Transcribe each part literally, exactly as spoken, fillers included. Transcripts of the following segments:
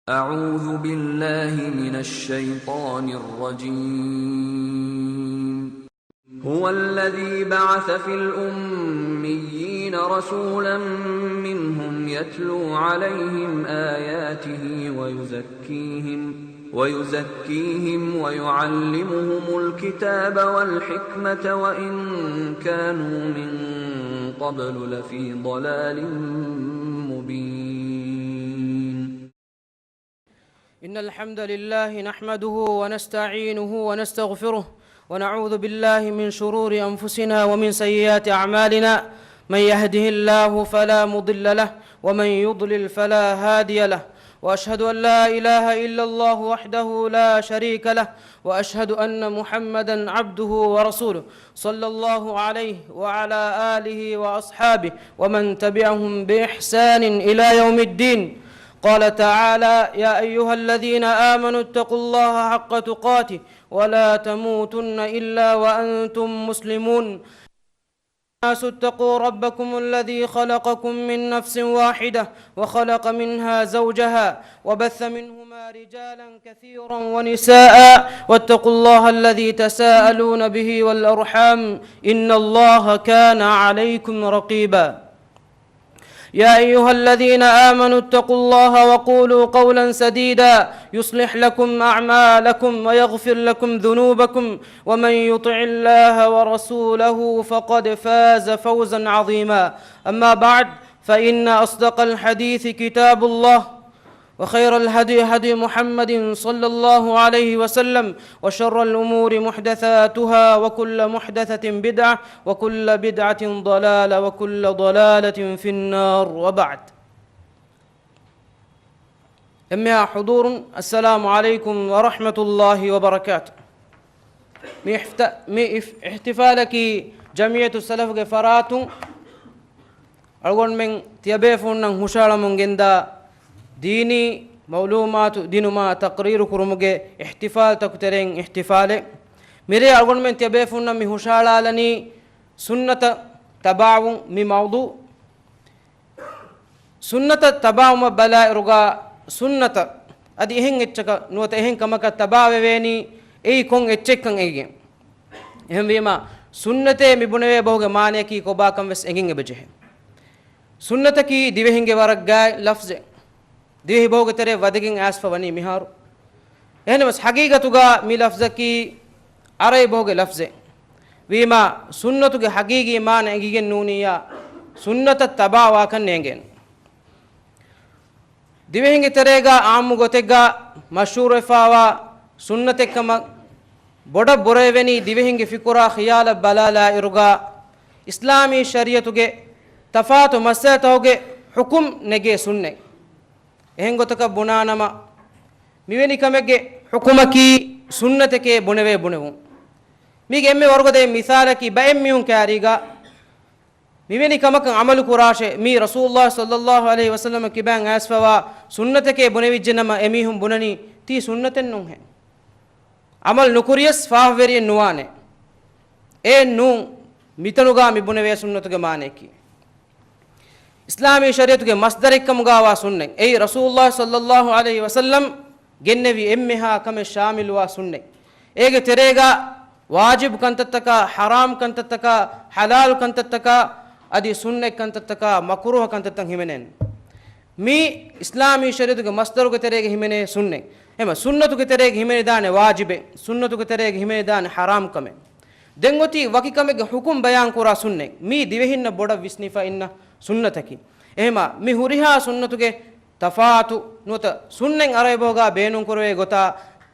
أعوذ بالله من الشيطان الرجيم. هو الذي بعث في الأميين رسولا منهم يتلو عليهم آياته ويزكيهم، ويزكيهم ويعلمهم الكتاب والحكمة وإن كانوا من قبل لفي ضلال مبين. إن الحمد لله نحمده ونستعينه ونستغفره، ونعوذ بالله من شرور أنفسنا ومن سيئات أعمالنا. من يهده الله فلا مضل له، ومن يضلل فلا هادي له، وأشهد أن لا إله إلا الله وحده لا شريك له، وأشهد أن محمدا عبده ورسوله، صلى الله عليه وعلى آله وأصحابه ومن تبعهم بإحسان إلى يوم الدين. قال تعالى: يا أيها الذين آمنوا اتقوا الله حق تقاته ولا تموتن إلا وأنتم مسلمون. الناس اتقوا ربكم الذي خلقكم من نفس واحدة وخلق منها زوجها وبث منهما رجالا كثيرا ونساء واتقوا الله الذي تساءلون به والأرحام إن الله كان عليكم رقيبا. يا أيها الذين آمنوا اتقوا الله وقولوا قولا سديدا يصلح لكم أعمالكم ويغفر لكم ذنوبكم ومن يطع الله ورسوله فقد فاز فوزا عظيما. أما بعد، فإن أصدق الحديث كتاب الله، وخير الهدي هدي محمد صلى الله عليه وسلم، وشر الأمور محدثاتها، وكل محدثة بدعة، وكل بدعة ضلالة، وكل ضلالة في النار، وبعد. އެންމެހާ ޙުޟޫރުން، އައްސަލާމު ޢަލައިކުމް ވަރަޙްމަތުﷲި ވަބަރަކާތު. މި އިފްތަ-، މި އިފް-، އިޙްތިފާލަކީ ޖަމްޢިއްޔަތުއްސަލަފުގެ ފަރާތުން އަޅުގަނޑުމެން ތިޔަބޭފުޅުންނަށް ހުށަހަޅަމުން ގެންދާ ދީނީ މަޢުލޫމާތު ދިނުމާ ތަޤްރީރު ކުރުމުގެ އިޙްތިފާލްތަކު ތެރެއިން އިޙްތިފާލެއް. މިރޭ އަޅުގަނޑުމެން ތިޔަބޭފުޅުންނަށް މި ހުށަހަޅާލަނީ ސުންނަތަށް ތަބާވުން މި މައުޟޫޢު. ސުންނަތަށް ތަބާވުމަށް ބަލާއިރުގަ، ސުންނަތަށް އަދި އެހެން އެއްޗަކަށް ނުވަތަ އެހެން ކަމަކަށް ތަބާވެވޭނީ އެއީ ކޮން އެއްޗެއްކަން އެނގިގެން. އެހެންވީމަ، ސުންނަތޭ މި ބުނެވޭ ބަހުގެ މާނަޔަކީ ކޮބާކަން ވެސް އެނގެން އެބަޖެހޭ. ސުންނަތަކީ ދިވެހިންގެ ވަރަށް ގާތް ލަފްޒެއް. ދިވެހި ބަހުގެ ތެރޭ ވަދެގެން އައިސްފަ ވަނީ މިހާރު. އެހެނަސް ހަގީގަތުގަ މި ލަފްޒަކީ އަރަބި ބަހުގެ ލަފްޒެއް. ވީމާ، ސުންނަތުގެ ހަގީގީ މާނަ އެނގިގެން ނޫނިއްޔާ، ސުންނަތަށް ތަބާވާކަން ނޭނގޭނެ. ދިވެހިންގެ ތެރޭގަ އާއްމު ގޮތެއްގަ މަޝްހޫރުވެފާވާ ސުންނަތެއްކަމަށް ބޮޑަށް ބުރަވެވެނީ ދިވެހިންގެ ފިކުރާ ޚިޔާލަށް ބަލާލާއިރުގަ، އިސްލާމީ ޝަރީޢަތުގެ ތަފާތު މައްސަލަތަކުގެ ޙުކުމް ނެގޭ ސުންނަތް. އެހެން ގޮތަކަށް ބުނާނަމަ، މިވެނި ކަމެއްގެ ޙުކުމަކީ ސުންނަތެކޭ ބުނެވޭ ބުނެވުން. މީގެ އެންމެ ވަރުގަދަ މިސާލަކީ ބައެއް މީހުން ކައިރީގަ މިވެނި ކަމަކަށް ޢަމަލު ކުރާށޭ، މީ ރަސޫލުﷲ ޞައްލަﷲު ޢަލައިހި ވަސައްލަމަ ކިބައިން އައިސްފަވާ ސުންނަތެކޭ ބުނެވިއްޖެނަމަ، އެމީހުން ބުނަނީ ތީ ސުންނަތެއް ނޫންހޭ. ޢަމަލު ނުކުރިޔަސް ފާހަގަވެރިއެއް ނުވާނެ. އެއެއް ނޫން. މިތަނުގަ މި ބުނެވޭ ސުންނަތުގެ މާނަޔަކީ، އިސްލާމީ ޝަރީޢަތުގެ މަޞްދަރެއްކަމުގަވާ ސުންނަތް. އެއީ ރަސޫލުﷲ ޞައްލަﷲު ޢަލައިހި ވަސައްލަމް ގެންނެވި އެންމެހާ ކަމެއް ޝާމިލުވާ ސުންނަތް. އޭގެ ތެރޭގަ ވާޖިބު ކަންތައްތަކާ، ޙަރާމް ކަންތައްތަކާ، ޙަލާލު ކަންތައްތަކާ، އަދި ސުންނަތް ކަންތައްތަކާ، މަކުރޫހަ ކަންތައްތައް ހިމެނޭނެ. މީ އިސްލާމީ ޝަރީޢަތުގެ މަޞްދަރުގެ ތެރޭގަ ހިމެނޭ ސުންނަތް. އެހެން ސުންނަތުގެ ތެރޭގަ ހިމެނިދާނެ ވާޖިބެއް، ސުންނަތުގެ ތެރޭގަ ހިމެނިދާނެ ޙަރާމް ކަމެއް. ދެން އޮތީ ވަކި ކަމެއްގެ ޙުކުމް ބަޔާން ކުރާ ސުންނަތް. މީ ދިވެހިންނަށް ބޮޑަށް ވިސްނިފަ އިންނަ ސުންނަތަކީ. އެހެމަ މި ހުރިހާ ސުންނަތުގެ ތަފާތު ނުވަތަ ސުންނަތް އަރަބި ބަހުގަ ބޭނުން ކުރެވޭ ގޮތާ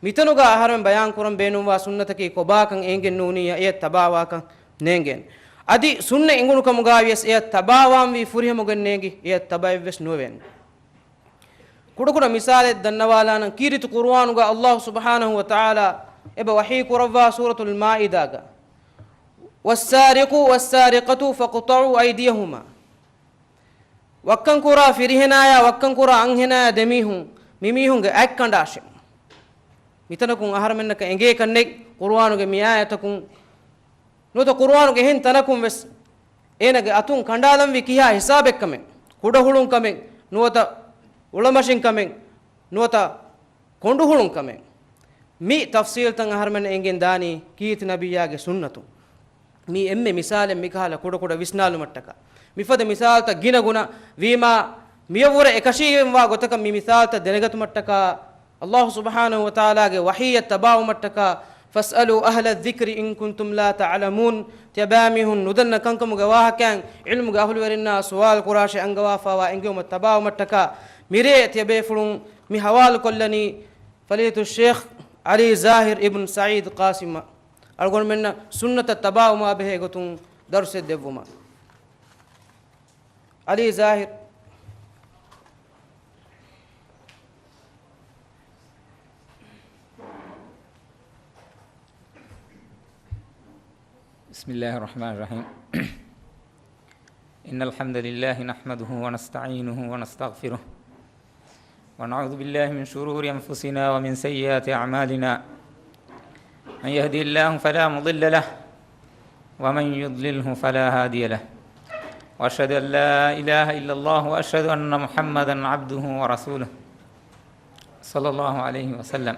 މިތަނުގަ އަހަރެމެން ބަޔާން ކުރަން ބޭނުންވާ ސުންނަތަކީ ކޮބާކަން އެނގެން ނޫނިއްޔާ އެޔަށް ތަބާވާކަން ނޭނގޭނެ. އަދި ސުންނަތް އެނގުނު ކަމުގަ ވިޔަސް އެޔަށް ތަބާވާންވީ ފުރިހަމަ ގެން ނޭނގި އެޔަށް ތަބައެއްވެސް ނުވެވޭނެ. ކުޑަކުޑަ މިސާލެއް ދަންނަވާލާނަން. ކީރިތި ޤުރުއާނުގަ ﷲ ސުބްޙާނަހޫ ވަތަޢާލާ އެބަ ވަޙީ ކުރައްވާ ސޫރަތުލް މާއިދާގަ، "والسارق والسارقة فاقطعوا أيديهما." ވައްކަން ކުރާ ފިރިހެނާޔާ ވައްކަން ކުރާ އަންހެނާޔާ ދެމީހުން މިމީހުންގެ އަތް ކަނޑާށޭ. މިތަނަކުން އަހަރެމެންނަކަށް އެނގޭކަށް ނެތް ޤުރުއާނުގެ މި އާޔަތަކުން ނުވަތަ ޤުރުއާނުގެ އެހެން ތަނަކުން ވެސް އޭނަގެ އަތުން ކަނޑާލަންވީ ކިހާ ހިސާބެއްކަމެއް، ކުޑަހުޅުންކަމެއް ނުވަތަ އުޅަމަށިންކަމެއް، ނުވަތަ ކޮނޑުހުޅުން ކަމެއް. މި ތަފްސީލްތައް އަހަރުމެން އެނގެން ދާނީ ކީރިތި ނަބިއްޔާގެ ސުންނަތުން. މީ އެންމެ މިސާލެއް މިކަހަލަ ކުޑަކުޑަ ވިސްނާލުމަށްޓަކާ. މިފަދަ މިސާލްތައް ގިނަގުނަ ވީމާ، މިއަށްވުރެ އެކަށީގެންވާ ގޮތަކަށް މި މިސާލްތައް ދެނެގަތުމަށްޓަކާ، ﷲ ސުބްޙާނަހޫ ވަތަޢާލާގެ ވަޙީއަށް ތަބާވުމަށްޓަކާ، فاسألوا أهل الذكر إن كنتم لا تعلمون، ތިޔަބައިމީހުން ނުދަންނަ ކަންކަމުގެ ވާހަކައިން ޢިލްމުގެ އަހުލުވެރިންނާ ސުވާލު ކުރާށޭ އަންގަވާފައިވާ އެންގެވުމަށް ތަބާވުމަށްޓަކާ، މިރޭ ތިޔަބޭފުޅުން މި ޙަވާލުކޮށްލަނީ ފަޟީލަތުއްޝޭޚް ޢަލީ ޒާހިރު އިބްނު ސަޢީދު ޤާސިމަށް، އަޅުގަނޑުމެންނަށް ސުންނަތަށް ތަބާވުމާ ބެހޭ ގޮތުން ދަރުސެއް ދެއްވުމަށް. ޢަލީ ޒާހިރު. بسم الله الرحمن الرحيم. إن الحمد لله نحمده ونستعينه ونستغفره، ونعوذ بالله من شرور أنفسنا ومن سيئات أعمالنا. من يهده الله فلا مضل له، ومن يضلله فلا هادي له. وأشهد أن لا إله إلا الله، وأشهد أن محمدا عبده ورسوله، صلى الله عليه وسلم.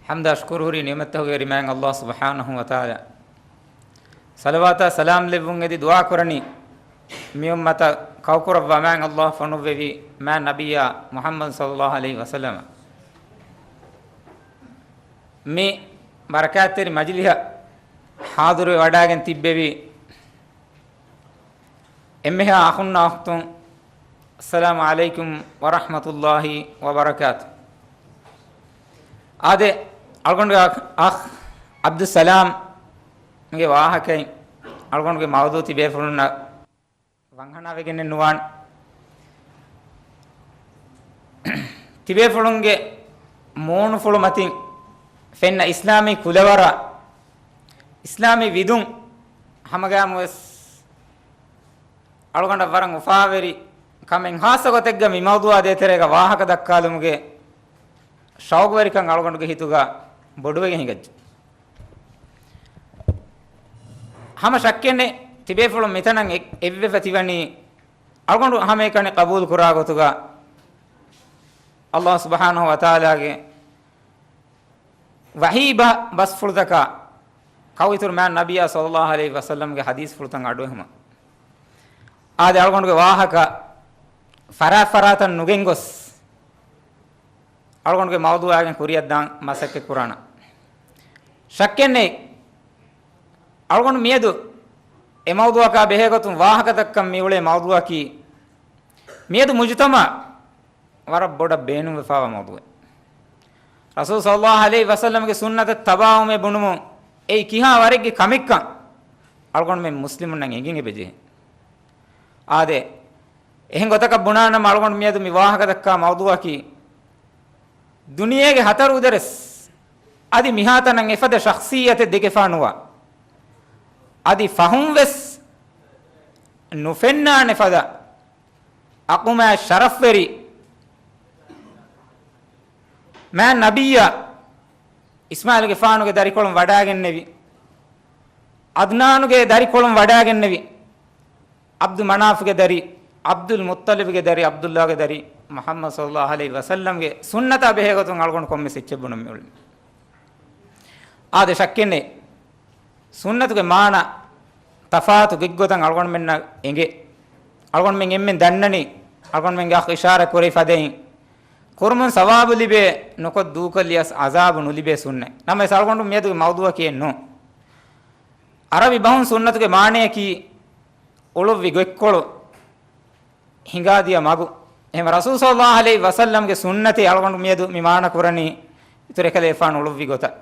ޙަމްދާ ޝުކުރު ހުރީ ނިޢުމަތްތަކުގެ ވެރި މާތް ﷲ ސުބްޙާނަހޫ ވަތަޢާލާ. ޞަލަވާތާ ސަލާމް ލެއްވުން އެދި ދުޢާ ކުރަނީ، މި އުއްމަތަށް ކައުކުރައްވާ މާތް ﷲ ފޮނުއްވެވި މާތް ނަބިއްޔާ މުޙައްމަދު ޞައްލަﷲ ޢަލައިހި ވަސައްލަމަ. މި ބަރަކާތްތެރި މަޖިލިހަށް ޙާޟިރުވެ ވަޑާގެން ތިއްބެވި އެންމެހާ އަޚުންނާ އުޚްތުން، އައްސަލާމު ޢަލައިކުމް ވަރަޙްމަތުﷲ ވަބަރަކާތު. އާދެ، އަޅުގަނޑުގެ އަޚް، އަޚް ޢަބްދުއްސަލާމްގެ ވާހަކައިން އަޅުގަނޑުގެ މައުޟޫޢު ތިބޭފުޅުންނަށް ވަންހަނާވެގެންނެއް ނުވާނެ. ތިބޭފުޅުންގެ މޫނުފުޅު މަތިން ފެންނަ އިސްލާމީ ކުލަވަރާ، އިސްލާމީ ވިދުން ހަމަގައިމުވެސް އަޅުގަނޑަށް ވަރަށް އުފާވެރި ކަމެއް، ޚާއްޞަ ގޮތެއްގަ މި މައުޟޫޢާ ދޭތެރޭގަ ވާހަކަ ދައްކާލުމުގެ ޝައުޤުވެރިކަން އަޅުގަނޑުގެ ހިތުގަ ބޮޑުވެގެން ހިނގައްޖެ. ހަމަ ޝައްކެއް ނެތް، ތިބޭފުޅުން މިތަނަށް އެ-، އެއްވެފަ ތިވަނީ އަޅުގަނޑު ހަމައެކަނި ޤަބޫލު ކުރާ ގޮތުގަ، ﷲ ސުބްޙާނަހޫ ވަތަޢާލާގެ ވަޙީ ބަ-، ބަސްފުޅުތަކާ ކައުއިތުރު މާތް ނަބިއްޔާ ޞައްލަﷲ ޢަލައިހި ވަސައްލަމްގެ ޙަދީޘްފުޅުތައް އަޑުއެހުމަށް. އާދެ، އަޅުގަނޑުގެ ވާހަކަ ފަރާތް ފަރާތަށް ނުގެންގޮސް، އަޅުގަނޑުގެ މައުޟޫޢާގެން ކުރިއަށްދާން މަސައްކަތް ކުރާނަން. ޝައްކެއް ނެތް، އަޅުގަނޑު މިއަދު އެ މައުޟޫޢަކާ ބެހޭގޮތުން ވާހަކަދައްކަން މިއުޅޭ މައުޟޫޢަކީ، މިއަދު މުޖުތަމަޢަށް ވަރަށް ބޮޑަށް ބޭނުންވެފާވާ މައުޟޫޢެއް. ރަސޫލު ޞައްލަﷲ ޢަލައިހި ވަސައްލަމްގެ ސުންނަތަށް ތަބާވުމޭ ބުނުމުން އެއީ ކިހާ ވަރެއްގެ ކަމެއްކަން އަޅުގަނޑުމެން މުސްލިމުންނަށް އެނގެން އެބަޖެހޭ. އާދެ، އެހެން ގޮތަކަށް ބުނާނަމަ، އަޅުގަނޑު މިއަދު މި ވާހަކަ ދައްކާ މައުޟޫޢަކީ، ދުނިޔޭގެ ހަތަރު އުދަރެސް އަދި މިހާތަނަށް އެފަދަ ޝަޚްޞިއްޔަތެއް ދެކެފާ ނުވާ، އަދި ފަހުން ވެސް ނުފެންނާނެ ފަދަ އަޤުމާތް ޝަރަފްވެރި މާތް ނަބިއްޔާ އިސްމާޢީލުގެފާނުގެ ދަރިކޮޅުން ވަޑާގެންނެވި، ޢަދްނާނުގެ ދަރިކޮޅުން ވަޑާގެންނެވި، ޢަބްދު މަނާފްގެ ދަރި، ޢަބްދުލް މުއްޠަލިބްގެ ދަރި، ޢަބްދުﷲގެ ދަރި، މުޙައްމަދު ޞައްލަﷲ ޢަލައިހި ވަސައްލަމްގެ ސުންނަތާ ބެހޭގޮތުން އަޅުގަނޑު ކޮންމެސް އެއްޗެއް ބުނަން މިއުޅެނީ. އާދެ، ޝައްކެއް ނެތް، ސުންނަތުގެ މާނަ ތަފާތު ގޮތްގޮތަށް އަޅުގަނޑުމެންނަށް އެނގޭ. އަޅުގަނޑުމެން އެންމެން ދަންނަނީ، އަޅުގަނޑުމެންގެ އަޚް އިޝާރާތް ކުރެވި ފަދައިން، ކުރުމުން ސަވާބު ލިބޭ، ނުކޮށް ދޫކޮށްލިޔަސް ޢަޒާބު ނުލިބޭ ސުންނަތް. ނަމަވެސް އަޅުގަނޑު މިއަދުގެ މައުޟޫޢަކީ އެއް ނޫން. ޢަރަބި ބަހުން ސުންނަތުގެ މާނަޔަކީ އުޅުއްވި ގޮތްކޮޅު، ހިނގާދިޔަ މަގު. އެހެން ރަސޫލު ޞައްލަﷲ ޢަލައިހި ވަސައްލަމްގެ ސުންނަތޭ އަޅުގަނޑު މިއަދު މި މާނަ ކުރަނީ، އިތުރު އެކަލޭފާނު އުޅުއްވި ގޮތަށް.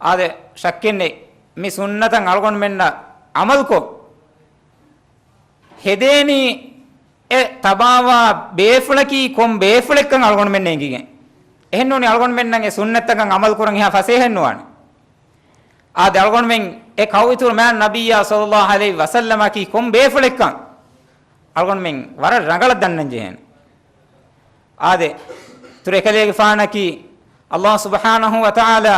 އާދެ، ޝައްކެއް ނެތް، މި ސުންނަތަށް އަޅުގަނޑުމެންނަށް ޢަމަލުކޮށް، ހެދޭނީ އެ ތަބާވާ ބޭފުޅަކީ ކޮން ބޭފުޅެއްކަން އަޅުގަނޑުމެންނަށް އެނގިގެން. އެހެންނޫނީ އަޅުގަނޑުމެންނަށް އެ ސުންނަތްތަކަށް ޢަމަލު ކުރަން އެހާ ފަސޭހައެއް ނުވާނެ. އާދެ، އަޅުގަނޑުމެން އެ ކައުއިތުރު މާތް ނަބިއްޔާ ޞައްލަﷲ ޢަލައިހި ވަސައްލަމަކީ ކޮން ބޭފުޅެއްކަން އަޅުގަނޑުމެން ވަރަށް ރަނގަޅަށް ދަންނަން ޖެހޭނެ. އާދެ، އިތުރު އެކަލޭގެފާނަކީ ﷲ ސުބްޙާނަހޫ ވަތަޢާލާ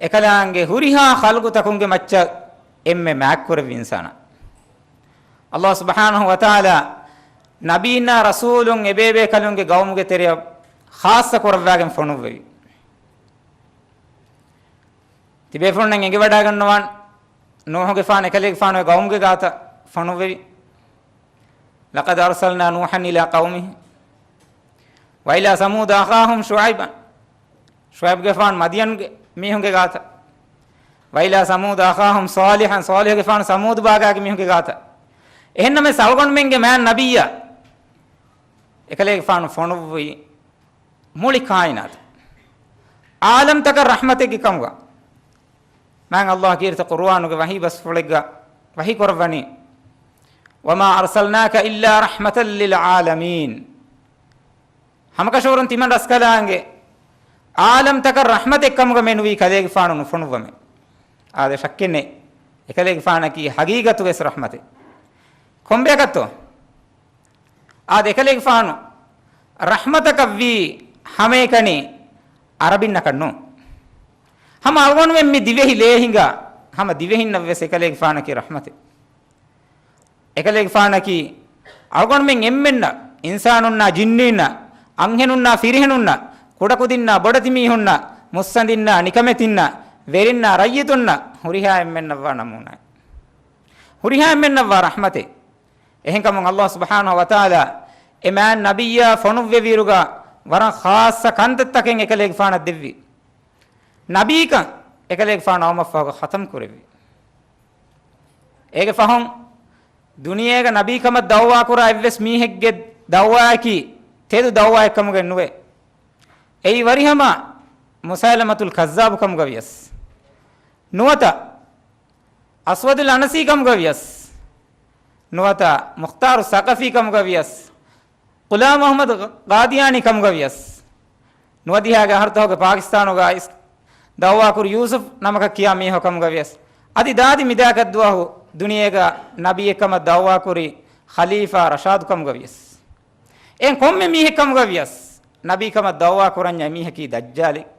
އެކަލާނގެ ހުރިހާ ޚަލްޤުތަކުންގެ މައްޗަށް އެންމެ މާތްކުރެއްވި އިންސާނާ. ﷲ ސުބްޙާނަހޫ ވަތަޢާލާ ނަބީންނާ ރަސޫލުން އެބޭބޭކަލުންގެ ގައުމުގެ ތެރެއަށް ޚާއްޞަ ކުރައްވާގެން ފޮނުއްވެވި. ތިބޭފުޅުންނަށް އެނގިވަޑާގަންނަވާން، ނޫޙުގެފާނު އެކަލޭގެފާނު ގައުމުގެ ގާތަށް ފޮނުއްވެވި. لقد أرسلنا نوحا إلى قومه وإلى ثمود أخاهم شعيبا. ޝުޢައިބުގެފާނު މަދްޔަންގެ މީހުންގެ ގާތަށް. وإلى ثمود أخاهم صالحا، ޞާލިޙުގެފާނު ސަމޫދު ބާގާގެ މީހުންގެ ގާތަށް. އެހެންނަމަވެސް އަޅުގަނޑުމެންގެ މާތް ނަބިއްޔާ އެކަލޭގެފާނު ފޮނުއްވީ މުޅި ކާއިނާތު ޢާލަމްތަކަށް ރަޙްމަތެއްގެ ކަމުގަ. މާތް ﷲ ކީރިތި ޤުރުއާނުގެ ވަޙީ ބަސްފުޅެއްގަ ވަޙީ ކުރައްވަނީ، وما أرسلناك إلا رحمة للعالمين. ހަމަކަށަވަރުން ތިމަން ރަސްކަލާނގެ ޢާލަމްތަކަށް ރަޙްމަތެއް ކަމުގަ މެނުވީ ކަލޭގެފާނު ނުފޮނުއްވަމޭ. އާދެ، ޝައްކެއް ނެތް، އެކަލޭގެފާނަކީ ހަގީގަތުގައި ރަޙްމަތެއް. ކޮންބަޔަކަށްތޯ؟ އާދެ، އެކަލޭގެފާނު ރަޙްމަތަކަށްވީ ހަމައެކަނި އަރަބިންނަކަށް ނޫން. ހަމަ އަޅުގަނޑުމެން މި ދިވެހި ލޭހިނގާ ހަމަ ދިވެހިންނަށްވެސް އެކަލޭގެފާނަކީ ރަޙްމަތެއް. އެކަލޭގެފާނަކީ އަޅުގަނޑުމެން އެންމެންނަށް، އިންސާނުންނާ ޖިންނީންނަށް، އަންހެނުންނާ ފިރިހެނުންނަށް، ކުޑަކުދިންނާ ބޮޑެތި މީހުންނަށް، މުއްސަނދިންނާ ނިކަމެތިންނަށް، ވެރިންނާ ރައްޔިތުންނަށް، ހުރިހާ އެންމެންނަށްވާ ނަމޫނާއެއް. ހުރިހާ އެންމެންނަށްވާ ރަޙްމަތެއް. އެހެންކަމުން ﷲ ސުބްޙާނަހޫ ވަތަޢާލާ އެ މާތް ނަބިއްޔާ ފޮނުއްވެވިއިރުގަ ވަރަށް ޚާއްޞަ ކަންތައްތަކެއް އެކަލޭގެފާނަށް ދެއްވި. ނަބީކަން އެކަލޭގެފާނު އައުމަށްފަހުގަ ޚަތަމް ކުރެއްވި. އޭގެ ފަހުން ދުނިޔޭގަ ނަބީކަމަށް ދަޢުވާކުރާ އެއްވެސް މީހެއްގެ ދަޢުވާއަކީ ތެދު ދަޢުވާއެއްކަމުގައެއް ނުވޭ. އެއީ ވަރިހަމަ މުސައިލަމަތުލް ކައްޒާބު ކަމުގަވިޔަސް، ނުވަތަ އަސްވަދުލް އަނަސީ ކަމުގަވިޔަސް، ނުވަތަ މުޚްތާރު ސަޤަފީ ކަމުގަވިޔަސް، ޣުލާމް އަޙްމަދު ޤާދިޔާނީ ކަމުގަވިޔަސް، ނުވަދިހައިގެ އަހަރުތަކުގެ ޕާކިސްތާނުގައި ދަޢުވާކުރި ޔޫސުފް ނަމަކަށް ކިޔާ މީހަކު ކަމުގަވިޔަސް، އަދި ދާދި މިދާކަށްދުވަހު ދުނިޔޭގަ ނަބީއެއްކަމަށް ދަޢުވާކުރި ޚަލީފާ ރަޝާދު ކަމުގަވިޔަސް، އެހެން ކޮންމެ މީހެއްކަމުގަވިޔަސް، ނަބީކަމަށް ދަޢުވާކުރަންޏާ އެމީހަކީ ދައްޖާލެއް،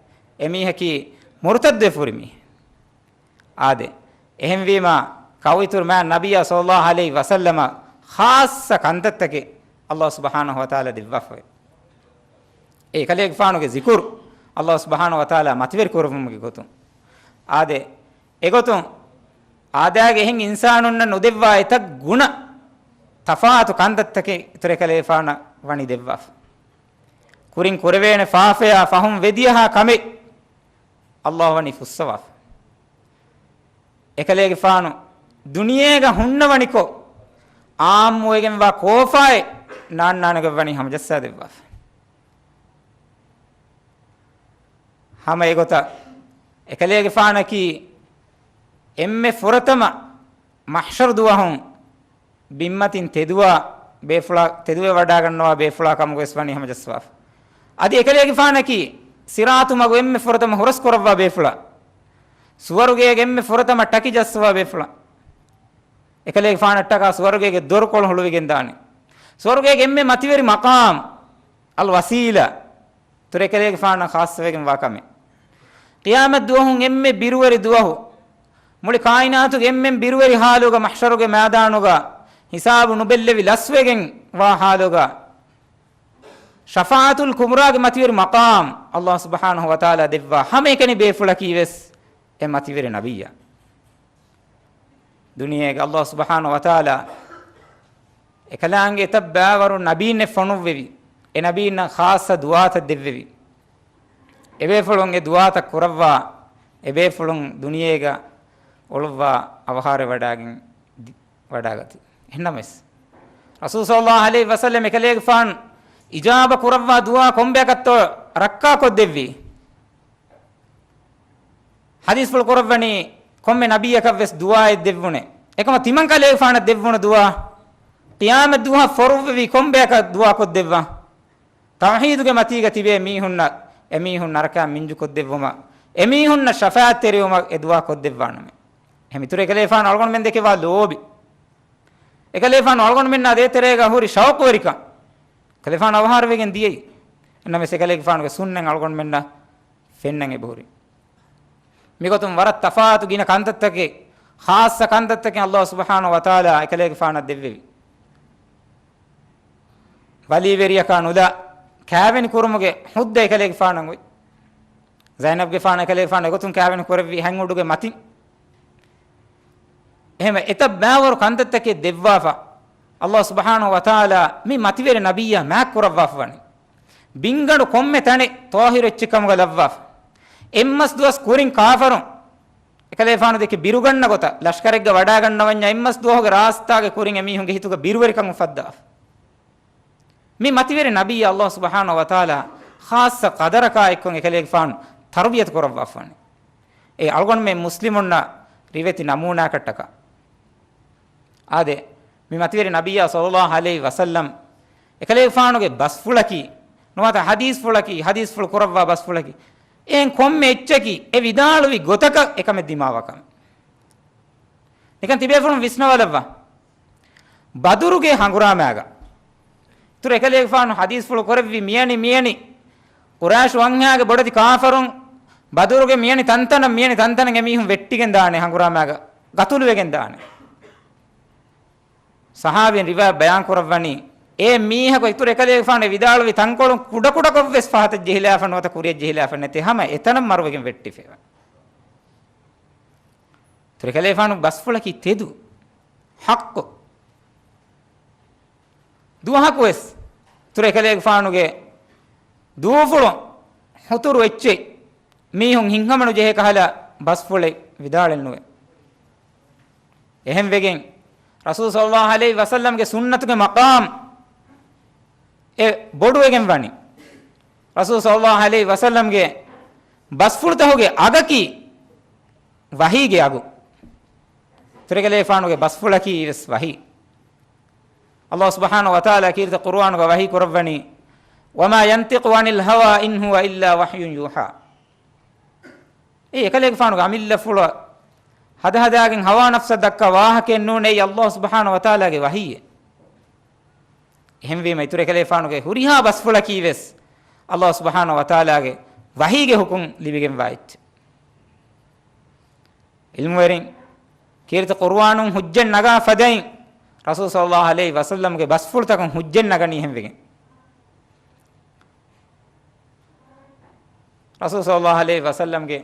އެމީހަކީ މުރުތައްދުވެފަ ހުރި މީހެއް. އާދެ، އެހެންވީމާ، ކައުއިތުރު މާތް ނަބިއްޔާ ޞައްލައްލާހު ޢަލައިހި ވަސައްލަމަށް ޚާއްޞަ ކަންތައްތަކެއް ﷲ ސުބްޙާނަހޫ ވަތަޢާލާ ދެއްވާފަވޭ. އެ އެކަލޭގެފާނުގެ ޒިކުރު ﷲ ސުބްޙާނަހޫ ވަތަޢާލާ މަތިވެރި ކުރުމުގެ ގޮތުން. އާދެ، އެގޮތުން އާދައިގެ އެހެން އިންސާނުންނަށް ނުދެއްވާ އެތައް ގުނަ ތަފާތު ކަންތައްތަކެއް އިތުރު އެކަލޭގެފާނަށް ވަނީ ދެއްވާފަ. ކުރިން ކުރެވޭނެ ފާފަޔާ ފަހުން ވެދިޔަހާ ކަމެއް ﷲ ވަނީ ފުއްސަވާފަ. އެކަލޭގެފާނު ދުނިޔޭގަ ހުންނަވަނިކޮށް، އާއްމުވެގެންވާ ކޯފާއެއް ނާންނާނެގޮތް ވަނީ ހަމަޖައްސާދެއްވާފަ. ހަމަ އެގޮތަށް އެކަލޭގެފާނަކީ އެންމެ ފުރަތަމަ މަޙްޝަރު ދުވަހުން ބިންމަތިން ތެދުވާ ބޭފުޅާ، ތެދުވެވަޑާގަންނަވާ ބޭފުޅާ ކަމުގަވެސް ވަނީ ހަމަޖައްސަވާފަ. އަދި އެކަލޭގެފާނަކީ ޞިރާޠު މަގު އެންމެ ފުރަތަމަ ހުރަސްކުރައްވާ ބޭފުޅާ، ސުވަރުގޭގެ އެންމެ ފުރަތަމަ ޓަކި ޖައްސަވާ ބޭފުޅާ، އެކަލޭގެފާނަށްޓަކާ ސުވަރުގޭގެ ދޮރުކޮޅު ހުޅުވިގެންދާނެ. ސުވަރުގޭގެ އެންމެ މަތިވެރި މަޤާމް، އަލް ވަސީލާ، ތުރެކަލޭގެފާނަށް ޚާއްޞަވެގެން ވާ ކަމެއް. ޤިޔާމަތް ދުވަހުން އެންމެ ބިރުވެރި ދުވަހު، މުޅި ކާއިނާތުގެ އެންމެން ބިރުވެރި ހާލުގަ މަޙްޝަރުގެ މައިދާނުގަ ހިސާބު ނުބެއްލެވި ލަސްވެގެން ވާ ހާލުގަ، ޝަފާޢަތުލް ކުބްރާގެ މަތިވެރި މަޤާމް ﷲ ސުބްޙާނަހޫ ވަތަޢާލާ ދެއްވާ ހަމައެކަނި ބޭފުޅަކީވެސް އެ މަތިވެރި ނަބިއްޔާ. ދުނިޔޭގެ ﷲ ސުބްޙާނަހޫ ވަތަޢާލާ އެކަލާނގެ އެތައް ބައިވަރު ނަބީންނެއް ފޮނުއްވެވި، އެ ނަބީންނަށް ޚާއްޞަ ދުޢާތައް ދެއްވެވި. އެބޭފުޅުން އެ ދުޢާތައް ކުރައްވާ، އެބޭފުޅުން ދުނިޔޭގަ އުޅުއްވާ އަވަހާރަވެވަޑާގެން ދި-، ވަޑާގަތީ. އެހެންނަމަވެސް، ރަސޫލު ޞައްލައްލާހު ޢަލައިހި ވަސައްލަމް އެކަލޭގެފާނު އިޖާބަ ކުރައްވާ ދުޢާ ކޮންބަޔަކަށްތޯ ރައްކާކޮށްދެއްވީ؟ ޙަދީޘްފުޅު ކުރައްވަނީ ކޮންމެ ނަބިއްޔަކަށްވެސް ދުޢާއެއް ދެއްވުނޭ. އެކަމަށް ތިމަން ކަލޭގެފާނަށް ދެއްވުނު ދުޢާ، ޤިޔާމަތް ދުވަހަށް ފޮރުއްވެވީ ކޮންބަޔަކަށް ދުޢާ ކޮށްދެއްވާ؟ ތައުޙީދުގެ މަތީގަ ތިބޭ މީހުންނަށް، އެމީހުން ނަރަކައިން މިންޖުކޮށްދެއްވުމަށް، އެމީހުންނަށް ޝަފާޢަތްތެރިވުމަށް އެ ދުޢާ ކޮށްދެއްވާނަމޭ. އެހެންވީމަ އެކަލޭގެފާނު އަޅުގަނޑުމެން ދެކެވާ ލޯބި، އެކަލޭގެފާނު އަޅުގަނޑުމެންނާ ދޭތެރޭގަ ހުރި ޝައުޤުވެރިކަން، އެކަލޭގެފާނު އަވަހާރަވެގެން ދިޔައީ. އެހެންނަމަވެސް އެކަލޭގެފާނުގެ ސުންނަތް އަޅުގަނޑުމެންނަށް ފެންނަން އެބަހުރި. މިގޮތުން ވަރަށް ތަފާތު ގިނަ ކަންތައްތަކެއް، ޚާއްޞަ ކަންތައްތަކެއް ﷲ ސުބްޙާނަހޫ ވަތަޢާލާ އެކަލޭގެފާނަށް ދެއްވެވި. ވަލީވެރިޔަކާ ނުލާ ކާވެނި ކުރުމުގެ ހުއްދަ އެކަލޭގެފާނަށް އޮތް. ޒައިނަބްގެފާނަށް އެކަލޭގެފާނު އެގޮތުން ކާވެނި ކުރެއްވި ހަތް އުޑުގެ މަތިން. އެހެންވެ، އެތައް ބައިވަރު ކަންތައްތަކެއް ދެއްވާފަ، އައްލާހު ސުބްޙާނަހު ވަތަޢާލާ މި މަތިވެރި ނަބިއްޔާ މާތް ކުރައްވާފަ ވަނީ. ބިންގަނޑު ކޮންމެ ތަނެއް ޠާހިރު އެއްޗެއް ކަމުގަ ލައްވާފަ. އެއްމަސް ދުވަސް ކުރިން ކާފަރުން އެކަލޭފާނު ދެކެ ބިރުގަންނަ ގޮތަށް، ލަޝްކަރެއްގަ ވަޑައިގަންނަވަންޏާ އެއްމަސް ދުވަހުގެ ރާސްތާގެ ކުރިން އެމީހުންގެ ހިތުގަ ބިރުވެރިކަން އުފައްދާފަ. މި މަތިވެރި ނަބިއްޔާ އައްލާހު ސުބްޙާނަހު ވަތަޢާލާ ޚާއްޞަ ޤަދަރަކާ އެއްކޮށް އެކަލޭގެފާނު ތަރުބިޔަތު ކުރައްވާފަ ވަނީ. އެ އަޅުގަނޑުމެން މުސްލިމުންނަށް ރިވެތި ނަމޫނާކަށްޓަކާ. އާދެ، މި މަތިވެރި ނަބިއްޔާ ޞައްލައްލާހު ޢަލައިހި ވަސައްލަމް އެކަލޭގެފާނުގެ ބަސްފުޅަކީ، ނުވަތަ ޙަދީޘްފުޅަކީ، ޙަދީޘްފުޅު ކުރައްވާ ބަސްފުޅަކީ، އެހެން ކޮންމެ އެއްޗަކީ އެ ވިދާޅުވި ގޮތަކަށް އެކަމެއް ދިމާވާ ކަމެއް. ނިކަން ތިބޭފުޅުން ވިސްނަވާލައްވާ. ބަދުރުގެ ހަނގުރާމާގަ އިތުރު އެކަލޭގެފާނު ޙަދީޘްފުޅު ކުރެއްވި މިޔަނި މިޔަނި ޤުރައިޝު ވަންހާގެ ބޮޑެތި ކާފަރުން ބަދުރުގެ މިޔަނި ތަންތަނަށް މިޔަނި ތަންތަނަށް އެމީހުން ވެއްޓިގެން ދާނެ، ހަނގުރާމާގަ ގަތުލުވެގެން ދާނެ. ޞަޙާބީން ރިވާޔަތް ބަޔާން ކުރައްވަނީ، އެ މީހަކު އިތުރު އެކަލޭގެފާނު ވިދާޅުވި ތަންކޮޅުން ކުޑަކުޑަކޮށްވެސް ފަހަތަށް ޖެހިލާފަ ނުވަތަ ކުރިޔަށް ޖެހިލާފަ ނެތޭ، ހަމަ އެތަނަށް މަރުވެގެން ވެއްޓިފައިވަނީ. އިތުރު އެކަލޭގެފާނު ބަސްފުޅަކީ ތެދު، ޙައްޤު. ދުވަހަކުވެސް އިތުރު އެކަލޭގެފާނުގެ ދޫފުޅު ހުތުރު އެއްޗެއް މީހުން ހިތްހަމަނުޖެހޭ ކަހަލަ ބަސްފުޅެއް ވިދާޅެއް ނުވޭ. އެހެންވެގެން ރަސޫލު ޞައްލައްލާހު ޢަލައިހި ވަސައްލަމްގެ ސުންނަތުގެ މަޤާމް އެ ބޮޑުވެގެން ވަނީ. ރަސޫލު ޞައްލައްލާހު ޢަލައިހި ވަސައްލަމްގެ ބަސްފުޅުތަކުގެ އަގަކީ ވަޙީގެ އަގު. އިތުރު އެކަލޭގެފާނުގެ ބަސްފުޅަކީ ވެސް ވަޙީ. އައްލާހު ސުބްޙާނަހު ވަތަޢާލާ ކީރިތި ޤުރުއާނުގަ ވަޙީ ކުރައްވަނީ، وما ينطق عن الهوى إن هو إلا وحي يوحى. އެ އެކަލޭގެފާނުގެ އަމިއްލަފުޅަށް ހަދަހަދާގެން ހަވާ ނަފްސަށް ދައްކާ ވާހަކައެއް ނޫން، އެއީ އައްލާހު ސުބްޙާނަހު ވަތަޢާލާގެ ވަޙީއެއް. އެހެންވީމަ، އިތުރު އެކަލޭގެފާނުގެ ހުރިހާ ބަސްފުޅަކީ ވެސް އައްލާހު ސުބްޙާނަހު ވަތަޢާލާގެ ވަޙީގެ ޙުކުމް ލިބިގެންވާ އެއްޗެއް. ޢިލްމުވެރިން، ކީރިތި ޤުރުއާނުން ޙުއްޖަތް ނަގާ ފަދައިން، ރަސޫލު ޞައްލައްލާހު ޢަލައިހި ވަސައްލަމްގެ ބަސްފުޅުތަކުން ޙުއްޖަތް ނަގަނީ އެހެންވެގެން. ރަސޫލު ޞައްލައްލާހު ޢަލައިހި ވަސައްލަމްގެ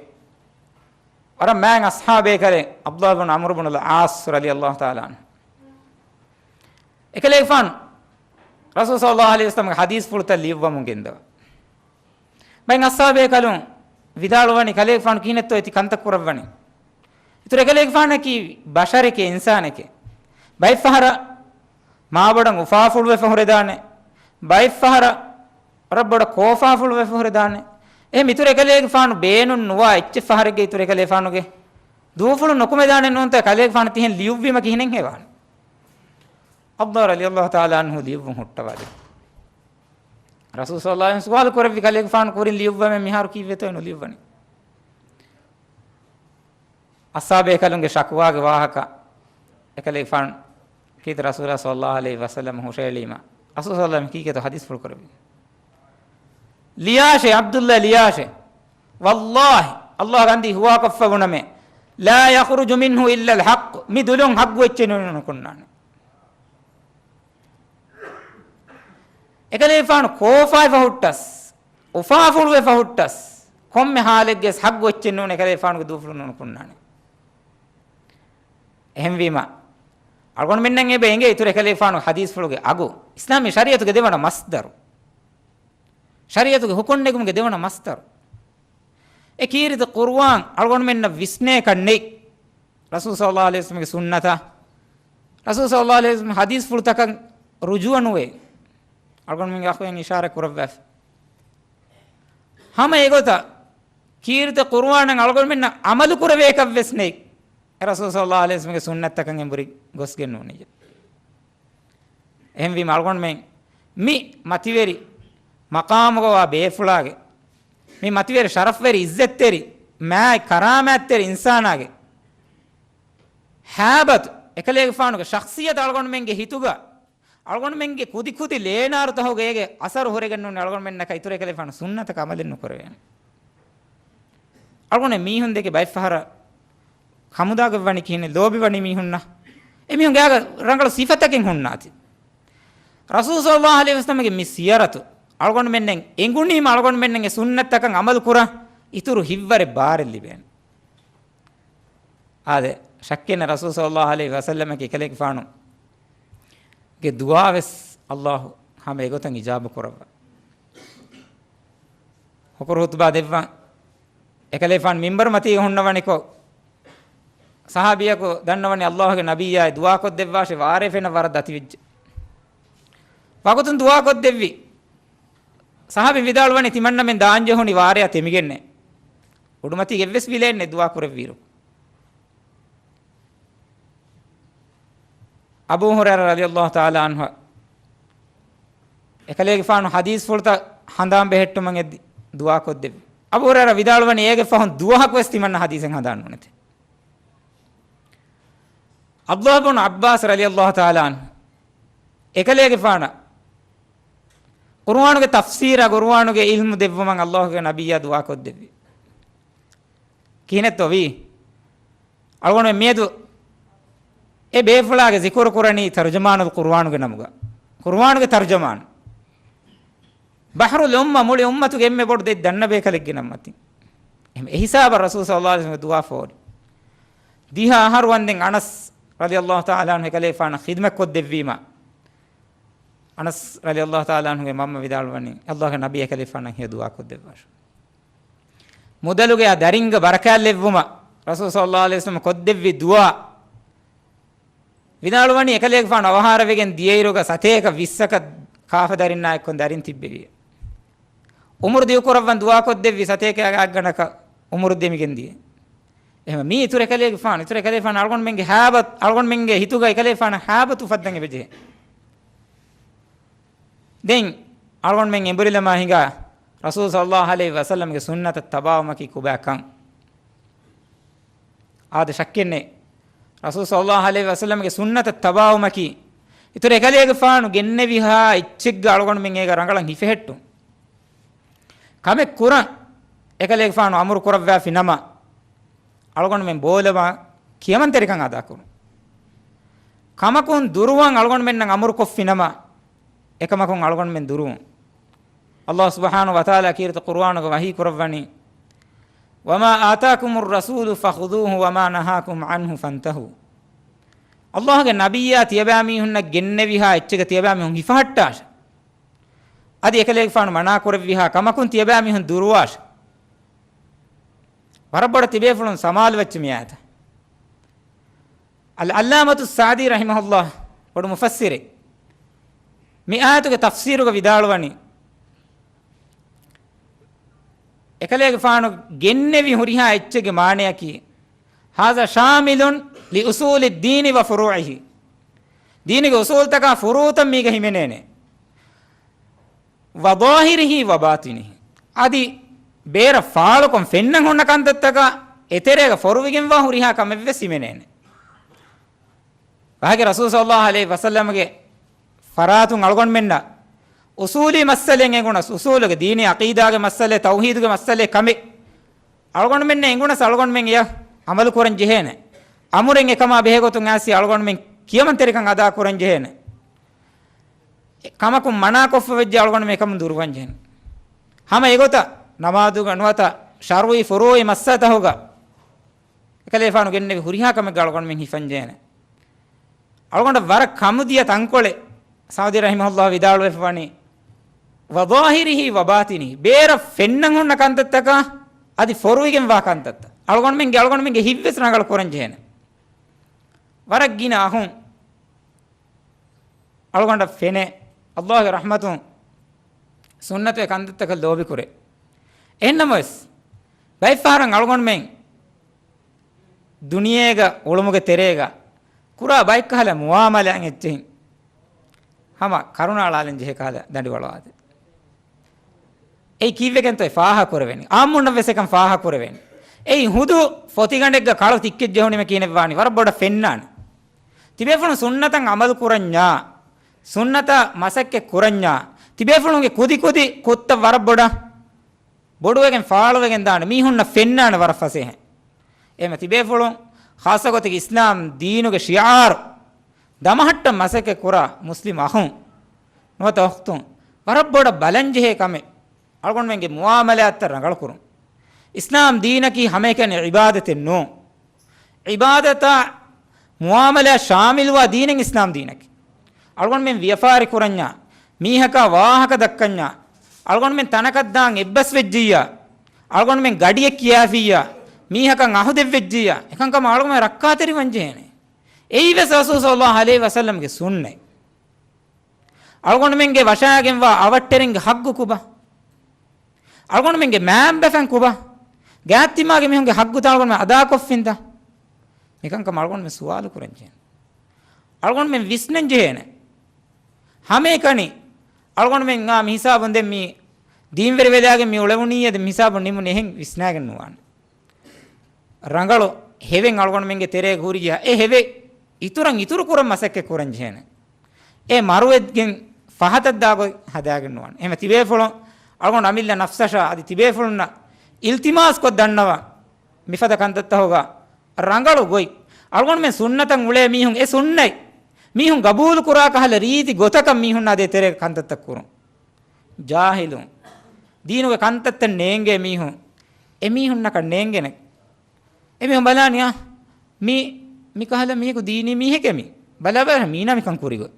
ވަރަށް މާތް އަޞްޙާބޭކަލެއް ޢަބްދުﷲ ބިން ޢަމްރު ބިން އަލްޢާޞް ރަޟިޔައްލާހު ތަޢާލާ ޢަންހު. އެކަލޭގެފާނު ރަސޫލު ޞައްލައްލާހު ޢަލައިހި ވަސައްލަމްގެ ޙަދީޘްފުޅުތައް ލިޔުއްވަމުން ގެންދަވާ. ބައެއް އަޞްޙާބޭކަލުން ވިދާޅުވަނީ، ކަލޭގެފާނު ކިހިނެއްތޯ އެތި ކަންތައް ކުރައްވަނީ؟ އިތުރު އެކަލޭގެފާނަކީ ބަޝަރެކޭ، އިންސާނެކޭ. ބައެއްފަހަރަށް މާބޮޑަށް އުފާފުޅުވެފަ ހުރެދާނެ. ބައެއްފަހަރަށް ވަރަށް ބޮޑަށް ކޯފާފުޅުވެފަ ހުރެދާނެ. އެހެން އިތުރު އެކަލޭގެފާނު ބޭނުން ނުވާ އެއްޗެއް ފަހަރެއްގަ އިތުރު އެކަލޭގެފާނުގެ ދޫފުޅު ނުކުމެދާނެ ނޫންތަ؟ ކަލޭގެފާނު ތިހެން ލިޔުއްވީމަ ކިހިނެއް ހެވާނެ؟ ޢަބްދުﷲ ރަޟިޔައްލާހު ތަޢާލާ ޢަންހު ލިޔުއްވުން ހުއްޓަވާލި. ރަސޫލު ޞައްލައްލާހު ޢަލައިހި ވަސައްލަމް ސުވާލު ކުރެއްވި، ކަލޭގެފާނު ކުރިން ލިޔުއްވަމޭ މިހާރު ކީއްވެތޯ ނުލިޔުއްވަނީ؟ އަޞްޙާބޭކަލުންގެ ޝަކުވާގެ ވާހަކަ އެކަލޭގެފާނު ކީރިތި ރަސޫލާ ޞައްލައްލާހު ޢަލައިހި ވަސައްލަމަށް ހުށައެޅީމަ، ރަސޫލު ޞައްލައްލާހު ޢަލައިހި ވަސައްލަމަ ކީކޭތޯ ޙަދީޘްފުޅު ކުރެއްވީ؟ ލިޔާށޭ، ޢަބްދުﷲ ލިޔާށޭ. ވައްލާހި، އައްލާހުގެ އަންދީ ހުވާކޮށްފަ ބުނަމޭ، لا يخرج منه إلا الحق، މި ދުލުން ޙައްޤު އެއްޗެއް ނުނިކުންނާނެ. އެކަލޭގެފާނު ކޯފާވެފަ ހުއްޓަސް، އުފާފުޅުވެފަ ހުއްޓަސް، ކޮންމެ ޙާލެއްގަވެސް ޙައްޤު އެއްޗެއް ނޫން އެކަލޭގެފާނުގެ ދޫފުޅުން ނުނިކުންނާނެ. އެހެންވީމަ، އަޅުގަނޑުމެންނަށް އެބަ އެނގޭ އިތުރު އެކަލޭގެފާނުގެ ޙަދީޘްފުޅުގެ އަގު، އިސްލާމީ ޝަރީޢަތުގެ ދެވަނަ މަޞްދަރު، ޝަރީޢަތުގެ ޙުކުމް ނެގުމުގެ ދެވަނަ މަޞްދަރު. އެ ކީރިތި ޤުރުއާން އަޅުގަނޑުމެންނަށް ވިސްނޭކަށް ނެތް. ރަސޫލު ޞައްލައްލާހު ޢަލައިހި ވަސައްލަމްގެ ސުންނަތަށް، ރަސޫލު ޞައްލައްލާހު ޢަލައިހި ވަސައްލަމްގެ ޙަދީޘްފުޅުތަކަށް ރުޖޫޢަ ނުވޭ. އަޅުގަނޑުމެންގެ އަޚުވެރިން އިޝާރާތް ކުރައްވާފަ. ހަމަ އެގޮތަށް ކީރިތި ޤުރުއާނަށް އަޅުގަނޑުމެންނަށް ޢަމަލު ކުރެވޭކަށް ވެސް ނެތް. އެ ރަސޫލު ޞައްލައްލާހު ޢަލައިހި ވަސައްލަމްގެ ސުންނަތްތަކަށް އެނބުރި ގޮސްގެން ނޫނިއްޔާ. އެހެންވީމަ އަޅުގަނޑުމެން މި މަތިވެރި މަޤާމުގަވާ ބޭފުޅާގެ، މި މަތިވެރި ޝަރަފްވެރި އިއްޒަތްތެރި މާތް ކަރާމާތްތެރި އިންސާނާގެ ހައިބަތު، އެކަލޭގެފާނުގެ ޝަޚްޞިއްޔަތު އަޅުގަނޑުމެންގެ ހިތުގަ، އަޅުގަނޑުމެންގެ ކުދިކުދި ލޭނާރުތަކުގަ އޭގެ އަސަރު ހުރެގެން ނޫނީ އަޅުގަނޑުމެންނަކަށް އިތުރު އެކަލޭގެފާނު ސުންނަތަކަށް ޢަމަލެއް ނުކުރެވޭނެ. އަޅުގަނޑު މީހުން ދެކެ ބައެއްފަހަރަށް ހަމުދާގެ ވަނީ ކިހިނެއް ލޯބިވަނީ މީހުންނަށް. އެމީހުންގެ އާގަ ރަނގަޅު ސިފަތަކެއް ހުންނާތި. ރަސޫލު ޞައްލައްލާހު ޢަލައިހި ވަސައްލަމަގެ މި ސިޔަރަތު އަޅުގަނޑުމެންނަށް އެނގުނީމަ އަޅުގަނޑުމެންނަށް އެ ސުންނަތްތަކަށް ޢަމަލު ކުރަން އިތުރު ހިތްވަރެއް ބާރެއް ލިބޭނެ. އާދެ، ޝައްކެއް ނެތް ރަސޫލު ޞައްލައްލާހު ޢަލައިހި ވަސައްލަމަކީ އެކަލޭގެފާނުގެ ދުޢާވެސް ﷲ ހަމަ އެގޮތަށް އިޖާބަ ކުރައްވާ. ހުކުރު ޚުޠުބާ ދެއްވާ އެކަލޭފާނު މިންބަރު މަތީގަ ހުންނަވަނިކޮށް، ޞަޙާބީއަކު ދަންނަވަނީ ﷲގެ ނަބިއްޔާ ދުޢާ ކޮށްދެއްވާށޭ، ވާރޭ ފެންނަ ވަރަށް ދަތިވެއްޖެ. ވަގުތުން ދުޢާ ކޮށްދެއްވި. ޞަޙާބީން ވިދާޅުވަނީ ތިމަންނަމެން ދާންޖެހުނީ ވާރެއަށް ތެމިގެންނޭ. އުޑުމަތީގަ އެއްވެސް ވިލެއެއްނެތް ދުޢާ ކުރެއްވިއިރު. އަބޫ ހުރައިރާ ރަޟިޔައްލާހު ތަޢާލާ ޢަންހު އެކަލޭގެފާނު ޙަދީޘްފުޅުތައް ހަނދާން ބެހެއްޓުމަށް އެދި ދުޢާ ކޮށްދެއްވި. އަބޫ ހުރައިރާ ވިދާޅުވަނީ އޭގެ ފަހުން ދުވަހަކުވެސް ތިމަންނަ ޙަދީޘެއް ހަނދާން ނުނެތޭ. ޢަބްދުﷲ ބުނު ޢައްބާސް ރަޟިޔައްލާހު ތަޢާލާ ޢަންހު އެކަލޭގެފާނަށް ޤުރުއާނުގެ ތަފްސީރާ ޤުރުއާނުގެ ޢިލްމު ދެއްވުމަށް ﷲގެ ނަބިއްޔާ ދުޢާ ކޮށްދެއްވި. ކިހިނެއްތޯ ވީ؟ އަޅުގަނޑުމެން މިއަދު އެ ބޭފުޅާގެ ޒިކުރު ކުރަނީ ތަރުޖަމާނުލް ޤުރުއާނުގެ ނަމުގަ. ޤުރުއާނުގެ ތަރުޖަމާނު. ބަޙްރުލް އުއްމަ، މުޅި އުއްމަތުގެ އެންމެ ބޮޑު ދެއް ދަންނަ ބޭކަލެއްގެ ނަން މަތިން. އެހެން އެހިސާބަށް ރަސޫލު ޞައްލައްލާހު ޢަލައިހި ވަސައްލަމަ ދުޢާ ފޯރި. ދިހަ އަހަރު ވަންދެން އަނަސް ރަޟިޔައްލާހު ތަޢާލާ ޢަންހު އެކަލޭފާނަށް ޚިދުމަތް ކޮށްދެއްވީމަ، އަނަސް ރަޟިޔައްލާހު ތަޢާލާ ޢަންހުގެ މަންމަ ވިދާޅުވަނީ، ﷲގެ ނަބީ އެކަލޭފާނަށް ހެޔޮ ދުޢާ ކޮށްދެއްވާށޭ. މުދަލުގެ އާ ދަރިންގެ ބަރަކާތް ލެއްވުމަށް ރަސޫލު ޞައްލައްލާހު ޢަލައިހި ވަސައްލަމަ ކޮށްދެއްވި ދުޢާ ވިދާޅުވަނީ، އެކަލޭގެފާނު އަވަހާރަވެގެން ދިޔައިރުގަ ސަތޭކަ ވިއްސަކަށް ކާފަ ދަރިންނާ އެއްކޮށް ދަރިން ތިއްބެވި. އުމުރު ދިގުކުރައްވަން ދުޢާ ކޮށްދެއްވި ސަތޭކައާ ގާތްގަނޑަކަށް އުމުރު ދެމިގެން ދިޔަ. އެހެން މީ އިތުރު އެކަލޭގެފާނު، އިތުރު އެކަލޭގެފާނު އަޅުގަނޑުމެންގެ ހައިބަތު، އަޅުގަނޑުމެންގެ ހިތުގަ އެކަލޭގެފާނަށް ހައިބަތު އުފައްދަން އެބަޖެހޭ. ދެން އަޅުގަނޑުމެން އެނބުރިލަމާ ހިނގާ ރަސޫލު ޞައްލައްލާހު ޢަލައިހި ވަސައްލަމަގެ ސުންނަތަށް ތަބާވުމަކީ ކޮބާކަން. އާދެ، ޝައްކެއްނެތް. ރަސޫލު ޞައްލައްލާހު ޢަލައިހި ވަސައްލަމަގެ ސުންނަތަށް ތަބާވުމަކީ، އިތުރު އެކަލޭގެފާނު ގެންނެވިހާ އެއްޗެއްގަ އަޅުގަނޑުމެން އޭގަ ރަނގަޅަށް ހިފެހެއްޓުން. ކަމެއް ކުރަން އެކަލޭގެފާނު އަމުރު ކުރައްވާފި ނަމަ، އަޅުގަނޑުމެން ބޯލަވާ ކިޔަމަންތެރިކަން އަދާކުރުން. ކަމަކުން ދުރުވަން އަޅުގަނޑުމެންނަށް އަމުރު ކޮށްފި ނަމަ، އެކަމަކުން އަޅުގަނޑުމެން ދުރުވުން. ﷲ ސުބްޙާނަހޫ ވަތަޢާލާ ކީރިތި ޤުރުއާނުގަ ވަޙީ ކުރައްވަނީ، وما آتاكم الرسول فخذوه وما نهاكم عنه فانتهوا. ﷲގެ ނަބިއްޔާ ތިޔަބައިމީހުންނަށް ގެންނެވިހާ އެއްޗެއްގަ ތިޔަބައިމީހުން ހިފަހައްޓާށޭ. އަދި އެކަލޭގެފާނު މަނާ ކުރެއްވިހާ ކަމަކުން ތިޔަބައިމީހުން ދުރުވާށޭ. ވަރަށް ބޮޑަށް ތިބޭފުޅުން ސަމާލުވެއްޖެ މި އާޔަތަށް. އަލް ޢައްލާމަތު ސަޢުދީ ރަޙިމަހުﷲ ބޮޑު މުފައްސިރެއް. މި އާޔަތުގެ ތަފްސީރުގަ ވިދާޅުވަނީ، އެކަލޭގެފާނު ގެންނެވި ހުރިހާ އެއްޗެއްގެ މާނަޔަކީ، هذا شامل لأصول الدين وفروعه. ދީނުގެ އުސޫލުތަކާ ފުރޫޢުތައް މީގަ ހިމެނޭނެ. وظاهره وباطنه. އަދި ބޭރަށް ފާޅުކޮށް ފެންނަން ހުންނަ ކަންތައްތަކާ އެތެރޭގަ ފޮރުވިގެންވާ ހުރިހާ ކަމެއްވެސް ހިމެނޭނެ. ވާހަކަ ރަސޫލު ޞައްލައްލާހު ޢަލައިހި ވަސައްލަމަގެ ފަރާތުން އަޅުގަނޑުމެންނަށް އުސޫލީ މައްސަލައެއް އެނގުނަސް، އުސޫލުގެ ދީނީ ޢަޤީދާގެ މައްސަލައެއް، ތައުޙީދުގެ މައްސަލައެއް ކަމެއް އަޅުގަނޑުމެންނަށް އެނގުނަސް، އަޅުގަނޑުމެން އެޔަށް ޢަމަލު ކުރަން ޖެހޭނެ. އަމުރެއް އެކަމާ ބެހޭގޮތުން އައިސް އަޅުގަނޑުމެން ކިޔަމަންތެރިކަން އަދާކުރަން ޖެހޭނެ. ކަމަކުން މަނާކޮށްފަ ވެއްޖެ އަޅުގަނޑުމެން އެކަމުން ދުރުވަން ޖެހޭނެ. ހަމަ އެގޮތަށް ނަމާދުގަ ނުވަތަ ޝަރުޢީ ފުރޫޢީ މައްސަލަތަކުގަ އެކަލޭފާނު ގެންނެވި ހުރިހާ ކަމެއްގަ އަޅުގަނޑުމެން ހިފަން ޖެހޭނެ. އަޅުގަނޑަށް ވަރަށް ކަމުދިޔަ ތަންކޮޅެއް ސަޢުދީ ރަޙިމަހުﷲ ވިދާޅުވެފަ ވަނީ، وظاهره وباطنه، ބޭރަށް ފެންނަން ހުންނަ ކަންތައްތަކާ އަދި ފޮރުވިގެންވާ ކަންތައްތައް އަޅުގަނޑުމެންގެ، އަޅުގަނޑުމެންގެ ހިތްވެސް ރަނގަޅު ކުރަން ޖެހޭނެ. ވަރަށް ގިނަ އަހުން އަޅުގަނޑަށް ފެނޭ، ﷲގެ ރަޙްމަތުން ސުންނަތުގެ ކަންތައްތަކަށް ލޯބިކުރޭ. އެހެންނަމަވެސް، ބައެއްފަހަރަށް އަޅުގަނޑުމެން ދުނިޔޭގަ އުޅުމުގެ ތެރޭގަ ކުރާ ބައެއްކަހަލަ މުޢާމަލާތް އެއްޗެހިން ހަމަ ކަރުނަ އަޅާލަން ޖެހޭ ކަހަލަ ދަނޑިވަޅުވާދޭ. އެއީ ކީއްވެގެންތޯ އެ ފާހަގަކުރެވެނީ؟ އާއްމުންނަށްވެސް އެކަން ފާހަގަކުރެވެނީ. އެއީ ހުދު ފޮތިގަނޑެއްގަ ކަޅު ތިއްކެއް ޖެހުނީމަ ކިހިނެއްވާނީ؟ ވަރަށް ބޮޑަށް ފެންނާނެ. ތިބޭފުޅުން ސުންނަތަށް ޢަމަލު ކުރަންޏާ، ސުންނަތަށް މަސައްކަތް ކުރަންޏާ، ތިބޭފުޅުންގެ ކުދިކުދި ކުށްތައް ވަރަށް ބޮޑަށް ބޮޑުވެގެން ފާޅުވެގެން ދާނެ، މީހުންނަށް ފެންނާނެ ވަރަށް ފަސޭހައިން. އެހެންމަ ތިބޭފުޅުން، ޚާއްޞަގޮތެއް އިސްލާމް ދީނުގެ ޝިޢާރު ދަމަހައްޓަން މަސައްކަތް ކުރާ މުސްލިމް އަޚުން، ނުވަތަ އުޚްތުން، ވަރަށް ބޮޑަށް ބަލަންޖެހޭ ކަމެއް އަޅުގަނޑުމެންގެ މުއާމަލާތްތައް ރަނގަޅުކުރުން. އިސްލާމް ދީނަކީ ހަމައެކަނި ޢިބާދަތެއް ނޫން. ޢިބާދަތާ މުއާމަލާ ޝާމިލްވާ ދީނެއް އިސްލާމް ދީނަކީ. އަޅުގަނޑުމެން ވިޔަފާރި ކުރަންޏާ، މީހަކާ ވާހަކަ ދައްކަންޏާ، އަޅުގަނޑުމެން ތަނަކަށް ދާން އެއްބަސް ވެއްޖިއްޔާ، އަޅުގަނޑުމެން ގަޑިއެއް ކިޔާފިއްޔާ، މީހަކަށް އަހުދެއްވެއްޖިއްޔާ، އެކަންކަމަށް އަޅުގަނޑުމެން ރައްކާތެރިވަން ޖެހޭނެ. އެއީވެސް ރަސޫލު ޞައްލައްލާހު ޢަލައިހި ވަސައްލަމްގެ ސުންނަތް. އަޅުގަނޑުމެންގެ ވަށާގެންވާ އަވަށްޓެރިންގެ ހައްގު ކުބާ؟ އަޅުގަނޑުމެންގެ މައިންބަފަން ކުބާ؟ ގާތްތިމާގެ މީހުންގެ ހައްގުތައް އަޅުގަނޑުމެން އަދާކޮށްފިންތަ؟ މިކަންކަމަށް އަޅުގަނޑުމެން ސުވާލު ކުރަން ޖެހޭނެ. އަޅުގަނޑުމެން ވިސްނަން ޖެހޭނެ. ހަމައެކަނި އަޅުގަނޑުމެން އާ މި ހިސާބުން ދެން މި ދީންވެރި ވެލާގެން މި އުޅެވުނީއޭ ދެން މި ހިސާބުން ނިމުނީ އެހެން ވިސްނާގެން ނުވާނެ. ރަނގަޅު ހެވެއް އަޅުގަނޑުމެންގެ ތެރޭގަ ހުރިއްޔާ، އެ ހެވެއް އިތުރަށް އިތުރު ކުރަން މަސައްކަތް ކުރަން ޖެހޭނެ. އެ މަރުވެގެން ފަހަތަށް ދާ ގޮތް ހަދާގެން ނުވާނެ. އެހެން ތިބޭފުޅުން އަޅުގަނޑު އަމިއްލަ ނަފްސަށާ އަދި ތިބޭފުޅުންނަށް އިލްތިމާސް ކޮށް ދަންނަވަން، މިފަދަ ކަންތައްތަކުގަ ރަނގަޅު ގޮތް އަޅުގަނޑުމެން ސުންނަތަށް އުޅޭ މީހުން އެ ސުންނަތް މީހުން ގަބޫލު ކުރާ ކަހަލަ ރީތި ގޮތަކަށް މީހުންނާ ދޭތެރޭގަ ކަންތައްތައް ކުރުން. ޖާހިލުން، ދީނުގެ ކަންތައްތައް ނޭނގޭ މީހުން، އެމީހުންނަކަށް ނޭނގޭނެ. އެމީހުން ބަލާނިއާ، މި، މިކަހަލަ މީހަކު ދީނީ މީހެކޭ މި. ބަލާބަލަ މީނާ މިކަން ކުރިގޮތް.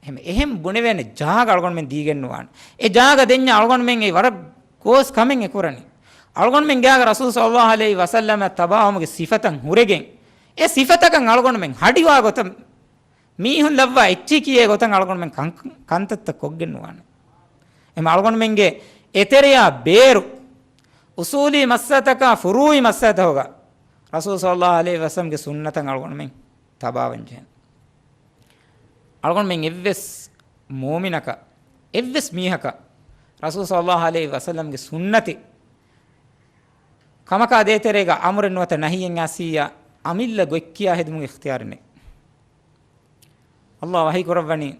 އެހެން، އެހެން ބުނެވޭނެ ޖާގަ އަޅުގަނޑުމެން ދީގެން ނުވާނެ. އެ ޖާގަ ދެންޏާ އަޅުގަނޑުމެން އެ ވަރަށް ގޯސް ކަމެއް އެ ކުރަނީ. އަޅުގަނޑުމެން ގާގަ ރަސޫލު ޞައްލައްލާހު ޢަލައިހި ވަސައްލަމަށް ތަބާވުމުގެ ސިފަތައް ހުރެގެން، އެ ސިފަތަކަށް އަޅުގަނޑުމެން ހަޑިވާ ގޮތަށް މީހުން ލައްވާ އެއްޗެހި ކިޔޭ ގޮތަށް އަޅުގަނޑުމެން ކަން-، ކަންތައްތައް ކޮށްގެން ނުވާނެ. އެމަ އަޅުގަނޑުމެންގެ އެތެރެޔާ ބޭރު، އުސޫލީ މައްސަލަތަކާ ފުރޫޢީ މައްސަލަތަކުގަ ރަސޫލު ޞައްލައްލާހު ޢަލައިހި ވަސައްލަމްގެ ސުންނަތަށް އަޅުގަނޑުމެން ތަބާވަން ޖެހޭނެ. އަޅުގަނޑުމެން އެއްވެސް މުއުމިނަކަށް، އެއްވެސް މީހަކަށް ރަސޫލު ޞައްލައްލާހު ޢަލައިހި ވަސައްލަމްގެ ސުންނަތެއް ކަމަކާ ދޭތެރޭގަ އަމުރެއް ނުވަތަ ނަހީއެއް އައިސިއްޔާ، އަމިއްލަ ގޮތްކިޔާ ހެދުމުގެ އިޚްތިޔާރެއް ނެތް. ﷲ ވަޙީ ކުރައްވަނީ،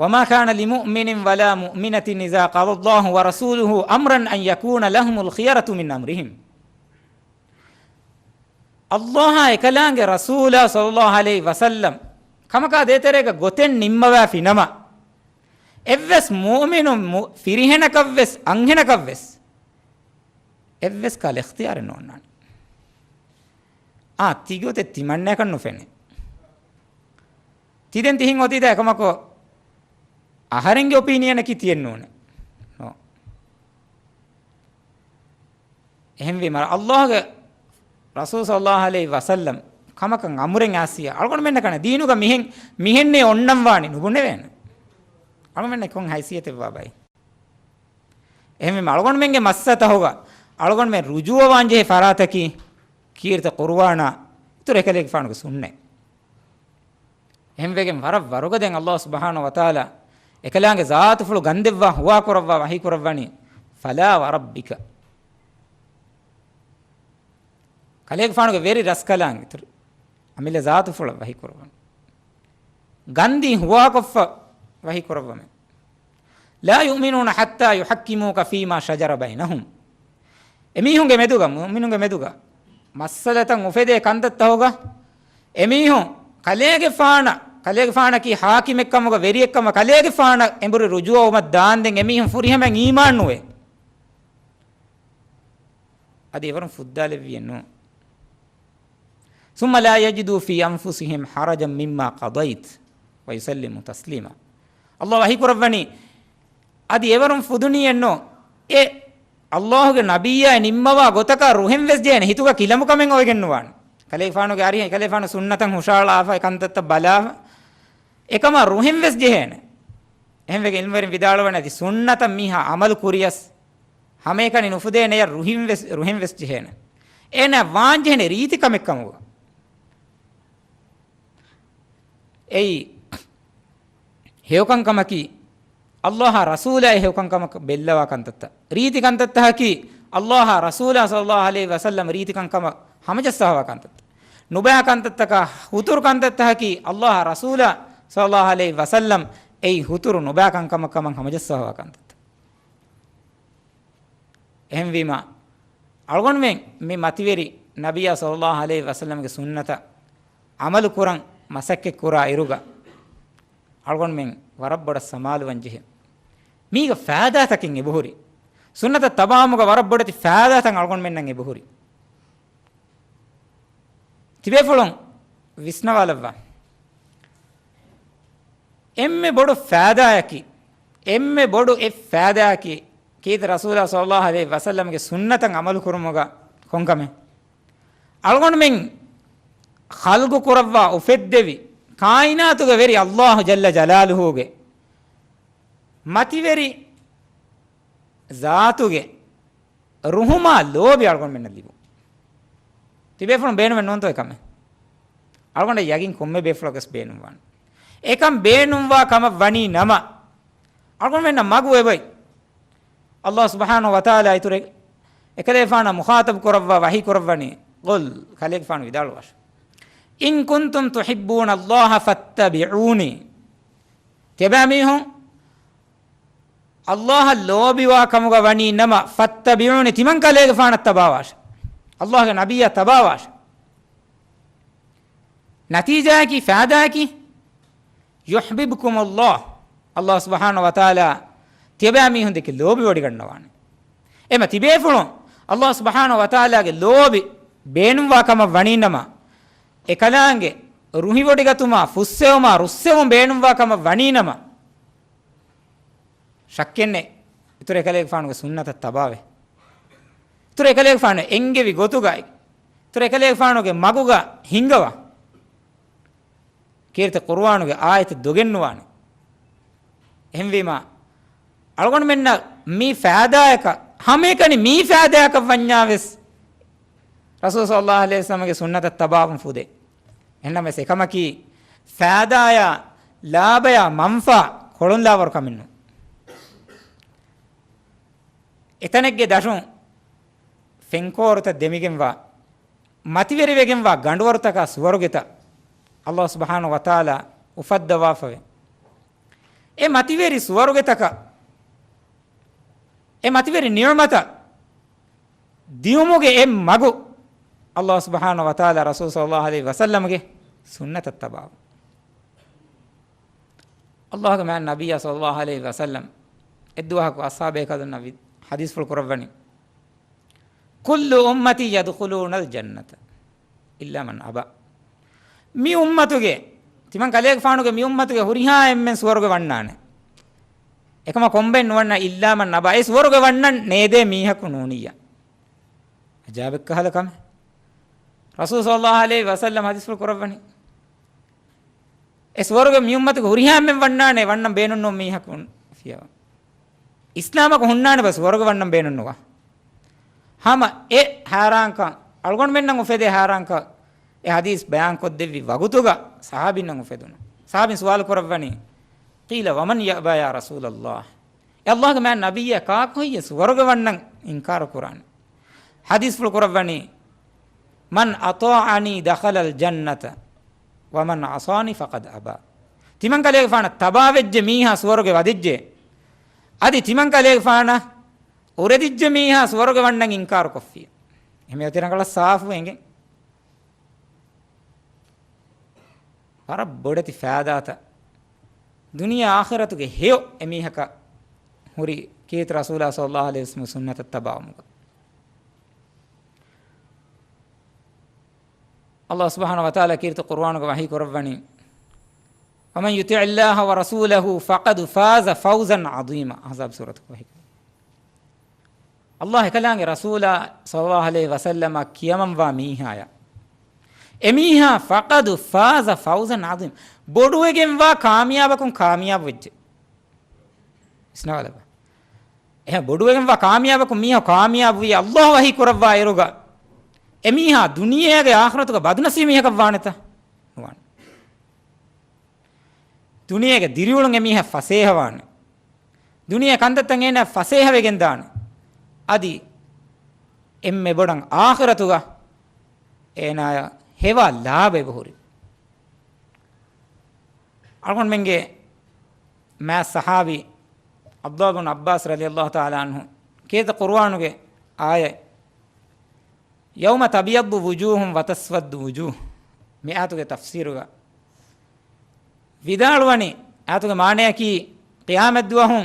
وما كان لمؤمن ولا مؤمنة إذا قضى الله ورسوله أمرا أن يكون لهم الخيرة من أمرهم. ﷲ އާ އެކަލާނގެ ރަސޫލާ ޞައްލައްލާހު ޢަލައިހި ވަސައްލަމް ކަމަކާ ދޭތެރޭގަ ގޮތެއް ނިންމަވާފިނަމަ، އެއްވެސް މުއުމިނު މު-، ފިރިހެނަކަށްވެސް އަންހެނަކަށްވެސް އެއްވެސް ކަހަލަ އިޚްތިޔާރެއް ނޯންނާނެ. އާ، ތިގޮތެއް ތިމަންނަޔަކަށް ނުފެނޭ. ތިދެން ތިހިން އޮތީތަ އެކަމަކު އަހަރެންގެ އޮޕީނިއަނަކީ ތިއެއް ނޫނޭ. ނޯ. އެހެންވީމަ، ﷲގެ ރަސޫލު ޞައްލައްލާހު ޢަލައިހި ވަސައްލަމް ކަމަކަށް އަމުރެއް އައިސިއްޔާ، އަޅުގަނޑުމެންނަކަށް ދީނުގަ މިހެން، މިހެންނޭ އޮންނަންވާނީ ނުބުނެވޭނެ. އަޅުގަނޑުމެންނަށް ކޮން ހައިސިއްޔަތެއްވާ ބައި؟ އެހެންވީމަ، އަޅުގަނޑުމެންގެ މައްސަލަތަކުގަ އަޅުގަނޑުމެން ރުޖޫޢަވާންޖެހޭ ފަރާތަކީ ކީރިތި ޤުރުއާނާ އިތުރު އެކަލޭގެފާނުގެ ސުންނަތް. އެހެންވެގެން ވަރަށް ވަރުގަދައިން ﷲ ސުބްޙާނަހޫ ވަތަޢާލާ އެކަލާނގެ ޒާތުފުޅު ގަންދެއްވާ ހުވާކުރައްވާ ވަޙީކުރައްވަނީ، فلا وربك. ކަލޭގެފާނުގެ ވެރި ރަސްކަލާނގެ އިތުރު އަމިއްލަ ޒާތުފުޅަށް ވަޙީކުރައްވަނީ. ގަންދީ ހުވާކޮށްފަ ވަޙީކުރައްވަމެ. لا يؤمنون حتى يحكموك فيما شجر بينهم. އެމީހުންގެ މެދުގަ، މުއުމިނުންގެ މެދުގަ މައްސަލަތައް އުފެދޭ ކަންތައްތަހުގަ އެމީހުން ކަލޭގެފާނަށް، ކަލޭގެފާނަކީ ޙާކިމެއްކަމުގަ ވެރިއެއްކަމަށް ކަލޭގެފާނަށް އެނބުރި ރުޖޫޢަވުމަށް ދާންދެން އެމީހުން ފުރިހަމައިން އީމާން ނުވޭ. އަދި އެވަރުން ފުއްދާލެއްވިއެއް ނޫން. ثم لا يجدوا في أنفسهم حرجا مما قضيت ويسلموا تسليما. ﷲ ވަޙީކުރައްވަނީ، އަދި އެވަރުން ފުދުނީއެއްނު، އެ ﷲގެ ނަބިއްޔާ ނިންމަވާ ގޮތަކާ ރުހެން ވެސް ޖެހޭނެ، ހިތުގަ ކިލަމުކަމެއް އޮވެގެން ނުވާނެ. ކަލޭގެފާނުގެ އަރިހަށް ކަލޭގެފާނު ސުންނަތަށް ހުށަހަޅާފަ، އެ ކަންތައްތައް ބަލާފަ، އެކަމާ ރުހެން ވެސް ޖެހޭނެ. އެހެންވެގެން ޢިލްމުވެރިން ވިދާޅުވަނީ، އަދި ސުންނަތަށް މީހާ ޢަމަލު ކުރިޔަސް، ހަމައެކަނި ނުފުދޭނެޔަށް ރުހިން ވެސް، ރުހެން ވެސް ޖެހޭނެ. އޭނާ ވާން ޖެހޭނެ ރީތި ކަމެއް ކަމުގަ. އެއީ ހެޔޮކަންކަމަކީ، ﷲ އާ ރަސޫލާ އެ ހެޔޮކަންކަމަށް ބެއްލަވާ ކަންތައްތައް. ރީތި ކަންތައްތަކަކީ، ﷲ އާ ރަސޫލާ ޞައްލައްލާހު ޢަލައިހި ވަސައްލަމް ރީތިކަންކަމަށް ހަމަޖައްސަވާ ކަންތައްތައް. ނުބައި ކަންތައްތަކާ ހުތުރު ކަންތައްތަކަކީ، ﷲ އާ ރަސޫލާ ޞައްލައްލާހު ޢަލައިހި ވަސައްލަމް އެއީ ހުތުރު ނުބައި ކަންކަމަށް ކަމަށް ހަމަޖައްސަވާ ކަންތައްތައް. އެހެންވީމަ، އަޅުގަނޑުމެން މި މަތިވެރި ނަބިއްޔާ ޞައްލައްލާހު ޢަލައިހި ވަސައްލަމްގެ ސުންނަތަށް ޢަމަލު ކުރަން މަސައްކަތް ކުރާ އިރުގަ، އަޅުގަނޑުމެން ވަރަށް ބޮޑަށް ސަމާލުވަން ޖެހޭ. މީގަ ފައިދާތަކެއް އެބަހުރި. ސުންނަތަށް ތަބާވުމުގަ ވަރަށް ބޮޑެތި ފައިދާތައް އަޅުގަނޑުމެންނަށް އެބަހުރި. ތިބޭފުޅުން ވިސްނަވާލައްވާ. އެންމެ ބޮޑު ފައިދާއަކީ، އެންމެ ބޮޑު އެއް ފައިދާއަކީ، ކީރިތި ރަސޫލާ ޞައްލައްލާހު ޢަލައިހި ވަސައްލަމްގެ ސުންނަތަށް ޢަމަލު ކުރުމުގަ ކޮންކަމެއް؟ އަޅުގަނޑުމެން ޚަލްޤު ކުރައްވާ އުފެއްދެވި ކާއިނާތުގެ ވެރި ﷲ ޖައްލަ ޖަލާލުހޫގެ މަތިވެރި ޒާތުގެ ރުހުމާ ލޯބި އަޅުގަނޑުމެންނަށް ލިބުން. ތިބޭފުޅުން ބޭނުމެއް ނޫންތޯ އެކަމެއް؟ އަޅުގަނޑަށް ޔަގީން ކޮންމެ ބޭފުޅަކަސް ބޭނުންވާނެ. އެކަން ބޭނުންވާ ކަމަށް ވަނީ ނަމަ، އަޅުގަނޑުމެންނަށް މަގު އެބައި. ﷲ ސުބްޙާނަހޫ ވަތަޢާލާ އިތުރެ އެކަލޭފާނަށް މުޚާޠަބު ކުރައްވާ ވަޙީ ކުރައްވަނީ، قل، ކަލޭގެފާނު ވިދާޅުވާށި، إن كنتم تحبون الله فاتبعوني. ތިޔަބައިމީހުން ﷲ އަށް ލޯބިވާ ކަމުގަ ވަނީ ނަމަ، فاتبعوني، ތިމަން ކަލޭގެފާނަށް ތަބާވާށެ. ﷲ ގެ ނަބިއްޔާ ތަބާވާށެ. ނަތީޖާއަކީ، ފައިދާއަކީ، يحببكم الله، ﷲ ސުބްޙާނަހޫ ވަތަޢާލާ ތިޔަބައިމީހުން ދެކެ ލޯބިވޮޑިގަންނަވާނެ. އެމަ ތިބޭފުޅުން ﷲ ސުބްޙާނަހޫ ވަތަޢާލާގެ ލޯބި ބޭނުންވާ ކަމަށް ވަނީ ނަމަ، އެކަލާނގެ ރުހިވޮޑިގަތުމާ، ފުއްސެވުމާ، ރުއްސެވުން ބޭނުންވާ ކަމަށް ވަނީ ނަމަ، ޝައްކެއްނެތް، އިތުރު އެކަލޭގެފާނުގެ ސުންނަތަށް ތަބާވޭ. އިތުރު އެކަލޭގެފާނު އެންގެވި ގޮތުގައި، އިތުރު އެކަލޭގެފާނުގެ މަގުގަ ހިންގަވާ. ކީރިތި ޤުރުއާނުގެ އާޔަތެއް ދޮގެއްނުވާނެ. އެހެންވީމާ، އަޅުގަނޑުމެންނަށް މި ފައިދާއަކަށް، ހަމައެކަނި މި ފައިދާއަކަށް ވަންޏާވެސް، ރަސޫލު ޞައްލައްލާހު ޢަލައިހި ވަސައްލަމަގެ ސުންނަތަށް ތަބާވުން ފުދޭ. އެހެންނަމަވެސް އެކަމަކީ، ފައިދާޔާ، ލާބަޔާ، މަންފާ ކޮޅުންލާވަރު ކަމެއް ނޫން. އެތަނެއްގެ ދަށުން ފެންކޯރުތައް ދެމިގެންވާ، މަތިވެރިވެގެންވާ ގަނޑުވަރުތަކާ ސުވަރުގެތައް ﷲ ސުބްޙާނަހޫ ވަތަޢާލާ އުފައްދަވާފަވޭ. އެ މަތިވެރި ސުވަރުގެތަކަށް، އެ މަތިވެރި ނިޢުމަތަށް ދިއުމުގެ އެއް މަގު، ﷲ ސުބްޙާނަހޫ ވަތަޢާލާ ރަސޫލު ޞައްލައްލާހު ޢަލައިހި ވަސައްލަމްގެ ސުންނަތަށް ތަބާވުން. ﷲ ގެ މާތް ނަބިއްޔާ ޞައްލައްލާހު ޢަލައިހި ވަސައްލަމް އެއްދުވަހަކު އަޞްޙާބޭކަލުންނަށް ވި-، ޙަދީޘްފުޅު ކުރައްވަނީ، كل أمتي يدخلون الجنة إلا من أبى. މި އުއްމަތުގެ، ތިމަން ކަލޭގެފާނުގެ މި އުއްމަތުގެ ހުރިހާ އެންމެން ސުވަރުގެ ވަންނާނެ. އެކަމަކު ކޮންބައެއް ނުވަންނަ، إلا من أبى، އެ ސުވަރުގެ ވަންނަން ނޭދޭ މީހަކު ނޫނިއްޔާ. އަޖާބެއްކަހަލަ ކަމެއް. ރަސޫލު ޞައްލައްލާހު ޢަލައިހި ވަސައްލަމް ޙަދީޘްފުޅު ކުރައްވަނީ، އެ ސުވަރުގެ މި އުއްމަތުގެ ހުރިހާ އެންމެން ވަންނާނެ، ވަންނަން ބޭނުން ނޫން މީހަކު ފިޔަވާ. އިސްލާމަކު ހުންނާނެ ބަސް ސުވަރުގެ ވަންނަން ބޭނުން ނުވާ. ހަމަ އެ ހައިރާންކަން، އަޅުގަނޑުމެންނަށް އުފެދޭ ހައިރާންކަން، އެ ޙަދީޘް ބަޔާންކޮށްދެއްވި ވަގުތުގަ ޞަޙާބީންނަށް އުފެދުނު. ޞަޙާބީން ސުވާލު ކުރައްވަނީ، قيل ومن يأبى يا رسول الله؟ އެ ﷲ ގެ މާތް ނަބިއްޔާ، ކާކު ހެއްޔޭ ސުވަރުގެ ވަންނަން އިންކާރު ކުރާނެ؟ ޙަދީޘްފުޅު ކުރައްވަނީ، من أطاعني دخل الجنة ومن عصاني فقد أبى. ތިމަން ކަލޭގެފާނަށް ތަބާވެއްޖެ މީހާ ސުވަރުގެ ވަދެއްޖެ. އަދި ތިމަން ކަލޭގެފާނަށް އުރެދިއްޖެ މީހާ ސުވަރުގެ ވަންނަން އިންކާރު ކޮށްފި. އެހެން އޮތީ ރަނގަޅަށް ސާފު އެނގެން. ވަރަށް ބޮޑެތި ފައިދާތައް ދުނިޔެ އާޚިރަތުގެ ހެޔޮ އެމީހަކަށް ހުރި ކީރިތި ރަސޫލާ ޞައްލައްލާހު ޢަލައިހި ވަސައްލަމް ސުންނަތަށް ތަބާވުމުގަ. ﷲ ސުބްޙާނަހޫ ވަތަޢާލާ ކީރިތި ޤުރުއާނުގަ ވަޙީ ކުރައްވަނީ، ومن يطع الله ورسوله فقد فاز فوزا عظيما. އަޙްޒާބު ސޫރަތުގަ ވަޙީ ކުރައްވަނީ. ﷲ އެކަލާނގެ ރަސޫލާ ޞައްލައްލާހު ޢަލައިހި ވަސައްލަމަށް ކިޔަމަންވާ މީހާޔަށް، އެމީހާ، فقد فاز فوزا عظيما، ބޮޑުވެގެންވާ ކާމިޔާބަކުން ކާމިޔާބު ވެއްޖެ. ވިސްނާލަބަ. އެހެން ބޮޑުވެގެންވާ ކާމިޔާބަކުން މީހާ ކާމިޔާބުވީ ﷲ ވަޙީ ކުރައްވާ އިރުގަ، އެމީހާ ދުނިޔޭގެ އާޚިރަތުގަ ބަދުނަސީބު މީހަކަށް ވާނެތަ؟ ނުވާނެ. ދުނިޔޭގެ ދިރިއުޅުން އެމީހަށް ފަސޭހަވާނެ. ދުނިޔޭ ކަންތައްތައް އޭނާ ފަސޭހަވެގެން ދާނެ. އަދި އެންމެ ބޮޑަށް އާޚިރަތުގަ އޭނާޔަށް ހެވާ ލާބަ އެބަހުރި. އަޅުގަނޑުމެންގެ މާތް ޞަޙާބީ ޢަބްދުﷲ ބިން ޢައްބާސް ރަޟިޔަﷲ ތަޢާލާ ޢަންހު ކީރިތި ޤުރުއާނުގެ އާޔަތް، يوم تبيض وجوه وتسود وجوه، މި އާޔަތުގެ ތަފްސީރުގަ ވިދާޅުވަނީ، އާޔަތުގެ މާނަޔަކީ، ޤިޔާމަތްދުވަހު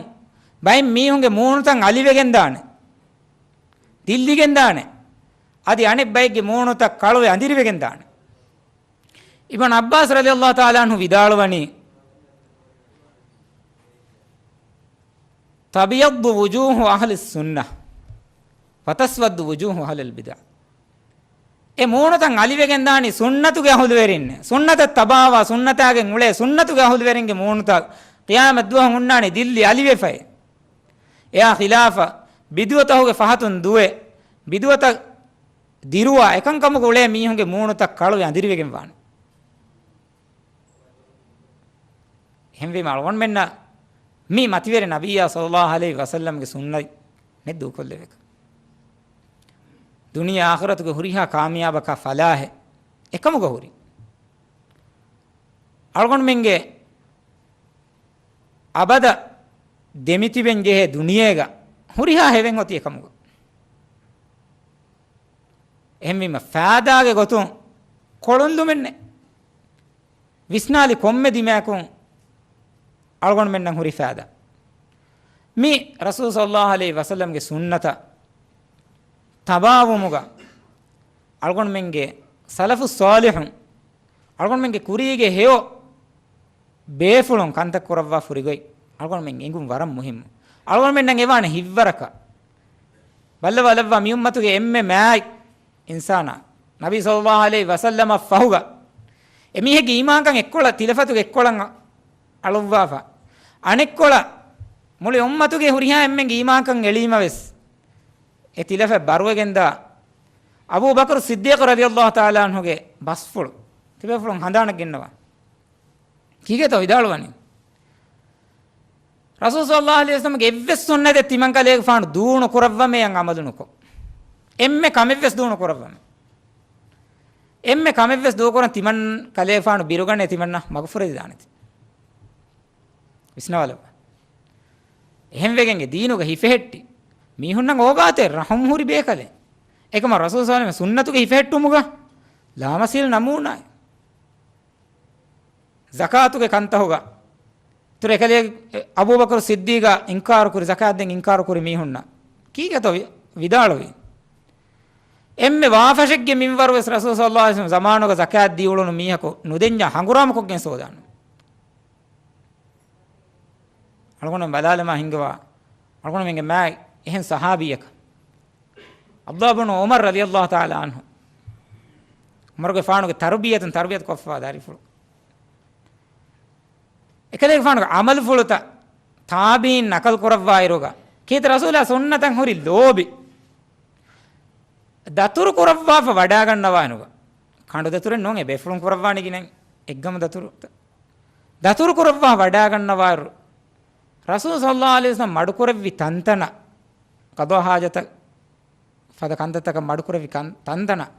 ބައެއް މީހުންގެ މޫނުތައް އަލިވެގެންދާނެ، ދިއްލިގެންދާނެ، އަދި އަނެއް ބައެއްގެ މޫނުތައް ކަޅުވެ އަނދިރިވެގެންދާނެ. އިބްނު ޢައްބާސް ރަޟިޔަﷲ ތަޢާލާ ޢަންހު ވިދާޅުވަނީ، تبيض وجوه أهل السنة وتسود وجوه أهل البدع. އެ މޫނުތައް އަލިވެގެންދާނީ ސުންނަތުގެ އަހުލުވެރިން، ސުންނަތަށް ތަބާވާ، ސުންނަތާގެން އުޅޭ ސުންނަތުގެ އަހުލުވެރިންގެ މޫނުތައް ޤިޔާމަތްދުވަހު ހުންނާނީ ދިއްލި އަލިވެފައި. އެއާ ޚިލާފަށް ބިދުޢަތަހުގެ ފަހަތުން ދުވެ، ބިދުޢަތަށް ދިރުވާ އެކަންކަމުގަ އުޅޭ މީހުންގެ މޫނުތައް ކަޅުވެ އަނދިރިވެގެން ވާނެ. އެހެންވީމަ އަޅުގަނޑުމެންނަށް މި މަތިވެރި ނަބިއްޔާ ޞައްލައްލާހު ޢަލައިހި ވަސައްލަމްގެ ސުންނަތް ނެތް ދޫކޮށްލެވޭކަށް. ދުނިޔެ އާޚިރަތުގެ ހުރިހާ ކާމިޔާބަކާ ފަލާހެއް އެކަމުގަ ހުރި. އަޅުގަނޑުމެންގެ އަބަދަށް ދެމިތިބެން ޖެހޭ ދުނިޔޭގަ ހުރިހާ ހެވެން އޮތީ އެކަމުގަ. އެހެންވީމަ ފައިދާގެ ގޮތުން ކޮޅުންލުމެއް ނެތް. ވިސްނާލި ކޮންމެ ދިމާއަކުން އަޅުގަނޑުމެންނަށް ހުރި ފައިދާ. މި ރަސޫލު ޞައްލައްލާހު ޢަލައިހި ވަސައްލަމްގެ ސުންނަތަށް ތަބާވުމުގަ އަޅުގަނޑުމެންގެ ސަލަފު ޞާލިޙުން، އަޅުގަނޑުމެންގެ ކުރީގެ ހެޔޮ ބޭފުޅުން ކަންތައް ކުރައްވާ ފުރިގޮތް އަޅުގަނޑުމެން އެނގުން ވަރަށް މުހިއްމު. އަޅުގަނޑުމެންނަށް އެވާނެ ހިތްވަރަކަށް. ބައްލަވާލައްވާ މި އުއްމަތުގެ އެންމެ މާތް އިންސާނާ، ނަބީ ޞައްލައްލާހު ޢަލައިހި ވަސައްލަމަށް ފަހުގަ އެމީހެއްގެ އީމާންކަން އެއްކޮޅަށް ތިލަފަތުގެ އެއްކޮޅަށް އަޅުއްވާފަ، އަނެއްކޮޅަށް މުޅި އުއްމަތުގެ ހުރިހާ އެންމެންގެ އީމާންކަން އެޅީމަވެސް، އެ ތިލަފަތް ބަރުވެގެންދާ އަބޫ ބަކުރު ޞިއްދީޤު ރަޟިޔަﷲ ތަޢާލާ ޢަންހުގެ ބަސްފުޅު ތިބޭފުޅުން ހަނދާނަށް ގެންނަވާ. ކީކޭތޯ ވިދާޅުވަނީ؟ ރަސޫލު ޞައްލައްލާހު ޢަލައިހި ވަސައްލަމްގެ އެއްވެސް ސުންނަތެއް ތިމަން ކަލޭގެފާނު ދޫނު ކުރައްވަމޭ އަމަލު ނުކޮށް. އެންމެ ކަމެއްވެސް ދޫނު ކުރައްވަމޭ. އެންމެ ކަމެއްވެސް ދޫކުރަން ތިމަން ކަލޭފާނު ބިރުގަނެ ތިމަންނަށް މަގުފުރެދިދާނެތި. ވިސްނާލަބަ. އެހެންވެގެން އެ ދީނުގަ ހިފެހެއްޓި މީހުންނަށް އޯގާތެ ރަޙުމް ހުރި ބޭކަލެއް. އެކަމަ ރަސޫލު ޞައްލައްލާހު ޢަލައިހި ވަސައްލަމް ސުންނަތުގެ ހިފެހެއްޓުމުގަ ލާމަސީލް ނަމޫނާއެއް. ޒަކާތުގެ ކަންތަހުގަ ތުރެކަލޭ އަބޫބަކުރު ސިއްދީގަ އިންކާރު ކުރި، ޒަކާތް ދޭން އިންކާރު ކުރި މީހުންނަށް ކީކޭތޯ ވި-، ވިދާޅުވީ؟ އެންމެ ވާފަށެއްގެ މިންވަރު ވެސް ރަސޫލު ޞައްލައްލާހު ޢަލައިހި ވަސައްލަމް ޒަމާނުގަ ޒަކާތް ދީ އުޅުނު މީހަކު ނުދެންޏާ ހަނގުރާމަ ކޮށްގެން ސޯދާނު. އަޅުގަނޑު ބަލާލަމާ ހިންގަވާ، އަޅުގަނޑުމެންގެ މާތް އެހެން ޞަޙާބީއަކަށް. ޢަބްދުﷲ ބުނު ޢުމަރު ރަޟިޔަﷲ ތަޢާލާ ޢަންހު. ޢުމަރުގެފާނުގެ ތަރުބިޔަތުން ތަރުބިޔަތު ކޮށްފަވާ ދަރިފުޅު. އެކަލޭގެފާނުގެ ޢަމަލުފުޅުތައް ތާބިޢީން ނަޤަލް ކުރައްވާއިރުގަ، ކީރިތި ރަސޫލާ ސުންނަތަށް ހުރި ލޯބި. ދަތުރު ކުރައްވާފަ ވަޑާގަންނަވާ އިނުގަ. ކަނޑު ދަތުރެއް ނޫން، އެ ބޭފުޅުން ކުރައްވާނެ ގިނައިން އެއްގަމު ދަތުރު. ދަތުރު ކުރައްވާ ވަޑާގަންނަވާއިރު، ރަސޫލު ޞައްލައްލާހު ޢަލައިހި ވަސައްލަމް މަޑުކުރެއްވި ތަންތަނަށް، ޤަޟާ ޙާޖަތަށް ފަދަ ކަންތައްތަކަށް މަޑުކުރެއްވި ކަން-، ތަންތަނަށް،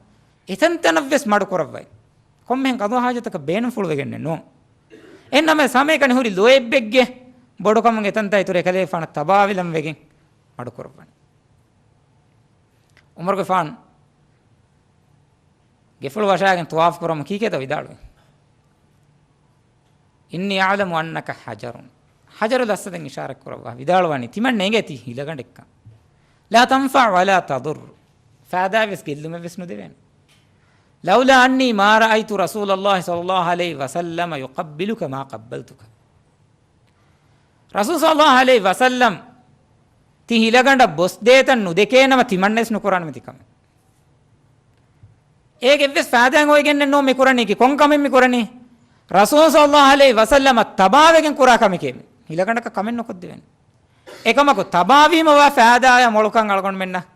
އެތަންތަނަށްވެސް މަޑުކުރައްވައި. ކޮންމެހެން ޤަޟާ ޙާޖަތަކަށް ބޭނުންފުޅުވެގެންނެއް ނޫން. އެހެންނަމަވެސް ހަމައެކަނި ހުރި ލޯތްބެއްގެ ބޮޑުކަމުން އެތަންތާ އިތުރު އެކަލޭފާނަށް ތަބާވެލަން ވެގެން މަޑުކުރައްވަނީ. ޢުމަރުގެފާނު ގެފުޅު ވަށާގެން ޠަވާފު ކުރަމުން ކީކޭތޯ ވިދާޅުވީ؟ إني أعلم أنك حجر. ޙަޖަރުލް އަސްވަދަށް އިޝާރަތް ކުރައްވާ ވިދާޅުވަނީ، ތިމަންނަށް އެނގޭ ތި ހިލަގަނޑެއްކަން. لا تنفع ولا تضر. ފައިދާވެސް ގެއްލުމެއްވެސް ނުދެވޭނެ. لولا أني ما رأيت رسول الله صلى الله عليه وسلم يقبلك ما قبلتك. ރަސޫލު ޞައްލައްލާހު ޢަލައިހި ވަސައްލަމް ތި ހިލަގަނޑަށް ބޮސްދޭތަން ނުދެކޭނަމަ ތިމަންނަވެސް ނުކުރާނަމެ ތިކަމެއް. އޭގެއްވެސް ފައިދާއެއް އޮވެގެންނެއް ނޫން މި ކުރަނީކީ. ކޮން ކަމެއް މި ކުރަނީ؟ ރަސޫލު ޞައްލައްލާހު ޢަލައިހި ވަސައްލަމަށް ތަބާވެގެން ކުރާ ކަމެކޭ މި. ހިލަގަނޑަކަށް ކަމެއް ނުކޮށްދެވޭނެ. އެކަމަކު ތަބާވީމަ ވާ ފައިދާއާ މޮޅުކަން އަޅުގަނޑުމެންނަށް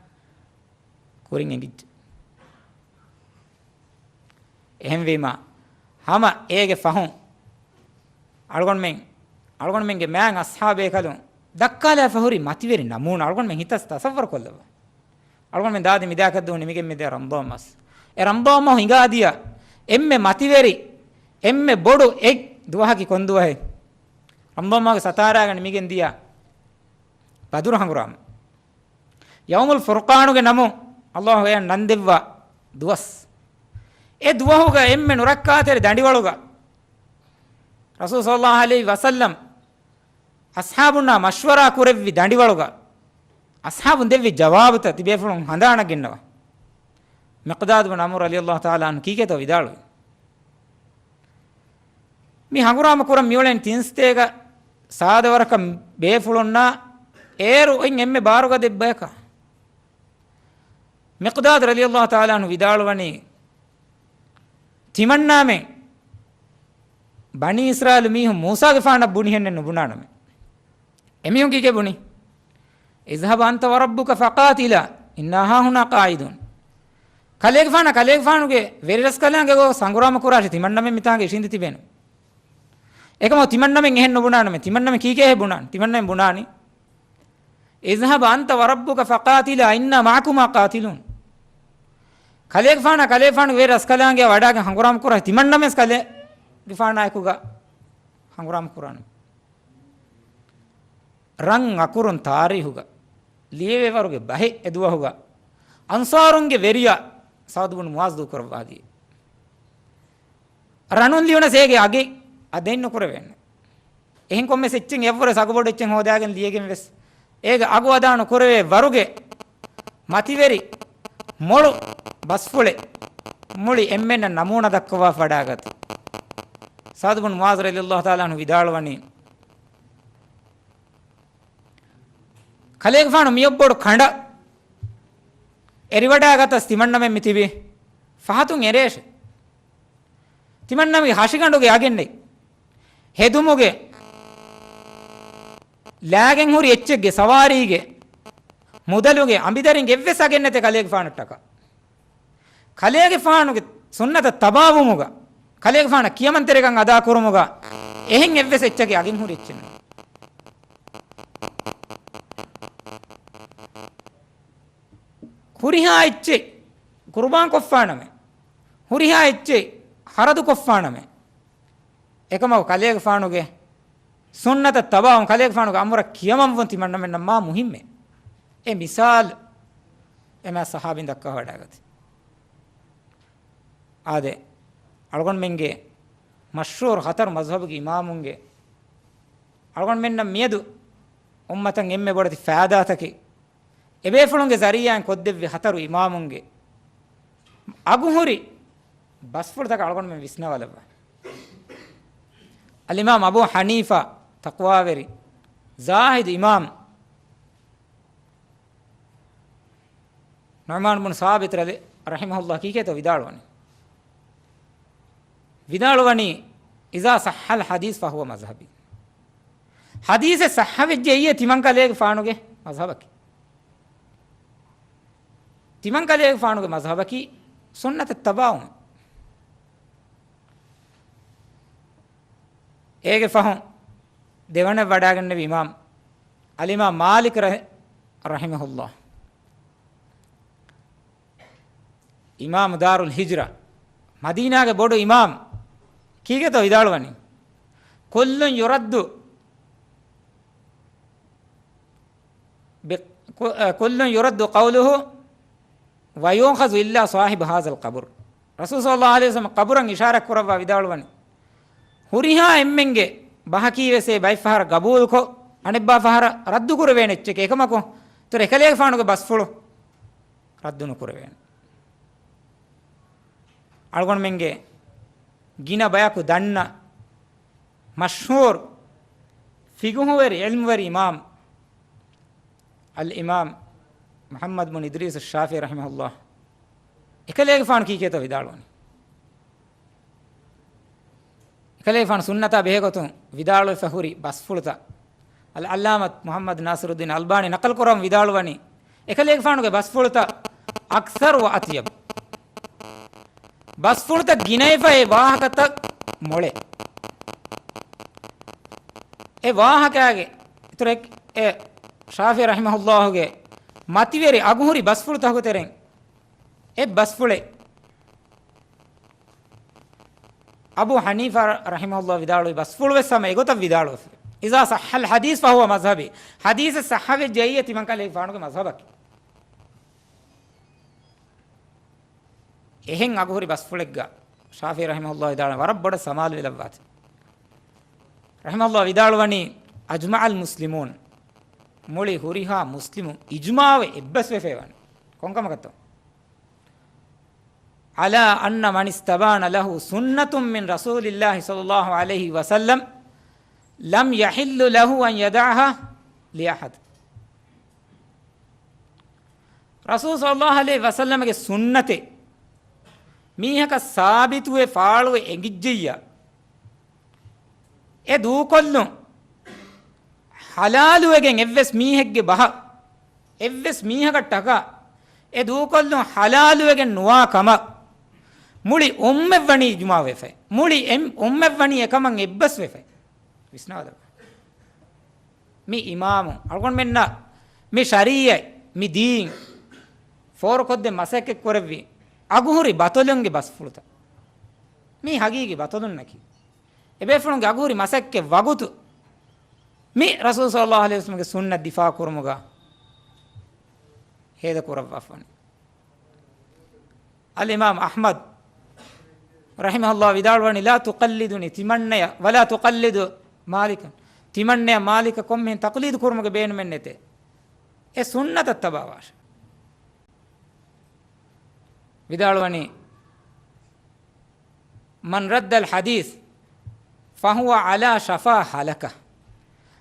ކުރިން އެނގިއްޖެ. އެހެންވީމަ، ހަމަ އޭގެ ފަހުން އަޅުގަނޑުމެން، އަޅުގަނޑުމެންގެ މާތް އަޞްޙާބޭކަލުން ދައްކާލާފަ ހުރި މަތިވެރި ނަމޫނާ އަޅުގަނޑުމެން ހިތަށް ތަޞައްވަރު ކޮށްލައްވާ. އަޅުގަނޑުމެން ދާދި މިދާކަށްދުވަހު ނިމިގެން މިދިޔަ ރަމަޟާން މަސް. އެ ރަމަޟާން މަހު ހިނގާދިޔަ އެންމެ މަތިވެރި، އެންމެ ބޮޑު އެއް ދުވަހަކީ ކޮން ދުވަހެއް؟ ރަމަޟާން މަހުގެ ސަތާރާގަ ނިމިގެން ދިޔަ ބަދުރު ހަނގުރާމަ. ޔައުމުލް ފުރުޤާނުގެ ނަމުން ﷲ އެޔަށް ނަންދެއްވާ ދުވަސް. އެ ދުވަހުގަ އެންމެ ނުރައްކާތެރި ދަނޑިވަޅުގަ ރަސޫލު ޞައްލައްލާހު ޢަލައިހި ވަސައްލަމް އަޞްޙާބުންނާ މަޝްވަރާ ކުރެއްވި ދަނޑިވަޅުގަ، އަޞްޙާބުން ދެއްވި ޖަވާބުތައް ތިބޭފުޅުން ހަނދާނަށް ގެންނަވާ. މިޤްދާދު ބުން ޢަމްރު ރަޟިޔައްލާހު ތަޢާލާ ޢަންހު ކީކޭތޯ ވިދާޅުވި؟ މި ހަނގުރާމަ ކުރަން މިއުޅެނީ ތިން ސަތޭކަ ސާދަ ވަރަކަށް ބޭފުޅުންނާ އޭރު އޮތް އެންމެ ބާރުގަދަ ބަޔަކަށް. މިޤްދާދު ރަޟިޔައްލާހު ތަޢާލާ ޢަންހު ވިދާޅުވަނީ، ތިމަންނާމެން ބަނީ އިސްރާއީލު މީހުން މޫސާގެފާނަށް ބުނިހެންނެއް ނުބުނާނަމޭ. އެމީހުން ކީކޭ ބުނީ؟ اذهب أنت وربك فقاتلا إنا هاهنا قاعدون. ކަލޭގެފާނާ ކަލޭގެފާނުގެ ވެރިރަސްކަލާނގެ ގޮސް ހަނގުރާމަ ކުރާށޭ، ތިމަންނަމެން މިތާނގަ އިށީނދެ ތިބޭނެ. އެކަމަކު ތިމަންނަމެން އެހެން ނުބުނާނަމޭ. ތިމަންނަމެން ކީކޭހޭ ބުނާނީ؟ ތިމަންނަމެން ބުނާނީ، اذهب أنت وربك فقاتلا إنا معكما قاتلون. ކަލޭގެފާނާ ކަލޭގެފާނުގެ ވެރިރަސްކަލާނގެއާ ވަޑާގެން ހަނގުރާމަ ކުރާށޭ، ތިމަންނަމެން ކަލޭގެފާނާއެކުގަ ހަނގުރާމަ ކުރާނަމޭ. ރަން އަކުރުން ތާރީހުގަ ލިޔެވޭ ވަރުގެ ބަހެއް އެދުވަހުގަ އަންޞާރުންގެ ވެރިޔާ ސަޢުދު ބުން މުޢާޛު ދޫކުރައްވާދިޔަ. ރަނުން ލިޔުނަސް އޭގެ އަގެއް އަދައިން ނުކުރެވޭނެ. އެހެން ކޮންމެސް އެއްޗެއް އެއްވުރެސް އަގުބޮޑު އެއްޗެއް ހޯދާގެން ލިޔެގެން ވެސް އޭގެ އަގު އަދާ ނުކުރެވޭ ވަރުގެ މަތިވެރި މޮޅު ބަސްފުޅެއް މުޅި އެންމެންނަށް ނަމޫނާ ދައްކަވާފަ ވަޑާގަތީ. ސަޢުދު ބުން މުޢާޛު ރަޟިޔައްލާހު ތަޢާލާ ޢަންހު ވިދާޅުވަނީ، ކަލޭގެފާނު މިއޮއްބޮޑު ކަނޑަށް އެރިވަޑާގަތަސް ތިމަންނަމެން މިތިބީ ފަހަތުން އެރޭށެ. ތިމަންނަމެންގެ ހަށިގަނޑުގެ އަގެއް ނެތް. ހެދުމުގެ، ލާގެން ހުރި އެއްޗެއްގެ، ސަވާރީގެ، މުދަލުގެ، އަނބިދަރިންގެ އެއްވެސް އަގެއް ނެތޭ ކަލޭގެފާނަށްޓަކާ. ކަލޭގެފާނުގެ ސުންނަތަށް ތަބާވުމުގަ، ކަލޭގެފާނަށް ކިޔަމަންތެރިކަން އަދާކުރުމުގަ އެހެން އެއްވެސް އެއްޗެއްގެ އަގެއް ހުރި އެއްޗެއް ނެތް. ހުރިހާ އެއްޗެއް ޤުރުބާން ކޮށްފާނަމޭ، ހުރިހާ އެއްޗެއް ޚަރަދު ކޮށްފާނަމޭ، އެކަމަކު ކަލޭގެފާނުގެ ސުންނަތަށް ތަބާވުން، ކަލޭގެފާނުގެ އަމުރަށް ކިޔަމަންވުން ތިމަންނަމެންނަށް މާ މުހިއްމޭ. އެ މިސާލު އެމާ ޞަޙާބީން ދައްކާ ވަޑާގަތީ. އާދެ، އަޅުގަނޑުމެންގެ މަޝްހޫރު ހަތަރު މަޒްހަބުގެ އިމާމުންގެ، އަޅުގަނޑުމެންނަށް މިއަދު އުއްމަތަށް އެންމެ ބޮޑެތި ފައިދާތަކެއް، އެބޭފުޅުންގެ ޒަރީޢާއިން ކޮށްދެއްވި ހަތަރު އިމާމުންގެ އަގުހުރި ބަސްފުޅުތަކަށް އަޅުގަނޑުމެން ވިސްނަވާލައްވާ. އަލްއިމާމް އަބޫ ޙަނީފާ، ތަޤްވާވެރި، ޒާހިދު އިމާމް، ނުޢުމާން ބުން ސާބިތު ރަ-، ރަޙިމަހުﷲ ކީކޭތޯ ވިދާޅުވަނީ؟ ވިދާޅުވަނީ، إذا صح الحديث فهو مذهبي. ޙަދީޘެއް ޞައްޙަވެއްޖެއްޔޭ ތިމަންކަލޭގެފާނުގެ މަޒްހަބަކީ. ތިމަންކަލޭގެފާނުގެ މަޒްހަބަކީ ސުންނަތަށް ތަބާވުން. އޭގެ ފަހުން ދެވަނަ ވަޑާގެންނެވި އިމާމް އަލްއިމާމް މާލިކް ރަ-، ރަޙިމަހުﷲ. އިމާމު ދާރުލް ހިޖްރާ، މަދީނާގެ ބޮޑު އިމާމް ކީކޭތޯ ވިދާޅުވަނީ؟ كل يرد ب-، ك-، كل يرد قوله ويؤخذ إلا صاحب هذا القبر. ރަސޫލު ޞައްލަﷲު ޢަލައިހި ވަސައްލަމަ ޤަބުރަށް އިޝާރާތް ކުރައްވާ ވިދާޅުވަނީ، ހުރިހާ އެންމެންގެ ބަހަކީވެސް އެ ބައެއް ފަހަރަށް ގަބޫލުކޮށް، އަނެއްބާ ފަހަރަށް ރައްދު ކުރެވޭނެ އެއްޗެކޭ. އެކަމަކު، އިތުރު އެކަލޭގެފާނުގެ ބަސްފުޅު ރައްދު ނުކުރެވޭނެ. އަޅުގަނޑުމެންގެ ގިނަ ބަޔަކު ދަންނަ މަޝްހޫރު ފިޤުހުވެރި، ޢިލްމުވެރި އިމާމް އަލްއިމާމް މުޙައްމަދު ބުން އިދްރީސް އައްޝާފިޢީ ރަޙިމަހުﷲ، އެކަލޭގެފާނު ކީކޭތޯ ވިދާޅުވަނީ؟ އެކަލޭގެފާނު ސުންނަތާ ބެހޭގޮތުން ވިދާޅުވެފަ ހުރި ބަސްފުޅުތައް އަލްޢައްލާމަތު މުޙައްމަދު ނާޞިރުއްދީން އަލްބާނީ ނަޤަލު ކުރަމުން ވިދާޅުވަނީ، އެކަލޭގެފާނުގެ ބަސްފުޅުތައް أكثر وأطيب. ބަސްފުޅުތައް ގިނައިފަ އެ ވާހަކަތައް މޮޅޭ. އެ ވާހަކައިގެ އިތުރެއް އެ ޝާފިޢީ ރަޙިމަހުﷲގެ މަތިވެރި އަގުހުރި ބަސްފުޅުތަކުގެ ތެރެއިން އެއް ބަސްފުޅެއް އަބޫ ޙަނީފާ ރަޙިމަހުﷲ ވިދާޅުވި ބަސްފުޅުވެސް ހަމަ އެގޮތަށް ވިދާޅުވެފަ. إذا صح الحديث فهو مذهبي. ޙަދީޘެއް ޞައްޙަވެއްޖެއްޔޭ ތިމަންކަލޭގެފާނުގެ މަޒްހަބަކީ. އެހެން އަގުހުރި ބަސްފުޅެއްގަ ޝާފިޢީ ރަޙިމަހުﷲ ވިދާޅުވި ވަރަށް ބޮޑަށް ސަމާލުވެލައްވާތި. ރަޙިމަހުﷲ ވިދާޅުވަނީ، "أجمع المسلمون"، މުޅި ހުރިހާ މުސްލިމުން އިޖުމާވެ އެއްބަސްވެފައިވާނެ. ކޮންކަމަކަށްތޯ؟ "على أن من استبان له سنة من رسول الله صلى الله عليه وسلم لم يحل له أن يدعها لأحد." ރަސޫލު ޞައްލައްލާހު ޢަލައިހި ވަސައްލަމަގެ ސުންނަތެއް މީހަކަށް ސާބިތުވެ ފާޅުވެ އެނގިއްޖެއްޔާ، އެ ދޫކޮށްލުން ޙަލާލުވެގެން އެއްވެސް މީހެއްގެ ބަހަށް، އެއްވެސް މީހަކަށްޓަކާ އެ ދޫކޮށްލުން ޙަލާލުވެގެން ނުވާ ކަމަށް މުޅި އުއްމަތްވަނީ އިޖުމާވެފައި. މުޅި އެ އުއްމަތްވަނީ އެކަމަށް އެއްބަސްވެފައި. ވިސްނާލަބަ. މި އިމާމު އަޅުގަނޑުމެންނަށް މި ޝަރީޢަތް، މި ދީން ފޯރުކޮށްދޭ މަސައްކަތް ކުރެއްވި އަގުހުރި ބަތޮލުންގެ ބަސްފުޅުތައް. މީ ހަގީގީ ބަތޮލުންނަކީ. އެބޭފުޅުންގެ އަގުހުރި މަސައްކަތް ވަގުތު މި ރަސޫލު ޞައްލައްލާހު ޢަލައިހި ވަސައްލަމަގެ ސުންނަތް ދިފާޢު ކުރުމުގަ ހޭދަ ކުރައްވާފަވަނީ. އަލްއިމާމް އަޙްމަދު ރަޙިމަހުﷲ ވިދާޅުވަނީ، "لا تقلدني"، ތިމަންނަޔަށް، "ولا تقلدوا مالكا"، ތިމަންނަޔަށް މާލިކަށް ކޮންމެހެން ތަޤްލީދު ކުރުމުގެ ބޭނުމެއް ނެތޭ. އެ ސުންނަތަށް ތަބާވާށޭ. ވިދާޅުވަނީ، "من رد الحديث فهو على شفا هلكة."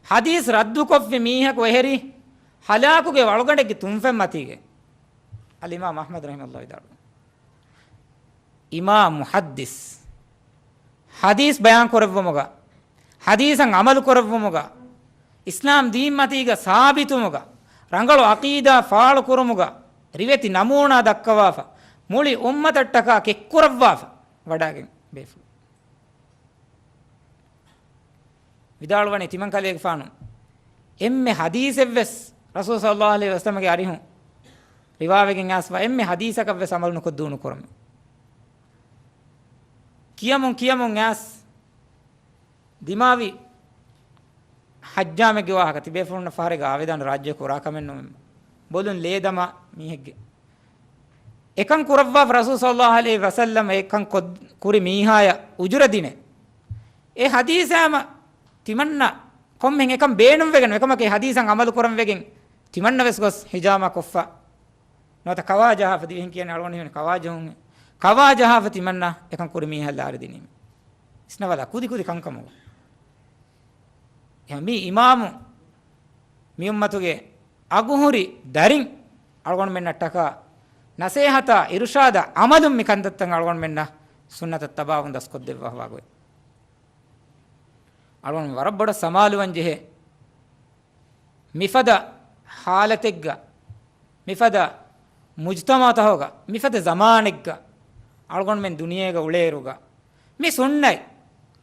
ޙަދީޘް ރައްދުކޮށްފި މީހަކު އެހެރީ ހަލާކުގެ ވަޅުގަނޑެއްގެ ތުންފަތް މަތީގަ. އަލްއިމާމް އަޙްމަދު ރަޙިމަހުﷲ ވިދާޅުވި. އިމާމް މުޙައްދިސް ޙަދީޘް ބަޔާން ކުރެއްވުމުގަ، ޙަދީޘަށް ޢަމަލު ކުރެއްވުމުގަ، އިސްލާމް ދީން މަތީގަ ސާބިތުވުމުގަ، ރަނގަޅު ޢަޤީދާ ފާޅު ކުރުމުގަ، ރިވެތި ނަމޫނާ ދައްކަވާފަ، މުޅި އުއްމަތަށްޓަކާ ކެއްކުރައްވާފަ ވަޑައިގެން ބޭފުޅުން. ވިދާޅުވަނީ ތިމަން ކަލޭގެފާނު އެންމެ ޙަދީޘެއްވެސް ރަސޫލު ޞައްލައްލާހު ޢަލައިހި ވަސައްލަމަގެ އަރިހުން ރިވާވެގެން އައިސްފަ އެންމެ ޙަދީޘަކަށްވެސް ޢަމަލު ނުކޮށްދޫ ނުކުރަމޭ. ކިޔަމުން ކިޔަމުން އައިސް ދިމާވި ޙައްޖާމެއްގެ ވާހަކަ ތިބޭފުޅުންނަށް ފަހަރެއްގަ އާވެދާނެ ރާއްޖެ ކުރާ ކަމެއް ނޫން. ބޮލުން ލޭ ދަމާ މީހެއްގެ އެކަން ކުރައްވާފަ ރަސޫލު ޞައްލައްލާހު ޢަލައިހި ވަސައްލަމަ އެކަން ކޮށް-، ކުރި މީހާޔަށް އުޖުރަ ދިނޭ. އެ ޙަދީޘާމަ ތިމަންނަ ކޮންމެހެން އެކަން ބޭނުންވެގެން އެކަމަކީ ޙަދީޘަށް ޢަމަލު ކުރަން ވެގެން ތިމަންނަ ވެސް ގޮސް ޙިޖާމާ ކޮށްފަ. ނުވަތަ ކަވާ ޖަހާފަ ދިވެހިން ކިޔަނީ އަޅުގަނޑު ހީވަނީ ކަވާ ޖަހުން. ކަވާ ޖަހާފަ ތިމަންނަ އެކަން ކުރި މީހާ ލާރި ދިނީމެ. ވިސްނަވާލާ ކުދި ކުދި ކަންކަމުގަ. އެހެން މި އިމާމު މި އުއްމަތުގެ އަގުހުރި ދަރިން އަޅުގަނޑުމެންނަށްޓަކާ ނަސޭހަތާ އިރުޝާދާ ޢަމަލުން މި ކަންތައްތައް އަޅުގަނޑުމެންނަށް ސުންނަތަށް ތަބާވުން ދަސްކޮށްދެއްވާފަވާ ގޮތް. އަޅުގަނޑު ވަރަށް ބޮޑަށް ސަމާލުވަން ޖެހޭ. މިފަދަ ޙާލަތެއްގަ، މިފަދަ މުޖްތަމަޢުތަކުގަ، މިފަދަ ޒަމާނެއްގަ އަޅުގަނޑުމެން ދުނިޔޭގަ އުޅޭއިރުގަ، މި ސުންނަތް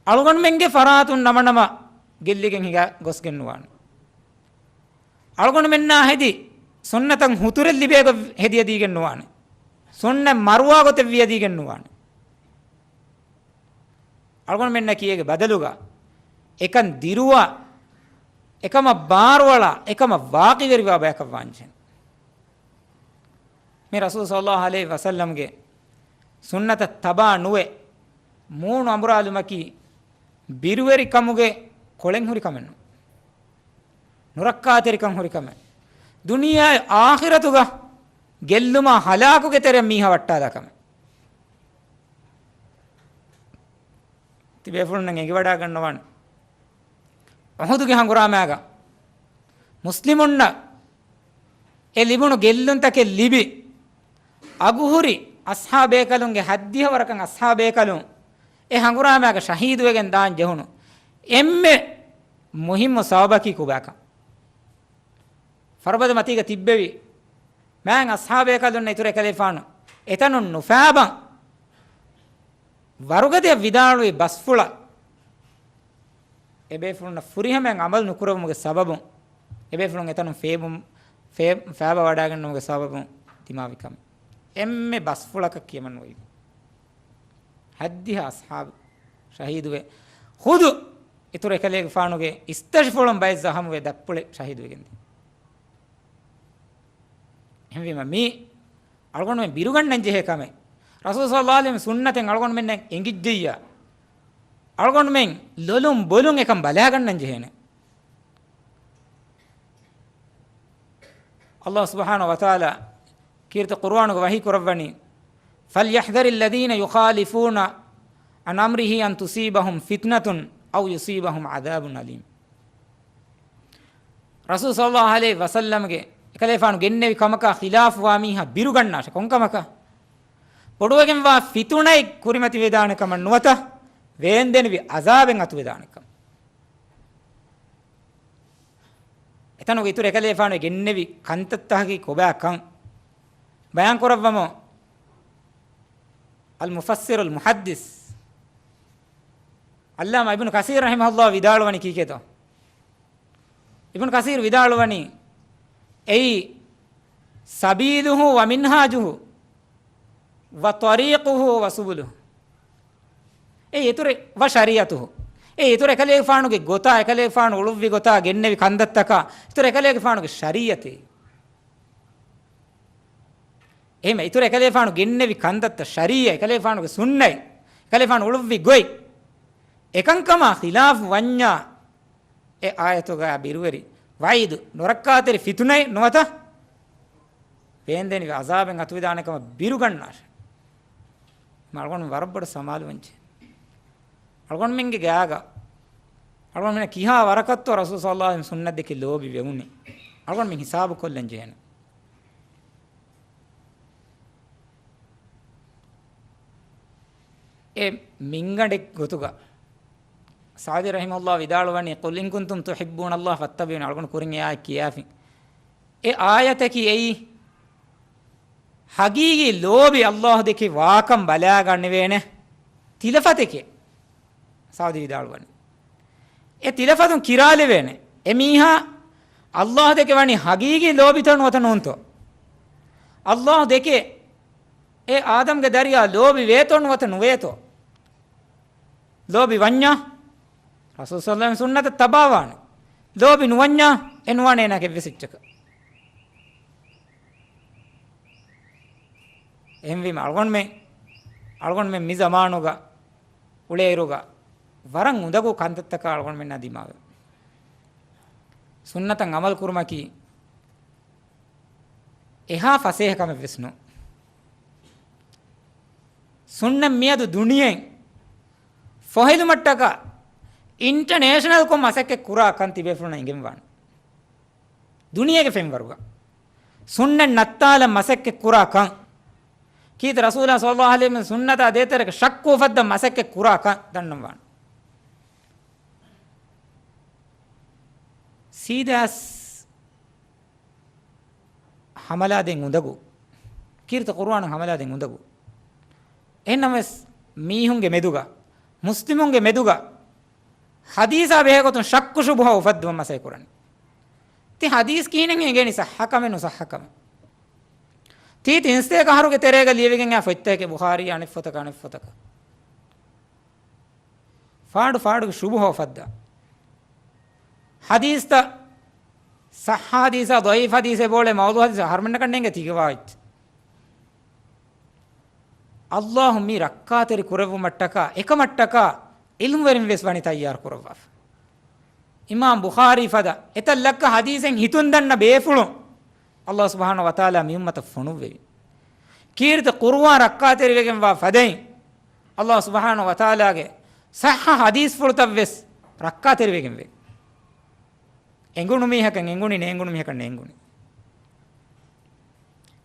އަޅުގަނޑުމެންގެ ފަރާތުން ނަމަނަމަ ގެއްލިގެން ހިނގާ ގޮސްގެން ނުވާނެ. އަޅުގަނޑުމެންނާ ހެދި ސުންނަތަށް ހުތުރެއް ލިބޭ ގޮތް ހެދިޔަދީގެން ނުވާނެ. ސުންނަތް މަރުވާ ގޮތެއް ވިޔަދީގެން ނުވާނެ. އަޅުގަނޑުމެންނަކީ އޭގެ ބަދަލުގަ އެކަން ދިރުވާ، އެކަމަށް ބާރުއަޅާ، އެކަމަށް ވާޤިވެރިވާ ބަޔަކަށް ވާންޖެހޭ. މި ރަސޫލު ޞައްލައްލާހު ޢަލައިހި ވަސައްލަމްގެ ސުންނަތަށް ތަބާ ނުވެ، މޫނު އަނބުރާލުމަކީ ބިރުވެރިކަމުގެ ކޮޅެއް ހުރި ކަމެއް ނޫން. ނުރައްކާތެރިކަން ހުރި ކަމެއް. ދުނިޔެ އާޚިރަތުގަ ގެއްލުމާ ހަލާކުގެ ތެރެއަށް މީހާ ވައްޓާލާ ކަމެއް. ތިބޭފުޅުންނަށް އެނގިވަޑާގަންނަވާނެ. އުޙުދުގެ ހަނގުރާމާގަ މުސްލިމުންނަށް އެ ލިބުނު ގެއްލުންތަކެއް ލިބި، އަގުހުރި އަޞްޙާބޭކަލުންގެ ހައްދިހަ ވަރަކަށް އަޞްޙާބޭކަލުން އެ ހަނގުރާމާގަ ޝަހީދުވެގެން ދާން ޖެހުނު އެންމެ މުހިއްމު ސަބަބަކީ ކޮބާކަން. ފަރުބަދަ މަތީގަ ތިއްބެވި މާތް އަޞްޙާބޭކަލުންނަށް އިތުރު އެކަލޭފާނު އެތަނުން ނުފާބަން ވަރުގަދަޔަށް ވިދާޅުވި ބަސްފުޅަށް އެބޭފުޅުންނަށް ފުރިހަމައިން ޢަމަލު ނުކުރެވުމުގެ ސަބަބުން، އެބޭފުޅުން އެތަނުން ފޭބުން، ފޭ-، ފާބަ ވަޑައިގަންނަވުމުގެ ސަބަބުން ދިމާވި ކަމެއް. އެންމެ ބަސްފުޅަކަށް ކިޔަމަން އޮތް. ހައްދިހަ އަޞްޙާބު ޝަހީދުވެ، ޚުދު އިތުރު އެކަލޭގެފާނުގެ އިސްތަށިފުޅުން ބައެއް ޒަޚަމުވެ ދަތްޕުޅެއް ޝަހީދުވެގެންދިޔަ. އެހެންވީމަ މީ އަޅުގަނޑުމެން ބިރުގަންނަން ޖެހޭ ކަމެއް. ރަސޫލު ޞައްލައްލާހު ޢަލައިހި ވަސައްލަމަ ސުންނަތެއް އަޅުގަނޑުމެންނަށް އެނގިއްޖެއްޔާ، އަޅުގަނޑުމެން ލޮލުން ބޮލުން އެކަން ބަލާގަންނަން ޖެހޭނެ. އައްލާހު ސުބްޙާނަހު ވަތަޢާލާ ކީރިތި ޤުރުއާނުގަ ވަޙީ ކުރައްވަނީ، فَلْيَحْذَرِ الَّذِينَ يُخَالِفُونَ عَنْ أَمْرِهِ أَنْ تُصِيبَهُمْ فِتْنَةٌ أَوْ يُصِيبَهُمْ عَذَابٌ أَلِيمٌ. ރަސޫލު ޞައްލައްލާހު ޢަލައިހި ވަސައްލަމްގެ އެކަލޭފާނު ގެންނެވި ކަމަކާ ޚިލާފުވާ މީހާ ބިރުގަންނާށެ. ކޮންކަމަކަށް؟ ބޮޑުވެގެންވާ ފިތުނައެއް ކުރިމަތިވެދާނެ ކަމަށް ނުވަތަ، ވޭންދެނިވި ޢަޒާބެއް އަތުވެދާނެ ކަމަށް. އެތަނުގެ އިތުރު އެކަލޭފާނު ގެންނެވި ކަންތައްތަކަކީ ކޮބާ ކަން ބަޔާން ކުރައްވަމު، އަލް މުފައްސިރު އަލް މުޙައްދިސް ޢައްލާމާ އިބްނު ކަސީރު ރަޙިމަހުﷲ ވިދާޅުވަނީ ކީކޭތޯ؟ އިބްނު ކަސީރު ވިދާޅުވަނީ، އެއީ، ސަބީލުހު ވަ މިންހާޖުހު ވަ ޠަރީޤުހު ވަ ސުބުލުހު. އެ އިތުރެ ވަ ޝަރީޢަތުހު. އެ އިތުރު އެކަލޭގެފާނުގެ ގޮތާ، އެކަލޭގެފާނު އުޅުއްވި ގޮތާ، ގެންނެވި ކަންތައްތަކާ، އިތުރު އެކަލޭގެފާނުގެ ޝަރީޢަތޭ. އެހެން އިތުރު އެކަލޭގެފާނު ގެންނެވި ކަންތައްތައް، ޝަރީޢަތް، އެކަލޭގެފާނުގެ ސުންނަތް، އެކަލޭގެފާނު އުޅުއްވި ގޮތް، އެކަންކަމާ ޚިލާފު ވަންޏާ، އެ އާޔަތުގަ ބިރުވެރި ވަޢީދު، ނުރައްކާތެރި ފިތުނައެއް ނުވަތަ ވޭންދެނިވި ޢަޒާބެއް އަތުވެދާނެ ކަމަށް ބިރުގަންނާށެ. މަ އަޅުގަނޑު ވަރަށް ބޮޑަށް ސަމާލުވަންޖެ. އަޅުގަނޑުމެންގެ ގާގަ އަޅުގަނޑުމެން ކިހާ ވަރަކަށްތޯ ރަސޫލު ޞައްލައްލާހު ޢަލައިހި ވަސައްލަމް ސުންނަތް ދެކެ ލޯބި ވެވުނީ؟ އަޅުގަނޑުމެން ހިސާބު ކޮށްލަން ޖެހޭނެ. އެ މިންގަނޑެއް ގޮތުގަ ސަޢުދީ ރަޙިމަހުﷲ ވިދާޅުވަނީ، قُلْ إِنْ كُنْتُمْ تُحِبُّونَ اللَّهَ فَاتَّبِعُونِي. އަޅުގަނޑު ކުރިން އެ އާޔަތް ކިޔާފިން. އެ އާޔަތަކީ އެއީ، ހަގީގީ ލޯބި އައްލާހު ދެކެ ވާކަން ބަލާގަނެވޭނެ ތިލަފަތެކޭ. ސަޢުދީ ވިދާޅުވަނީ، އެ ތިލަފަތުން ކިރާލެވޭނެ. އެ މީހާ އައްލާހު ދެކެ ވަނީ ހަގީގީ ލޯބިތޯ ނުވަތަ ނޫންތޯ؟ އައްލާހު ދެކެ އެ އާދަމްގެ ދަރިޔާ ލޯބި ވޭތޯ ނުވަތަ ނުވޭތޯ؟ ލޯބި ވަންޏާ، ރަސޫލު ޞައްލައްލާހު ޢަލައިހި ވަސައްލަމް ސުންނަތަށް ތަބާވާނެ. ލޯބި ނުވަންޏާ، އެ ނުވާނެ އޭނާގެ އެއްވެސް އެއްޗަކަށް. އެހެންވީމަ އަޅުގަނޑުމެން، އަޅުގަނޑުމެން މި ޒަމާނުގަ އުޅޭއިރުގަ ވަރަށް އުނދަގޫ ކަންތައްތަކާ އަޅުގަނޑުމެންނާ ދިމާވެ. ސުންނަތަށް ޢަމަލު ކުރުމަކީ އެހާ ފަސޭހަ ކަމެއްވެސް ނޫން. ސުންނަތް މިއަދު ދުނިޔެއިން ފޮހެލުމަށްޓަކާ އިންޓަނޭޝަނަލްކޮށް މަސައްކަތް ކުރާ ކަން ތިބޭފުޅުންނަށް އެނގެންވާނެ. ދުނިޔޭގެ ފެންވަރުގަ ސުންނަތް ނައްތާލަން މަސައްކަތް ކުރާ ކަން، ކީރިތި ރަސޫލާ ޞައްލައްލާހު ޢަލައިހި ވަސައްލަމް ސުންނަތާ ދޭތެރޭގަ ޝައްކު އުފައްދަން މަސައްކަތް ކުރާ ކަން ދަންނަންވާނެ. ސީދާސް ހަމަލާދޭން އުނދަގޫ. ކީރިތި ޤުރުއާނުން ހަމަލާދޭން އުނދަގޫ. އެހެންނަމަވެސް، މީހުންގެ މެދުގަ، މުސްލިމުންގެ މެދުގަ، ޙަދީޘާ ބެހޭގޮތުން ޝައްކު ޝުބުހަ އުފައްދުވަން މަސައްކަތް ކުރަނީ. ތި ޙަދީޘް ކިހިނެއް އެނގޭނީ ޞައްޙަކަމެއް ނުޞައްޙަކަމެއް؟ ތީ ތިންސަތޭކަ އަހަރުގެ ތެރޭގަ ލިޔެވިގެން އާ ފޮތްތަކެއް ބުޚާރީ އަނެއް ފޮތަކަށް އަނެއް ފޮތަކަށް. ފާޑު ފާޑުގެ ޝުބުހަ އުފައްދާ. ޙަދީޘްތައް ޞައްޙަ ޙަދީޘާ ޟަޢީފް ޙަދީޘޭ ބޯޅޭ މައުޟޫޢު ޙަދީޘޭ އަހަރުމެންނަކަށް ނޭނގޭ ތިގަވާއިތް. އައްލާހު މި ރައްކާތެރި ކުރެއްވުމަށްޓަކާ، އެކަމަށްޓަކާ ޢިލްމުވެރިން ވެސް ވަނީ ތައްޔާރު ކުރައްވާފަ. އިމާމް ބުޚާރީ ފަދަ އެތައް ލައްކަ ޙަދީޘެއް ހިތުން ދަންނަ ބޭފުޅުން އައްލާހު ސުބްޙާނަހު ވަތަޢާލާ މި އުއްމަތަށް ފޮނުއްވެވި. ކީރިތި ޤުރުއާން ރައްކާތެރިވެގެންވާ ފަދައިން، އައްލާހު ސުބްޙާނަހު ވަތަޢާލާގެ ޞައްޙަ ޙަދީޘްފުޅުތައް ވެސް ރައްކާތެރިވެގެންވޭ. އެނގުނު މީހަކަށް އެނގުނި، ނޭނގުނު މީހަކަށް ނޭނގުނި.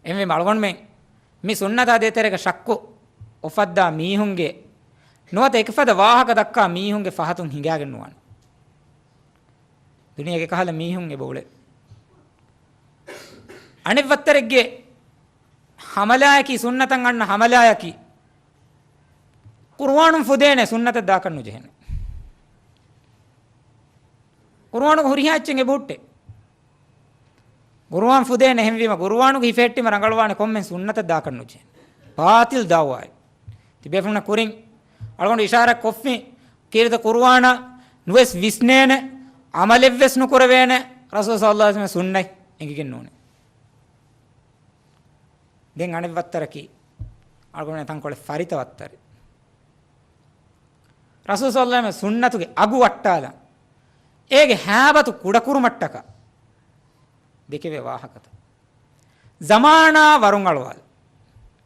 އެހެންވީމަ އަޅުގަނޑުމެން މި ސުންނަތާ ދޭތެރޭގަ ޝައްކު އުފައްދާ މީހުންގެ ނުވަތަ އެކިފަދަ ވާހަކަ ދައްކާ މީހުންގެ ފަހަތުން ހިނގާގެން ނުވާނެ. ދުނިޔޭގެ ކަހަލަ މީހުން އެބަ އުޅޭ. އަނެއް ވައްތަރެއްގެ ހަމަލާއަކީ، ސުންނަތަށް އަންނަ ހަމަލާއަކީ، ޤުރުއާނުން ފުދޭނެ، ސުންނަތަށް ދާކަށް ނުޖެހޭނެ. ޤުރުއާނުގެ ހުރިހާ އެއްޗެއް އެބަހުއްޓޭ. ޤުރުއާން ފުދޭނެ، އެހެންވީމަ ޤުރުއާނުގެ ހިފެހެއްޓިމަ ރަނގަޅުވާނެ ކޮންމެ ސުންނަތަށް ދާކަށް ނުޖެހޭނެ. ބާޠިލް ދަޢުވާއެއް. ތިބޭފުޅުންނަށް ކުރިން އަޅުގަނޑު އިޝާރާތް ކޮށްފިން، ކީރިތި ޤުރުއާނަށް ނުވެސް ވިސްނޭނެ، ޢަމަލެއްވެސް ނުކުރެވޭނެ، ރަސޫލު ޞައްލައްލާހު ޢަލައިހި ވަސައްލަމް ސުންނަތް އެނގިގެން ނޫނޭ. ދެން އަނެއް ވައްތަރަކީ، އަޅުގަނޑު ތަންކޮޅެއް ފަރިތަ ވައްތަރެއް. ރަސޫލު ޞައްލަﷲ ޢަލައިހި ވަސައްލަމަ ސުންނަތުގެ އަގު ވައްޓާލަން، އޭގެ ހައިބަތު ކުޑަކުރުމަށްޓަކާ ދެކެވޭ ވާހަކަތައް. ޒަމާނާ ވަރުންއަޅުވާލަން.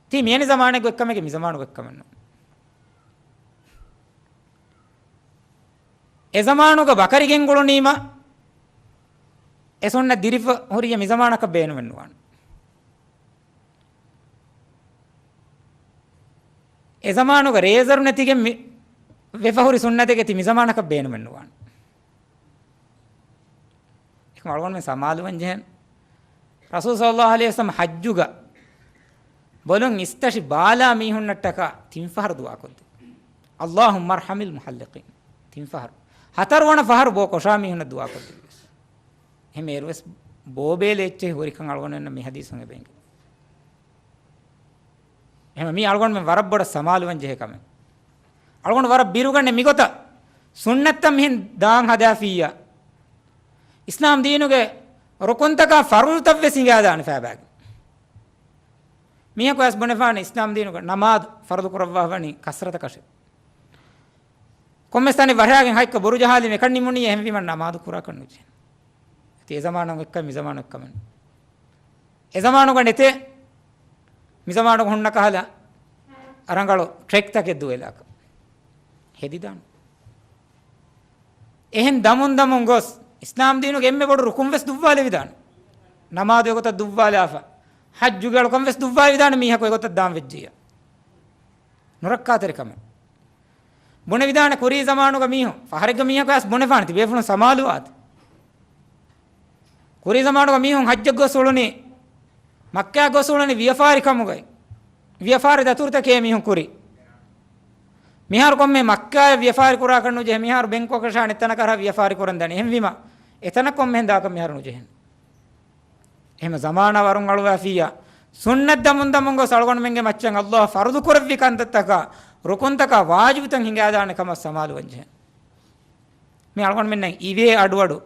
ތީ މިއަނި ޒަމާނެއްގެ އެއްކަމެކޭ، މި ޒަމާނުގެ އެއްކަމެއް ނޫން. އެ ޒަމާނުގަ ބަކަރި ގެންގުޅުނީމަ، އެ ސުންނަތް ދިރިފަ ހުރިޔަ މި ޒަމާނަކަށް ބޭނުމެއް ނުވާނެ. އެ ޒަމާނުގަ ރޭޒަރު ނެތިގެން މި، ވެފަ ހުރި ސުންނަތެކޭ ތި މި ޒަމާނަކަށް ބޭނުމެއް ނުވާނެ. އެކަމަ އަޅުގަނޑުމެން ސަމާލުވަން ޖެހޭނެ. ރަސޫލު ޞައްލަﷲ ޢަލައިހި ވަސައްލަމަ ޙައްޖުގަ ބޮލުން އިސްތަށި ބާލާ މީހުންނަށްޓަކާ ތިން ފަހަރު ދުޢާ ކޮށްދެއްވި. اللهم ارحم المحلقين. ތިން ފަހަރު. ހަތަރުވަނަ ފަހަރު ބޯ ކޮށާ މީހުންނަށް ދުޢާ ކޮށްދެއްވި. އެހެން އޭރުވެސް ބޯބޭލެ އެއްޗެހި ހުރިކަން އަޅުގަނޑުމެންނަށް މި ޙަދީޘުން އެބަ އެނގޭ. އެހެން މީ އަޅުގަނޑުމެން ވަރަށް ބޮޑަށް ސަމާލުވަން ޖެހޭ ކަމެއް. އަޅުގަނޑު ވަރަށް ބިރުގަނެ މިގޮތަށް ސުންނަތްތައް މިހެން ދާން ހަދާފިއްޔާ، އިސްލާމް ދީނުގެ ރުކުންތަކާ ފަރުޟުތައްވެސް ހިނގާދާނެ ފައިބާގެން. މީހަކު އައިސް ބުނެފާނެ އިސްލާމް ދީނުގަ ނަމާދު ފަރުޟު ކުރައްވާފަނީ ކަސްރަތަކަށެ. ކޮންމެސް ތަނެއް ވަށާގެން ހަތްކަ ބުރު ޖަހާލީމަ އެކަން ނިމުނީ އެހެންވީމަ ނަމާދު ކުރާކަށް ނުޖެހޭނެ. އެ ޒަމާނު އެއްކަމެއް މި ޒަމާނު އެއްކަމެއް. އެ ޒަމާނުގަ ނެތޭ، މި ޒަމާނުގަ ހުންނަ ކަހަލަ ރަނގަޅު ޓްރެކްތަކެއް ދުވެލާކަށް ހެދިދާނެ. އެހެން ދަމުން ދަމުން ގޮސް، އިސްލާމް ދީނުގެ އެންމެ ބޮޑު ރުކުން ވެސް ދުއްވާލެވިދާނެ. ނަމާދު އެގޮތަށް ދުއްވާލާފަ، ޙައްޖުގެ އަޅުކަން ވެސް ދުއްވާލެވިދާނެ މީހަކު އެގޮތަށް ދާން ވެއްޖިއްޔާ. ނުރައްކާތެރިކަމެއް. ބުނެވިދާނެ ކުރީ ޒަމާނުގަ މީހުން، ފަހަރެއްގަ މީހަކު އައިސް ބުނެފާނެ ތި ބޭފުޅުން ސަމާލުވާތި. ކުރީ ޒަމާނުގަ މީހުން ޙައްޖަށް ގޮސް އުޅުނީ، މައްކާ ގޮސް އުޅުނީ ވިޔަފާރި ކަމުގައި. ވިޔަފާރި ދަތުރުތަކޭ މީހުން ކުރީ. މިހާރު ކޮންމެ މައްކާއަށް ވިޔަފާރި ކުރާކަށް ނުޖެހޭ، މިހާރު ބެންކޮކަށާ އެތަނަކަށް ވިޔަފާރި ކުރަން ދަނީ. އެހެންވީމަ، އެތަނަށް ކޮންމެހެން ދާކަށް މިހާރު ނުޖެހޭނެ. އެހެން ޒަމާނާ ވަރުން އަޅުވާފިއްޔާ، ސުންނަތް ދަމުން ދަމުން ގޮސް އަޅުގަނޑުމެންގެ މައްޗަށް ﷲ ފަރުޟު ކުރެއްވި ކަންތައްތަކާ، ރުކުންތަކާ، ވާޖިބުތައް ހިނގާދާނެ ކަމަށް ސަމާލުވަން ޖެހޭނެ. މި އަޅުގަނޑުމެންނަށް އިވޭ އަޑުއަޑު،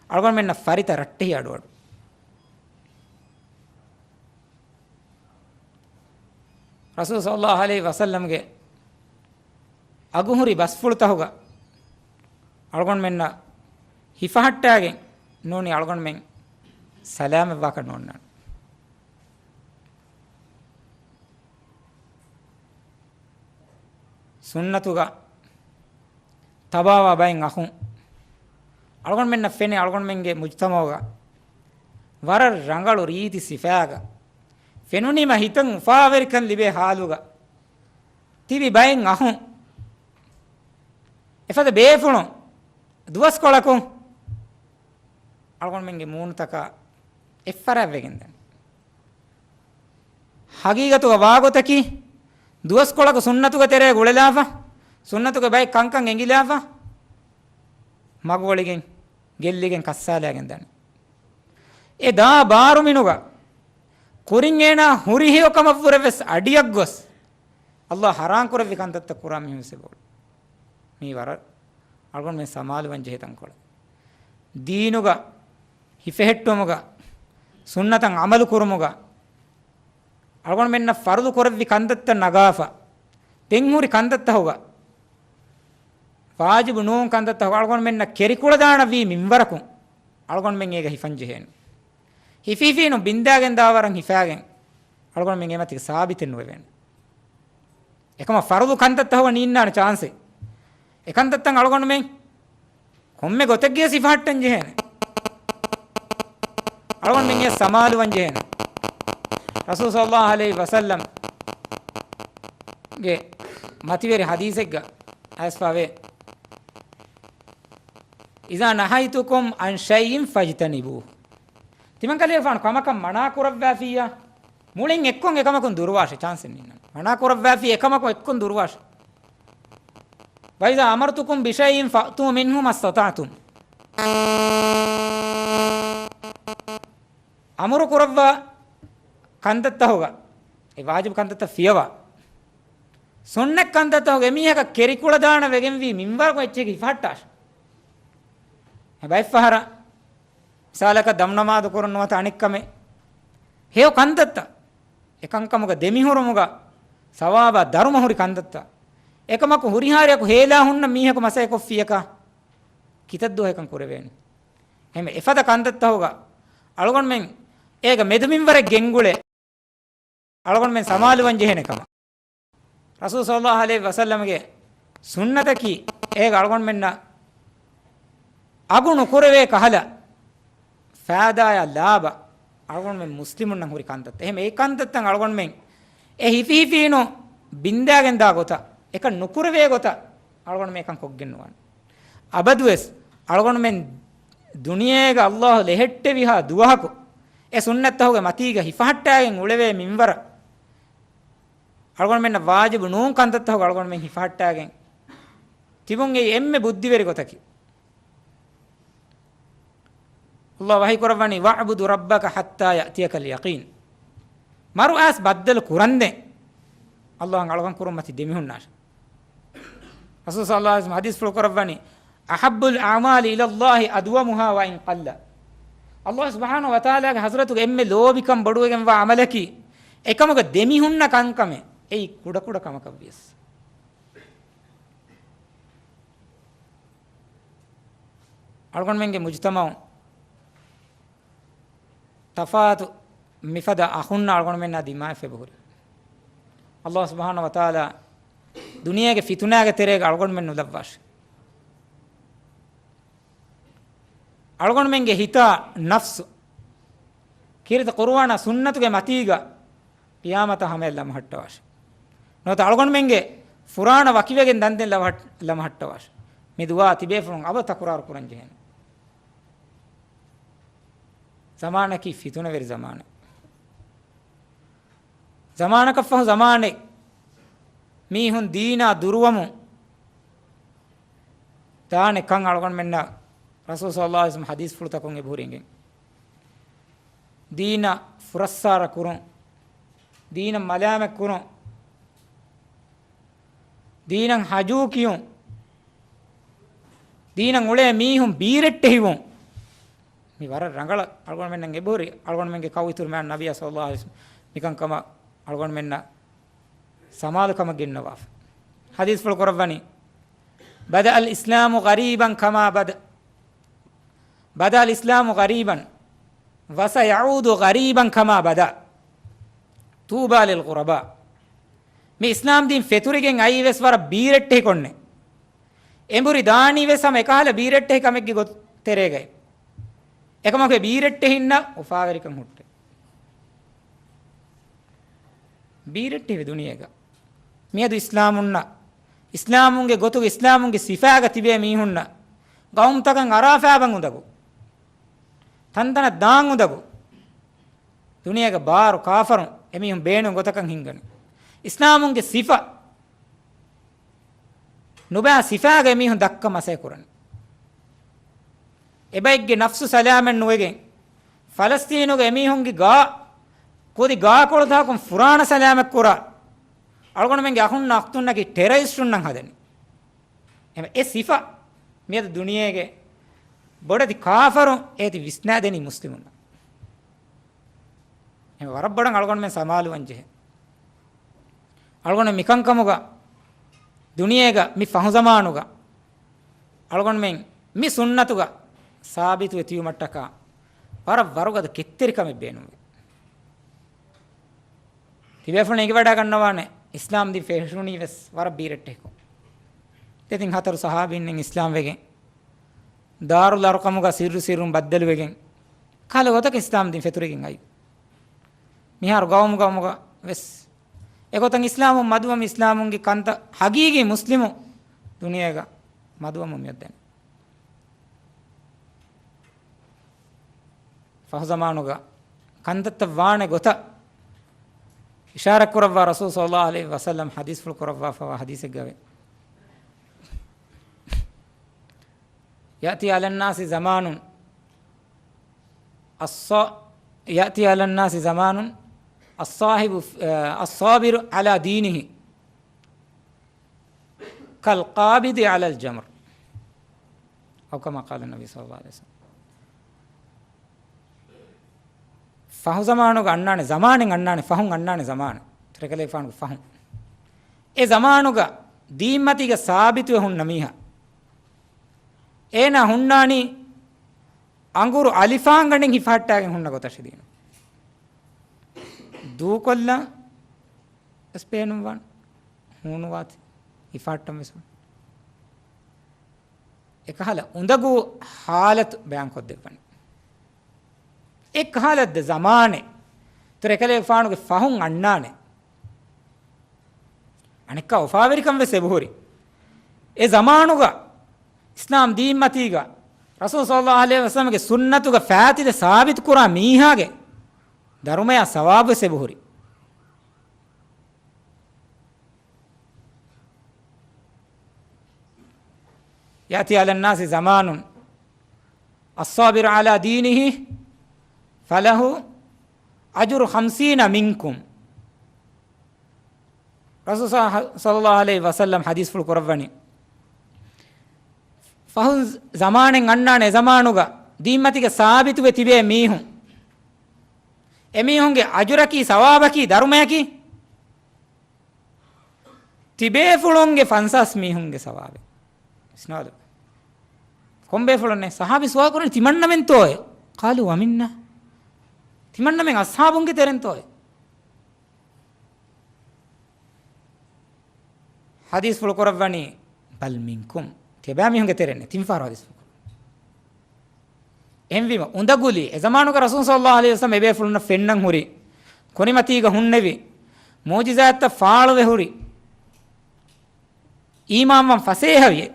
އަޅުގަނޑުމެންނަށް ފަރިތަ ރައްޓެހި އަޑުއަޑު. ރަސޫލު ޞައްލަﷲ ޢަލައިހި ވަސައްލަމްގެ އަގުހުރި ބަސްފުޅުތަހުގަ އަޅުގަނޑުމެންނަށް ހިފަހައްޓާގެން ނޫނީ އަޅުގަނޑުމެން ސަލާމަތްވާކަށް ނޯންނާނެ. ސުންނަތުގަ ތަބާވާ ބައެއް އަޚުން އަޅުގަނޑުމެންނަށް ފެނޭ އަޅުގަނޑުމެންގެ މުޖްތަމަޢުގަ ވަރަށް ރަނގަޅު ރީތި ސިފައިގަ ފެނުނީމަ ހިތަށް އުފާވެރިކަން ލިބޭ ޙާލުގަ ތިބި ބައެއް އަޚުން އެފަދަ ބޭފުޅުން ދުވަސްކޮޅަކު އަޅުގަނޑުމެންގެ މޫނުތަކާ އެއްފަރާތްވެގެން ދަނީ. ހަގީގަތުގަ ވާގޮތަކީ، ދުވަސްކޮޅަކު ސުންނަތުގެ ތެރޭ ގުޅެލާފަ، ސުންނަތުގެ ބައެއް ކަންކަން އެނގިލާފަ، މަގު އޮޅިގެން، ގެއްލިގެން ކައްސާލައިގެން ދަނީ. އެ ދާ ބާރުމިނުގަ ކުރިން އޭނާ ހުރި ހެޔޮކަމަށްވުރެ ވެސް އަޑިއަށް ގޮސް، ﷲ ޙަރާން ކުރެއްވި ކަންތައްތައް ކުރާ މީހުން ވެސް އެބައުޅޭ. މީ ވަރަށް އަޅުގަނޑުމެން ސަމާލުވަން ޖެހޭ ތަންކޮޅެއް. ދީނުގަ ހިފެހެއްޓުމުގަ، ސުންނަތަށް ޢަމަލު ކުރުމުގަ، އަޅުގަނޑުމެންނަށް ފަރުޟު ކުރެއްވި ކަންތައްތައް ނަގާފަ، ދެން ހުރި ކަންތައްތަހުގަ، ވާޖިބު ނޫން ކަންތައްތަހުގަ އަޅުގަނޑުމެންނަށް ކެރިކުޅަދާނަ ވީ މިންވަރަކުން، އަޅުގަނޑުމެން އޭގަ ހިފަން ޖެހޭނެ. ހިފި ހިފީނު ބިންދާގެން ދާވަރަށް ހިފާގެން، އަޅުގަނޑުމެން އެމަތިގަ ސާބިތެއް ނުވެވޭނެ. އެކަމަށް ފަރުޟު ކަންތައްތަހުގަ ނީންނާނެ ޗާންސެއް. އެކަންތައްތައް އަޅުގަނޑުމެން ކޮންމެ ގޮތެއްގެ ސިފަހައްޓަން ޖެހޭނެ. އަޅުގަނޑުމެން އެ ސަމާލުވަން ޖެހޭނެ. ރަސޫލު ޞައްލަﷲ ޢަލައިހި ވަސައްލަމްގެ މަތިވެރި ޙަދީޘެއްގަ އައިސްފަވޭ، إذا نهيتكم عن شيء فاجتنبوه. ތިމަން ކަލޭގެފާނު ކަމަކަށް މަނާ ކުރައްވާފިއްޔާ، މުޅިން އެއްކޮށް އެކަމަކުން ދުރުވާށެ، ޗާންސެއް ނީންނާނެ. މަނާ ކުރައްވާފިއްޔާ އެކަމަކުން އެއްކޮށް ދުރުވާށެ. وإذا أمرتكم بشيء فأتوا منه ما استطعتم. އަމުރު ކުރައްވާ ކަންތައްތަހުގަ، އެ ވާޖިބު ކަންތައްތައް ފިޔަވާ، ސުންނަތް ކަންތައްތަހުގަ އެމީހަކަށް ކެރިކުޅަދާނަ ވެގެންވީ މިންވަރަކު އެއްޗެއް ހިފަހައްޓާށެ. އެ ބައެއްފަހަރަށް މިސާލަކަށް ދަމުނަމާދު ކުރުން ނުވަތަ އަނެއްކަމެއް، ހެޔޮ ކަންތައްތައް، އެކަންކަމުގަ ދެމިހުރުމުގަ ސަވާބާ ދަރުމަ ހުރި ކަންތައްތައް، އެކަމަކު ހުރިހާރަކު ހޭލާ ހުންނަ މީހަކު މަސައްކަތް ކޮށްފިއްޔަކަ ކިތައްދުވަހަކަށް ކުރެވޭނެ؟ އެހެންވެ، އެފަދަ ކަންތައްތަހުގަ އަޅުގަނޑުމެން އޭގަ މެދުމިންވަރެއް ގެންގުޅޭ. އަޅުގަނޑުމެން ސަމާލުވަން ޖެހޭނެ ކަމަށް. ރަސޫލު ޞައްލައްލާހު ޢަލައިހި ވަސައްލަމްގެ ސުންނަތަކީ އޭގަ އަޅުގަނޑުމެންނަށް އަގު ނުކުރެވޭ ކަހަލަ، ފައިދާއާ ލާބަ އަޅުގަނޑުމެން މުސްލިމުންނަށް ހުރި ކަންތައްތައް. އެހެން އެ ކަންތައްތައް އަޅުގަނޑުމެން އެ ހިފި ހިފީނު ބިންދާގެން ދާ ގޮތަށް، އެކަން ނުކުރެވޭ ގޮތަށް އަޅުގަނޑުމެން އެކަން ކޮށްގެން ނުވާނެ. އަބަދުވެސް އަޅުގަނޑުމެން ދުނިޔޭގަ އައްލާހު ލެހެއްޓެވިހާ ދުވަހަކު އެ ސުންނަތްތަހުގެ މަތީގަ ހިފަހައްޓާގެން އުޅެވޭ މިންވަރަށް އަޅުގަނޑުމެންނަށް ވާޖިބު ނޫން ކަންތައްތަހުގަ އަޅުގަނޑުމެން ހިފަހައްޓާގެން ތިބުން އެއީ އެންމެ ބުއްދިވެރި ގޮތަކީ. އައްލާހު ވަޙީ ކުރައްވަނީ، "وَاعْبُدْ رَبَّكَ حَتَّى يَأْتِيَكَ الْيَقِينُ." މަރު އައިސް ބައްދަލު ކުރަންދެން އައްލާހަށް އަޅުކަން ކުރުން މަތި ދެމިހުންނާށެ. ރަސޫލު ޞައްލައްލާހު ޢަލައިހި ވަސައްލަމް ޙަދީޘްފުޅު ކުރައްވަނީ، "أَحَبُّ الْأَعْمَالِ إِلَى اللَّهِ أَدْوَمُهَا وَإِنْ قَلَّ." އައްލާހު ސުބްޙާނަހު ވަތަޢާލާގެ ޙަޟްރަތުގަ އެންމެ ލޯބިކަން ބޮޑުވެގެންވާ ޢަމަލަކީ އެކަމުގަ ދެމިހުންނަ ކަންކަމެއް، އެއީ ކުޑަކުޑަ ކަމަކަށްވިޔަސް. އަޅުގަނޑުމެންގެ މުޖުތަމަޢު ތަފާތު މިފަދަ އަޚުންނަށް އަޅުގަނޑުމެންނާ ދިމާވެފަ އެބަހުރި. އައްލާހު ސުބްޙާނަހު ވަތަޢާލާ ދުނިޔޭގެ ފިތުނާގެ ތެރޭގަ އަޅުގަނޑުމެން ނުލައްވާށި. އަޅުގަނޑުމެންގެ ހިތާ ނަފްސު ކީރިތި ޤުރުއާނާ ސުންނަތުގެ މަތީގަ ޤިޔާމަތާ ހަމަޔަށް ލަމަހައްޓަވާށި. ނުވަތަ އަޅުގަނޑުމެންގެ ފުރާނަ ވަކިވެގެން ދަންދެން ލަމަހައް-، ލަމަހައްޓަވާށި. މި ދުޢާ ތިބޭފުޅުން އަބަދު ތަކުރާރު ކުރަން ޖެހޭނެ. ޒަމާނަކީ ފިތުނަވެރި ޒަމާނެއް. ޒަމާނަކަށްފަހު ޒަމާނެއް މީހުން ދީނާ ދުރުވަމުން ދާނެ ކަން އަޅުގަނޑުމެންނަށް ރަސޫލު ޞައްލައްލާހު ޢަލައިހި ވަސައްލަމް ޙަދީޘްފުޅުތަކުން އެބަހުރި އެނގެން. ދީނަށް ފުރައްސާރަ ކުރުން، ދީނަށް މަލާމަތް ކުރުން، ދީނަށް ހަޖޫ ކިޔުން، ދީނަށް އުޅޭ މީހުން ބީރެއްޓެހިވުން، މި ވަރަށް ރަނގަޅަށް އަޅުގަނޑުމެންނަށް އެބަހުރި. އަޅުގަނޑުމެންގެ ކައު އިތުރު މާތް ނަބިއްޔާ ޞައްލައްލާހު ޢަލައިހި ވަސައްލަމް މިކަންކަމަށް އަޅުގަނޑުމެންނަށް ސަމާލުކަމަށް ގެންނަވާފަ. ޙަދީޘްފުޅު ކުރައްވަނީ، "بدأ الإسلام غريبا كما بدأ، بدأ الإسلام غريبا وسيعود غريبا كما بدأ، طوبى للغرباء." މި އިސްލާމް ދީން ފެތުރިގެން އައީވެސް ވަރަށް ބީރެއްޓެހިކޮށްނެ. އެނބުރި ދާނީވެސް ހަމަ އެކަހަލަ ބީރެއްޓެހި ކަމެއްގެ ގޮތް ތެރޭގައި. އެކަމަކު އެ ބީރެއްޓެހިންނަށް އުފާވެރިކަން ހުއްޓޭ. ބީރެއްޓެހިވެ ދުނިޔޭގަ. މިއަދު އިސްލާމުންނަށް، އިސްލާމުންގެ ގޮތުގަ އިސްލާމުންގެ ސިފާގަ ތިބޭ މީހުންނަށް ގައުމުތަކަށް އަރާފާބަން އުނދަގޫ، ތަންތަނަށް ދާން އުނދަގޫ، ދުނިޔޭގަ ބާރު ކާފަރުން އެމީހުން ބޭނުން ގޮތަކަށް ހިންގަނީ. އިސްލާމުންގެ ސިފަ ނުބައި ސިފާގަ އެމީހުން ދައްކަން މަސައްކަތް ކުރަނީ. އެބައެއްގެ ނަފްސު ސަލާމަތް ނުވެގެން، ފަލަސްތީނުގެ އެމީހުންގެ ގާ، ކުދި ގާކޮޅުތަކުން ފުރާނަ ސަލާމަތް ކުރާ، އަޅުގަނޑުމެންގެ އަޚުންނާ އުޚްތުންނަކީ ޓެރަރިސްޓުންނަށް ހަދަނީ. އެ ސިފަ މިއަދު ދުނިޔޭގެ ބޮޑެތި ކާފަރުން އޭތި ވިސްނާދެނީ މުސްލިމުންނަށް. އެހެން ވަރަށް ބޮޑަށް އަޅުގަނޑުމެން ސަމާލުވަން ޖެހޭ. އަޅުގަނޑު މިކަންކަމުގަ ދުނިޔޭގަ މި ފަހު ޒަމާނުގަ އަޅުގަނޑުމެން މި ސުންނަތުގަ ސާބިތުވެ ތިއުމަށްޓަކާ ވަރަށް ވަރުގަދަ ކެތްތެރިކަމެއް ބޭނުންވޭ. ތިބޭފުޅުން އެނގިވަޑާގަންނަވާނެ، އިސްލާމް ދީން ފެށުނީވެސް ވަރަށް ބީރެއްޓެހިކޮށް. ދެތިން ހަތަރު ސަހާބީންނެއް އިސްލާމް ވެގެން، ދާރުލް އަރްޤަމުގަ ސިއްރު ސިއްރުން ބައްދަލުވެގެން، ކަހަލަ ގޮތަކަށް އިސްލާމް ދީން ފެތުރިގެން އައީ. މިހާރު ގައުމު ގައުމުގަ ވެސް އެގޮތަށް އިސްލާމުން މަދުވަމުން، އިސްލާމުންގެ ކަންތައް ހަގީގީ މުސްލިމު ދުނިޔޭގަ މަދުވަމުން މިއޮއްދެނީ. ފަހު ޒަމާނުގަ ކަންތައްތައް ވާނެ ގޮތަށް އިޝާރަތް ކުރައްވާ ރަސޫލު ޞައްލައްލާހު ޢަލައިހި ވަސައްލަމް ޙަދީޘްފުޅު ކުރައްވާފަވާ ޙަދީޘެއްގައެވެ. يأتي على الناس زمان الص-، يأتي على الناس زمان الصاحب، الصابر على دينه كالقابض على الجمر، أو كما قال النبي صلى الله عليه وسلم. ފަހު ޒަމާނުގަ އަންނާނެ ޒަމާނެއް، އަންނާނެ ފަހުން، އަންނާނެ ޒަމާނެއް. ތެރެކަލޭގެފާނުގެ ފަހުން. އެ ޒަމާނުގަ ދީންމަތީގަ ސާބިތުވެ ހުންނަ މީހާ، އޭނާ ހުންނާނީ އަނގުރު އަލިފާންގަނޑެއް ހިފަހައްޓާގެން ހުންނަ ގޮތަށް ދީނު. ދޫކޮށްލަން ވެސް ބޭނުންވާނެ، ހޫނުވާތި ހިފަހައްޓަން ވެސް ވާނެ. އެކަހަލަ އުނދަގޫ ހާލަތު ބަޔާންކޮށްދެއްވަނީ. އެއްކަހަލަ ދެ ޒަމާނެއް ތުރެކަލޭގެފާނުގެ ފަހުން އަންނާނެ. އަނެއްކާ އުފާވެރިކަން ވެސް އެބަހުރި. އެ ޒަމާނުގަ އިސްލާމް ދީންމަތީގަ ރަސޫލު ޞައްލައްލާހު ޢަލައިހި ވަސައްލަމްގެ ސުންނަތުގަ ފާތިލެއް ސާބިތުކުރާ މީހާގެ ދަރުމަޔާ ސަވާބު ވެސް އެބަހުރި. يأتي على الناس زمان الصابر على دينه فله أجر خمسين منكم. ރަސޫލު ޞައްލައްލާހު ޢަލައިހި ވަސައްލަމް ޙަދީޘްފުޅު ކުރައްވަނީ، ފަހުން ޒަމާނެއް އަންނާނެ، އެ ޒަމާނުގަ ދީންމަތީގަ ސާބިތުވެ ތިބޭ މީހުން، އެމީހުންގެ އަޖުރަކީ، ސަވާބަކީ، ދަރުމަޔަކީ ތިބޭފުޅުންގެ ފަންސާސް މީހުންގެ ސަވާބެއް. ވިސްނާލު. ކޮންބޭފުޅުންނޭ؟ ޞަޙާބީ ސުވާލު ކުރަނީ، ތިމަންނަމެންތޯއޭ؟ قالوا ومنا. ތިމަންނަމެން އަޞްޙާބުންގެ ތެރެންތޯއޭ؟ ޙަދީޘްފުޅު ކުރައްވަނީ، بل منكم. ތިޔަބައިމީހުންގެ ތެރެއް ނެތް. ތިން ފަހަރު ޙަދީޘްފުޅު ކުރައްވަނީ. އެހެންވީމަ، އުނދަގުލީ، އެ ޒަމާނުގަ ރަސޫލު ޞައްލައްލާހު ޢަލައިހި ވަސައްލަމް އެބޭފުޅުންނަށް ފެންނަން ހުރި، ކުރިމަތީގަ ހުންނެވި، މުޢުޖިޒާތްތައް ފާޅުވެ ހުރި، އީމާންވަން ފަސޭހަވި.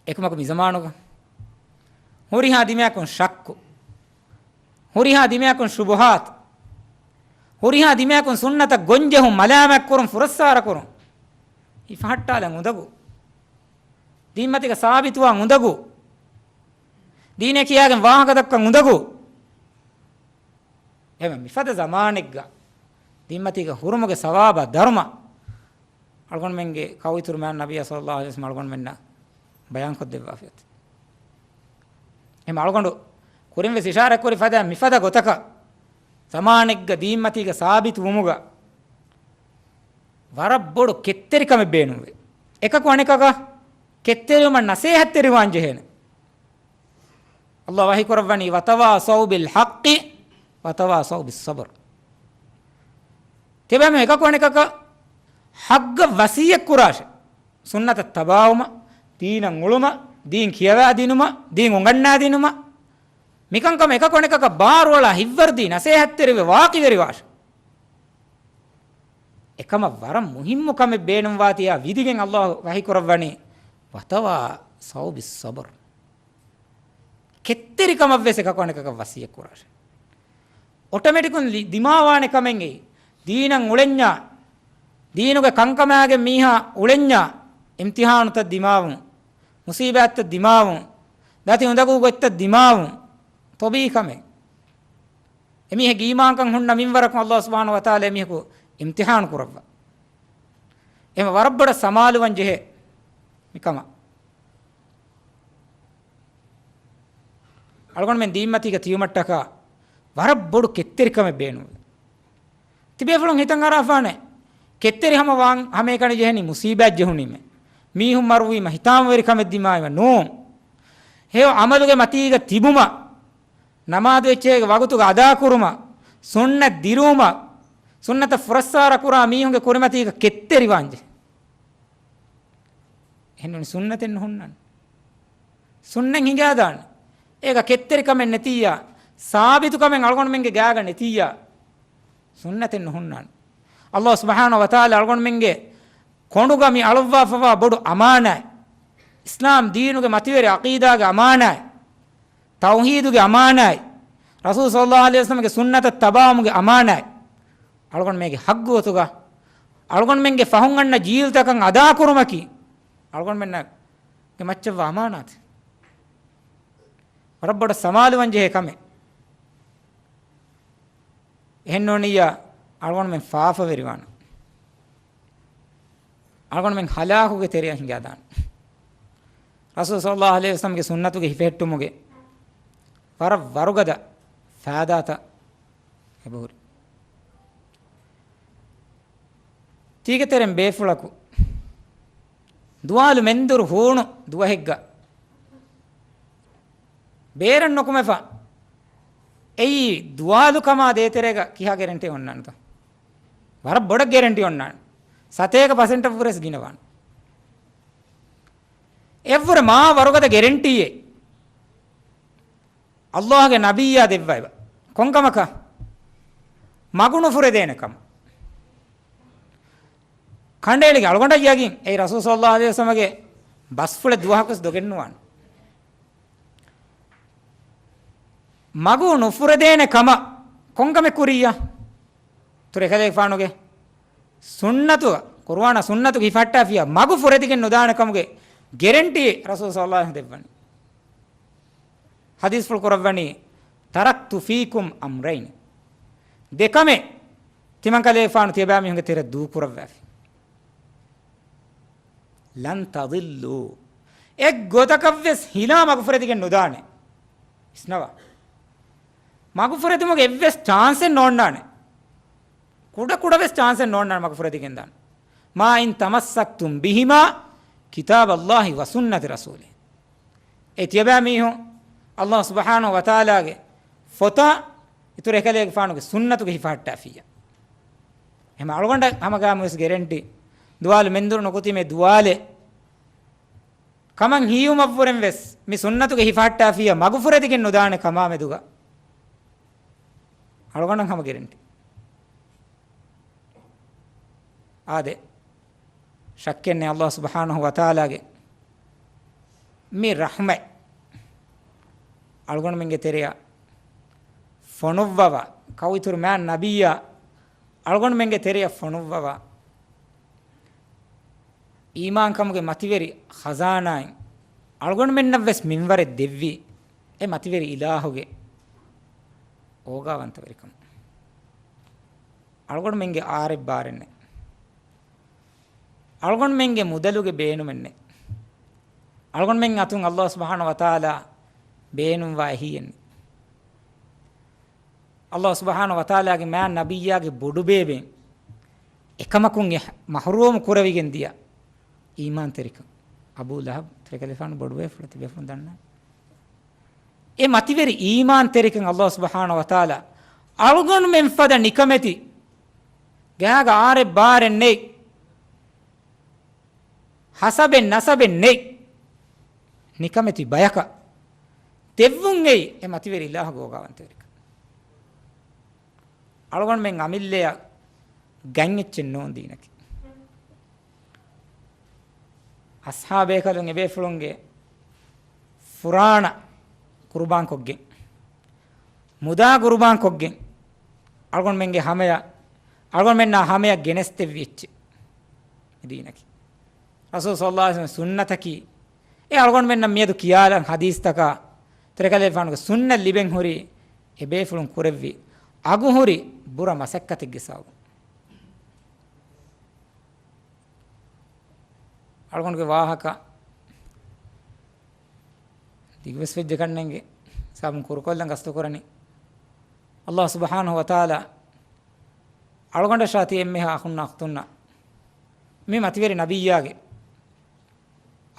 އެކަމަކު މިޒަމާނުގަ ހުރިހާ ދިމާއަކުން ޝައްކު، ހުރިހާ ދިމާއަކުން ޝުބުހާތު، ހުރިހާ ދިމާއަކުން ސުންނަތަށް ގޮންޖެހުން، މަލާމާތްކުރުން، ފުރައްސާރަކުރުން، ހިފަހައްޓާލަން އުނދަގޫ. ދީންމަތީގަ ސާބިތުވާން އުނދަގޫ. ދީނޭ ކިޔާގެން ވާހަކަ ދައްކަން އުނދަގޫ. އެހެން މިފަދަ ޒަމާނެއްގަ ދީންމަތީގަ ހުރުމުގެ ސަވާބާ ދަރުމަ އަޅުގަނޑުމެންގެ ކައުއިތުރު މާތް ނަބިއްޔާ ޞައްލައްލާހު ޢަލައިހި ވަސައްލަމް އަޅުގަނޑުމެންނަށް ބަޔާންކޮށްދެއްވާފައި އޮތީ. އެހެން އަޅުގަނޑު ކުރިން ވެސް އިޝާރާތް ކުރި ފަދަ މިފަދަ ގޮތަކަށް ޒަމާނެއްގަ ދީންމަތީގަ ސާބިތު ވުމުގަ ވަރަށް ބޮޑު ކެތްތެރިކަމެއް ބޭނުންވޭ. އެކަކު އަނެކަކަށް ކެތްތެރިވުމަށް ނަސޭހަތްތެރިވާން ޖެހޭނެ. ﷲ ވަޙީ ކުރައްވަނީ، وتواصوا بالحق وتواصوا بالصبر. ތިބެމެ އެކަކު އަނެކަކަށް ޙައްޤަށް ވަޞިއްޔަތް ކުރާށެ. ސުންނަތަށް ތަބާވުމަށް، ދީނަށް އުޅުމަށް، ދީން ކިޔަވާދިނުމަށް، ދީން އުނގަންނާދިނުމަށް، މިކަންކަމަށް އެކަކު އަނެކަކަށް ބާރުއަޅާ ހިތްވަރުދީ ނަސޭހަތްތެރިވެ ވާކިވެރިވާށެ. އެކަމަށް ވަރަށް މުހިއްމު ކަމެއް ބޭނުންވާތީ އާ ވިދިގެން ﷲ ވަޙީ ކުރައްވަނީ، وتواصوا بالصبر. ކެތްތެރިކަމަށްވެސް އެކަކު އަނެކަކަށް ވަޞިއްޔަތް ކުރާށެ. އޮޓޮމެޓިކުން ލި-، ދިމާވާނެ ކަމެއް އެއީ. ދީނަށް އުޅެންޏާ، ދީނުގެ ކަންކަމާގެން މީހާ އުޅެންޏާ، އިމްތިޙާނުތައް ދިމާވުން، މުޞީބާތްތައް ދިމާވުން، ދަތި އުނދަގޫ ގޮތްތައް ދިމާވުން، ޠަބީޢީ ކަމެއް. އެމީހެއްގެ އީމާންކަން ހުންނަ މިންވަރަކުން ﷲ ސުބްޙާނަހޫ ވަތަޢާލާ އެމީހަކު އިމްތިޙާނު ކުރައްވާ. އެހެން ވަރަށް ބޮޑަށް ސަމާލުވަން ޖެހޭ މިކަމަށް. އަޅުގަނޑުމެން ދީންމަތީގަ ތިޔުމަށްޓަކާ ވަރަށް ބޮޑު ކެތްތެރިކަމެއް ބޭނުންވޭ. ތިބޭފުޅުން ހިތަށް އަރާފާނެ، ކެތްތެރި ހަމަ ވާން ހަމައެކަނި ޖެހެނީ މުޞީބާތް ޖެހުނީމޭ، މީހުން މަރުވީމަ، ހިތާމަވެރި ކަމެއް ދިމާވީމަ ނޫން. ހެޔޮ ޢަމަލުގެ މަތީގަ ތިބުމަށް، ނަމާދު އެއްޗެހިގެ ވަގުތުގަ އަދާކުރުމަށް، ސުންނަތް ދިރުވުމަށް، ސުންނަތަށް ފުރައްސާރަކުރާ މީހުންގެ ކުރިމަތީގަ ކެތްތެރިވާންޖެހޭ. އެހެންނޫނީ ސުންނަތެއް ނުހުންނާނެ. ސުންނަތް ހިނގާދާނެ. އޭގަ ކެތްތެރިކަމެއް ނެތިއްޔާ، ސާބިތުކަމެއް އަޅުގަނޑުމެންގެ ގާގަ ނެތިއްޔާ، ސުންނަތެއް ނުހުންނާނެ. ﷲ ސުބްޙާނަހޫ ވަތަޢާލާ އަޅުގަނޑުމެންގެ ކޮނޑުގަ މި އަޅުއްވާފަވާ ބޮޑު އަމާނާތް، އިސްލާމް ދީނުގެ މަތިވެރި ޢަޤީދާގެ އަމާނާތް، ތައުޙީދުގެ އަމާނާތް، ރަސޫލު ޞައްލައްލާހު ޢަލައިހި ވަސައްލަމްގެ ސުންނަތަށް ތަބާވުމުގެ އަމާނާތް، އަޅުގަނޑުމެންގެ ޙައްޤު ގޮތުގަ، އަޅުގަނޑުމެންގެ ފަހުން އަންނަ ޖީލްތަކަށް އަދާކުރުމަކީ، އަޅުގަނޑުމެންގެ މައްޗަށްވާ އަމާނާތެއް. ވަރަށް ބޮޑަށް ސަމާލުވަން ޖެހޭ ކަމެއް. އެހެންނޫނިއްޔާ، އަޅުގަނޑުމެން ފާފަވެރިވާނަން. އަޅުގަނޑުމެން ހަލާކުގެ ތެރެއަށް ހިނގާދާނަން. ރަސޫލު ޞައްލައްލާހު ޢަލައިހި ވަސައްލަމްގެ ސުންނަތުގެ ހިފެހެއްޓުމުގެ ވަރަށް ވަރުގަދަ ފާއިދާތައް އެބަހުރި. ތީގެ ތެރެއިން ބޭފުޅަކު ދުވާލު މެންދުރު ހޫނު ދުވަހެއްގަ ބޭރަށް ނުކުމެފަ. އެއީ ދުވާލު ކަމާ ދޭތެރޭގަ ކިހާ ގެރެންޓީ އޮންނާނެތަ؟ ވަރަށް ބޮޑަށް ގެރެންޓީ އޮންނާނެ. ސަތޭކަ ޕަސެންޓަށް ވުރެސް ގިނަވާނެ. އެއަށްވުރެ މާ ވަރުގަދަ ގެރެންޓީއެއް އައްލާހުގެ ނަބިއްޔާ ދެއްވައިބަ. ކޮންކަމަކަށް؟ މަގު ނުފުރެދޭނެ ކަމަށް. ކަނޑައެޅިގެން އަޅުގަނޑަށް ޔަގީން. އެއީ ރަސޫލު ޞައްލައްލާހު ޢަލައިހި ވަސައްލަމަގެ ބަސްފުޅެއް ދުވަހަކުވެސް ދޮގެއްނުވާނެ. މަގު ނުފުރެދޭނެ ކަމަށް ކޮންކަމެއް ކުރިއްޔާ؟ އިތުރު އެކަލޭގެފާނުގެ ސުންނަތުގަ، ޤުރުއާނާ ސުންނަތުގަ ހިފަހައްޓާފިޔާ މަގު ފުރެދިގެން ނުދާނެ ކަމުގެ ގެރެންޓީ ރަސޫލު ޞައްލައްލާހު ޢަލައިހި ވަސައްލަމަ ދެއްވަނީ. ޙަދީޘްފުޅު ކުރައްވަނީ، "تَرَكْتُ فِيكُمْ أَمْرَيْنِ." ދެ ކަމެއް ތިމަންކަލޭގެފާނު ތިޔަބައިމީހުންގެ ތެރެއަށް ދޫކުރައްވާފި. "لَنْ تَضِلُّوا." އެއްގޮތަކަށްވެސް ހިލާ މަގުފުރެދިގެން ނުދާނެ. ވިސްނަވާ. މަގުފުރެދުމުގެ އެއްވެސް ޗާންސެއް ނޯންނާނެ. ކުޑަކުޑަވެސް ޗާންސެއް ނޯންނާނެ މަގުފުރެދިގެން ދާނެ. "مَا إِنْ تَمَسَّكْتُمْ بِهِمَا كِتَابَ اللَّهِ وَسُنَّةَ رَسُولِهِ." އެ ތިޔަބައިމީހުން އައްލާހު ސުބްޙާނަހު ވަތަޢާލާގެ ފޮތާ އިތުރު އެކަލޭގެފާނުގެ ސުންނަތުގަ ހިފަހައްޓާފިއްޔާ. އެހެން އަޅުގަނޑަށް ހަމަގައިމުވެސް ގެރެންޓީ. ދުވާލު މެންދުރު ނުކުތީމޭ ދުވާލެއް ކަމަށް ހީވުމަށްވުރެން ވެސް މި ސުންނަތުގަ ހިފަހައްޓާފިއްޔާ މަގުފުރެދިގެން ނުދާނެ ކަމާ މެދުގަ އަޅުގަނޑަށް ހަމަ ގެރެންޓީ. އާދެ، ޝައްކެއްނެތް އައްލާހު ސުބްޙާނަހު ވަތަޢާލާގެ މި ރަޙްމަތް އަޅުގަނޑުމެންގެ ތެރެއަށް ފޮނުއްވަވާ، ކައު އިތުރު މާތް ނަބިއްޔާ އަޅުގަނޑުމެންގެ ތެރެއަށް ފޮނުއްވަވާ، އީމާންކަމުގެ މަތިވެރި ޚަޒާނާއިން އަޅުގަނޑުމެންނަށްވެސް މިންވަރެއް ދެއްވި އެ މަތިވެރި އިލާހުގެ އޯގާވަންތަވެރިކަމަށް. އަޅުގަނޑުމެންގެ އާރެއް ބާރެއް ނެތް. އަޅުގަނޑުމެންގެ މުދަލުގެ ބޭނުމެއް ނެތް. އަޅުގަނޑުމެން އަތުން އައްލާހު ސުބްޙާނަހު ވަތަޢާލާ ބޭނުންވާ އެހީއެއް ނެތް. އައްލާހު ސުބްޙާނަހު ވަތަޢާލާގެ މާތް ނަބިއްޔާގެ ބޮޑުބޭބެން އެކަމަކުން އެ މަޙްރޫމު ކުރެވިގެން ދިޔަ އީމާންތެރިކަން. އަބޫ ލަހަބް ތެރެކަލޭގެފާނު ބޮޑުބޭފުޅެއް ތިބޭފުޅުން ދަންނަވަން. އެ މަތިވެރި އީމާންތެރިކަން އައްލާހު ސުބްޙާނަހު ވަތަޢާލާ އަޅުގަނޑުމެން ފަދަ ނިކަމެތި ގާގަ އާރެއް ބާރެއް ނެތް، ހަސަބެއް ނަސަބެއް ނެތް، ނިކަމެތި ބަޔަކަށް ދެއްވުން އެއީ އެ މަތިވެރި އިލާހުގެ އޯގާވަންތަވެރިކަން. އަޅުގަނޑުމެން އަމިއްލަޔަށް ގަތް އެއްޗެއް ނޫން ދީނަކީ. އަޞްޙާބޭކަލުން އެބޭފުޅުންގެ ފުރާނަ ޤުރުބާންކޮށްގެން، މުދާ ޤުރުބާންކޮށްގެން، އަޅުގަނޑުމެންގެ ހަމަޔަށް، އަޅުގަނޑުމެންނާ ހަމަޔަށް ގެނެސްދެއްވި އެއްޗެއް މި ދީނަކީ. ރަސޫލު ޞައްލައްލާހު ޢަލައިހި ވަސައްލަމަ ސުންނަތަކީ، އެ އަޅުގަނޑުމެންނަށް މިއަދު ކިޔާލަން ޙަދީޘްތަކާ، ތެރެކަލޭގެފާނުގެ ސުންނަތް ލިބެން ހުރީ އެބޭފުޅުން ކުރެއްވި އަގުހުރި ބުރަ މަސައްކަތެއްގެ ސަބަބުން. އަޅުގަނޑުގެ ވާހަކަ ދިގުވެސް ވެއްޖެ ކަންނޭނގެ ސަބަބުން ކުރުކޮށްލަން ގަސްތުކުރަނީ. އައްލާހު ސުބްޙާނަހު ވަތަޢާލާ އަޅުގަނޑަށާ ތި އެންމެހާ އަޚުންނާ އުޚްތުންނަށް މި މަތިވެރި ނަބިއްޔާގެ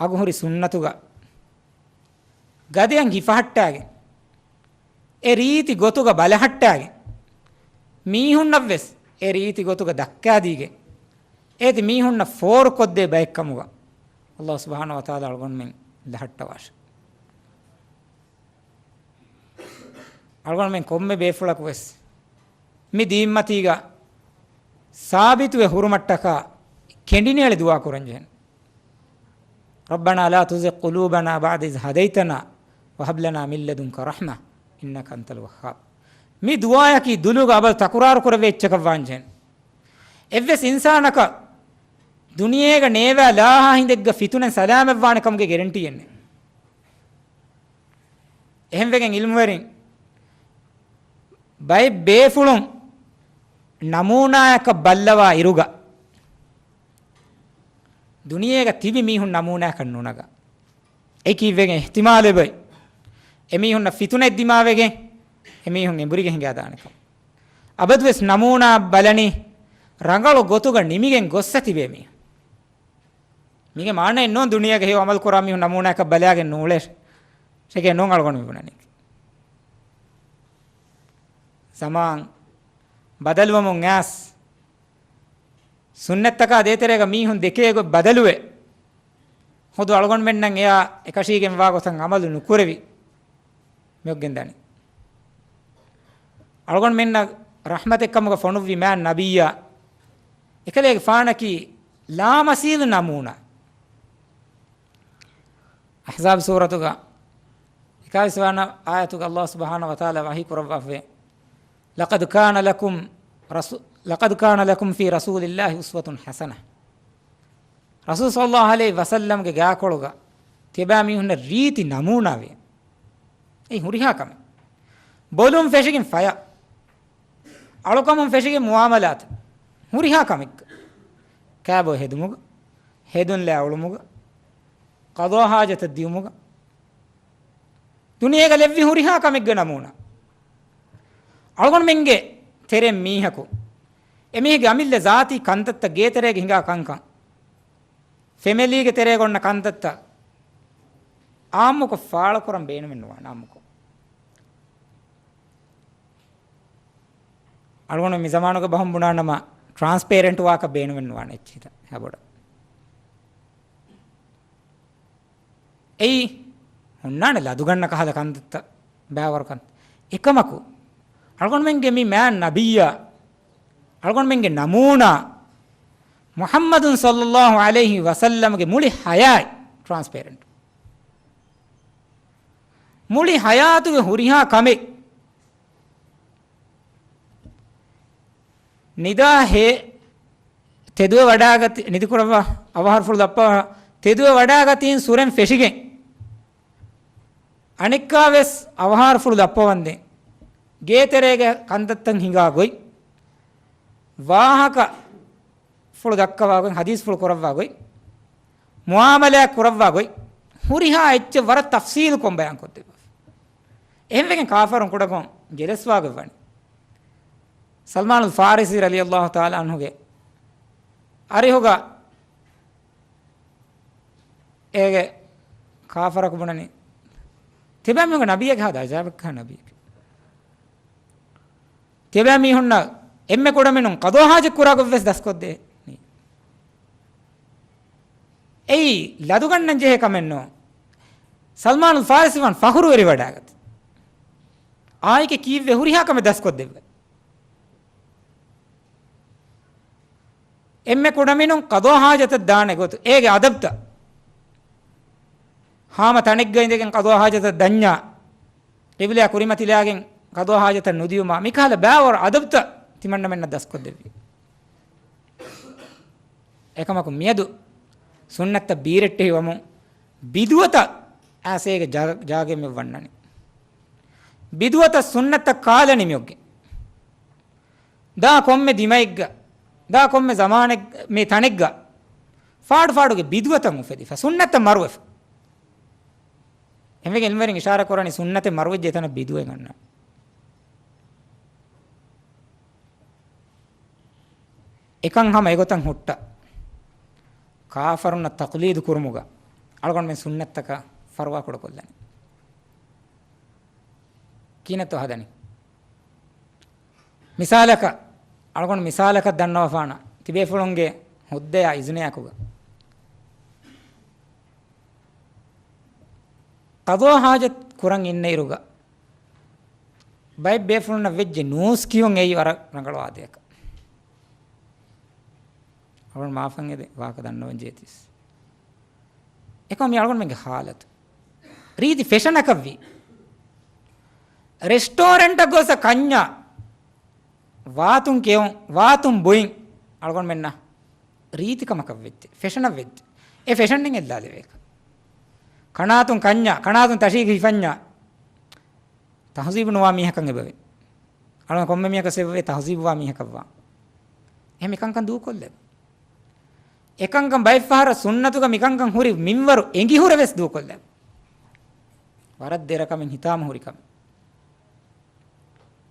އަގުހުރި ސުންނަތުގަ ގަދައަށް ހިފަހައްޓާގެން، އެ ރީތި ގޮތުގަ ބަލަހައްޓާގެން، މީހުންނަށްވެސް އެ ރީތި ގޮތުގަ ދައްކާދީގެން، އޭތި މީހުންނަށް ފޯރުކޮށްދޭ ބައެއްކަމުގަ އައްލާހު ސުބްޙާނަހު ވަތަޢާލާ އަޅުގަނޑުމެން ލަހައްޓަވާށި. އަޅުގަނޑުމެން ކޮންމެ ބޭފުޅަކުވެސް މި ދީންމަތީގަ ސާބިތުވެ ހުރުމަށްޓަކާ ކެނޑިނޭޅި ދުޢާ ކުރަން ޖެހެން. رَبَّنَا لَا تُزِغْ قُلُوبَنَا بَعْدَ إِذْ هَدَيْتَنَا وَهَبْ لَنَا مِن لَّدُنكَ رَحْمَةً إِنَّكَ أَنتَ الْوَهَّابُ. މި ދުޢާއަކީ ދުލުގަ އަބަދު ތަކުރާރު ކުރެވޭ އެއްޗަކަށް ވާންޖެހެން. އެއްވެސް އިންސާނަކަށް ދުނިޔޭގަ ނޭވާ ލާހާ ހިނދެއްގަ ފިތުނައިން ސަލާމަތްވާނެ ކަމުގެ ގެރެންޓީއެއް ނެތް. އެހެންވެގެން އިލްމުވެރިން ބައެއް ބޭފުޅުން ނަމޫނާއަކަށް ބައްލަވާ އިރުގަ، ދުނިޔޭގަ ތިބި މީހުން ނަމޫނާއަކަށް ނުނަގާ. އެއީ ކީއްވެގެން އިޙްތިމާލެއް ބައި. އެމީހުންނަށް ފިތުނައެއް ދިމާވެގެން، އެމީހުން އެނބުރިގެން ހިނގާދާނެކަން. އަބަދުވެސް ނަމޫނާ ބަލަނީ، ރަނގަޅު ގޮތުގަ ނިމިގެން ގޮއްސަ ތިބޭ މީހުން. މީގެ މާނައެއް ނޫން ދުނިޔޭގަ ހެޔޮ އަމަލު ކުރާ މީހުން ނަމޫނާއަކަށް ބަލާގެން ނޫޅޭށޭ ނޫން އަޅުގަނޑު މި ބުނަނީ. ޒަމާން ބަދަލުވަމުން އައިސް، ސުންނަތްތަކާ ދޭތެރޭގަ މީހުން ދެކޭ ގޮތް ބަދަލުވެ، ހުދު އަޅުގަނޑުމެންނަށް އެއާ އެކަށީގެންވާ ގޮތަށް އަމަލު ނުކުރެވި މިއޮއްގެން ދަނީ. އަޅުގަނޑުމެންނަށް ރަޙްމަތެއްކަމުގަ ފޮނުއްވި މާތް ނަބިއްޔާ އެކަލޭގެފާނަކީ ލާމަސީލު ނަމޫނާ. އަޙްޒާބު ސޫރަތުގަ އެކާވީސް ވަނަ އާޔަތުގަ ﷲ ސުބްޙާނަހޫ ވަތަޢާލާ ވަޙީ ކުރައްވާފައި، لقد كان لكم رسو-، لقد كان لكم في رسول الله أسوة حسنة. ރަސޫލު ޞައްލަﷲ ޢަލައިހި ވަސައްލަމްގެ ގާކޮޅުގަ ތިބާ މީހުންނަށް ރީތި ނަމޫނާވެ. އެއީ ހުރިހާ ކަމެއް. ބޮލުން ފެށިގެން ފަޔަށް، އަޅުކަމުން ފެށިގެން މުޢާމަލާތަށް، ހުރިހާ ކަމެއްގަ، ކާބޯ ހެދުމުގަ، ހެދުން ލޭ އުޅުމުގަ، ޤަޟާ ޙާޖަތަށް ދިއުމުގަ، ދުނިޔޭގަ ލެއްވި ހުރިހާ ކަމެއްގެ ނަމޫނާ. އަޅުގަނޑުމެންގެ ތެރެއިން މީހަކު، އެމީހެއްގެ އަމިއްލަ ޒާތީ ކަންތައްތައް، ގޭތެރޭގަ ހިނގާ ކަންކަން، ފެމެލީގެ ތެރޭގަ އޮންނަ ކަންތައްތައް އާއްމުކޮށް ފާޅުކުރަން ބޭނުމެއް ނުވާނެ އާއްމުކޮށް. އަޅުގަނޑު މި ޒަމާނުގެ ބަހުން ބުނާނަމަ، ޓްރާންސްޕޭރެންޓް ވާކަށް ބޭނުމެއް ނުވާނެ އެއްޗިހިތައް އެބޮޑަށް. އެއީ ހުންނާނެ ލަދުގަންނަ ކަހަލަ ކަންތައްތައް، ބައިވަރު ކަން. އެކަމަކު، އަޅުގަނޑުމެންގެ މި މާތް ނަބިއްޔާ، އަޅުގަނޑުމެންގެ ނަމޫނާ، މުޙައްމަދު ޞައްލަﷲ ޢަލައިހި ވަސައްލަމްގެ މުޅި ޙަޔާތް ޓްރާންސްޕޭރެންޓް. މުޅި ޙަޔާތުގެ ހުރިހާ ކަމެއް، ނިދާ ހޭ، ތެދުވެ ވަޑާގަތި، ނިދިކުރައްވާ އަވަހާރަފުޅު ދައްޕަވާ، ތެދުވެ ވަޑާގަތީން ސުރެން ފެށިގެން، އަނެއްކާވެސް އަވަހާރަފުޅު ދައްޕަވަންދެން، ގޭތެރޭގެ ކަންތައްތައް ހިނގާ ގޮތް، ވާހަކަ ފުޅު ދައްކަވާ ގޮތް، ޙަދީޘްފުޅު ކުރައްވާ ގޮތް، މުޢާމަލާތް ކުރައްވާ ގޮތް، ހުރިހާ އެއްޗެއް ވަރަށް ތަފްޞީލުކޮށް ބަޔާންކޮށްދެއްވާފަ. އެހެންވެގެން ކާފަރުން ކުޑަކޮށް ޖެލެސްވާގޮތް ވަނީ. ސަލްމާނުލް ފާރިސީ ރަޟިޔަﷲ ތަޢާލާ ޢަންހުގެ އަރިހުގަ އޭގެ ކާފަރަކު ބުނަނީ، ތިބާ މީހުން ނަބިއްޔެއް ހަދާ ޖާބެއްކާ ނަބިއްޔެއް. ތިބާ މީހުންނަށް އެންމެ ކުޑަމިނުން ޤަޟާ ޙާޖަތް ކުރާ ގޮތްވެސް ދަސްކޮށްދޭނީ. އެއީ ލަދުގަންނަން ޖެހޭ ކަމެއް ނޫން. ސަލްމާނުލް ފާރިސީ ވަން ފަޚުރުވެރި ވަޑާގަތީ. އާއެކޭ ކީއްވެ ހުރިހާ ކަމެއް ދަސްކޮށްދެއްވޭ. އެންމެ ކުޑަމިނުން ޤަޟާ ޙާޖަތަށް ދާނެ ގޮތު، އޭގެ އަދަބްތައް. ހާމަ ތަނެއްގަ އިނދެގެން ޤަޟާ ޙާޖަތަށް ދަންޏާ، ޤިބްލަޔާ ކުރިމަތިލާގެން ޤަޟާ ޙާޖަތަށް ނުދިޔުމާ، މިކަހަލަ ބައިވަރު އަދަބްތައް ތިމަންނަމެންނަށް ދަސްކޮށްދެއްވި. އެކަމަކު މިއަދު ސުންނަތަށް ބީރެއްޓެހިވަމުން ބިދުޢަތަށް އައިސޭގެ ޖާ-، ޖާގައެއް މި ވަންނަނީ. ބިދުޢަތަށް ސުންނަތަށް ކާލަނީ މިއޮއްގެ. ދާ ކޮންމެ ދިމައެއްގަ، ދާ ކޮންމެ ޒަމާނެއް-، މި ތަނެއްގަ ފާޑު ފާޑުގެ ބިދުޢަތައް އުފެދިފަ، ސުންނަތަށް މަރުވެފަ. އެންމެގެ އިލްމުވެރިން އިޝާރާ ކުރަނީ ސުންނަތެއް މަރުވެއްޖެ ތަނަށް ބިދުޢައެއް އަންނަ. އެކަން ހަމަ އެގޮތަށް ހުއްޓަ ކާފަރުންނަށް ތަޤްލީދު ކުރުމުގަ އަޅުގަނޑުމެން ސުންނަތްތަކަށް ފަރުވާ ކުޑަކޮށްލަނީ. ކިހިނެއްތޯ ހަދަނީ؟ މިސާލަކަށް، އަޅުގަނޑު މިސާލަކަށް ދަންނަވަފާނަ ތިބޭފުޅުންގެ ހުއްދަޔާ އިޒުނަޔާކުގަ. ޤަޟާ ޙާޖަތް ކުރަން އިންނައިރުގަ ބައެއް ބޭފުޅުންނަށް ވެއްޖެ ނޫސް ކިޔުން އެއީ ވަރަށް ރަނގަޅު އާދަޔަކަށް. އަޅުގަނޑު މާފަށް އެދެ ވާހަކަ ދަންނަވަން ޖެހޭތީސް. އެކަމަ މި އަޅުގަނޑުމެންގެ ޙާލަތު. ރީތި ފެޝަނަކަށްވީ. ރެސްޓޯރެންޓަށް ގޮސް ކަންޏާ ވާތުން ކެއުން، ވާތުން ބުއިން އަޅުގަނޑުމެންނަށް ރީތިކަމަކަށް ވެއްޖެ، ފެޝަނަށް ވެއްޖެ. އެ ފެޝަންއިން އެއްލާލެވޭކަށް. ކަނާތުން ކަންޏާ، ކަނާތުން ތަށީގަ ހިފަންޏާ، ތަހުޒީބު ނުވާ މީހަކަށް އެބަވޭ. އަޅުގަނޑު ކޮންމެ މީހަކަށް އެބަވޭ ތަހުޒީބުވާ މީހަކަށްވާ. އެހެން މިކަންކަން ދޫކޮށްލެވޭ. އެކަންކަން ބައެއްފަހަރަށް ސުންނަތުގަ މިކަންކަން ހުރި މިންވަރު އެނގިހުރެ ވެސް ދޫކޮށްލެވޭ. ވަރަށް ދެރަކަމެއް ހިތާމަ ހުރި ކަމެއް.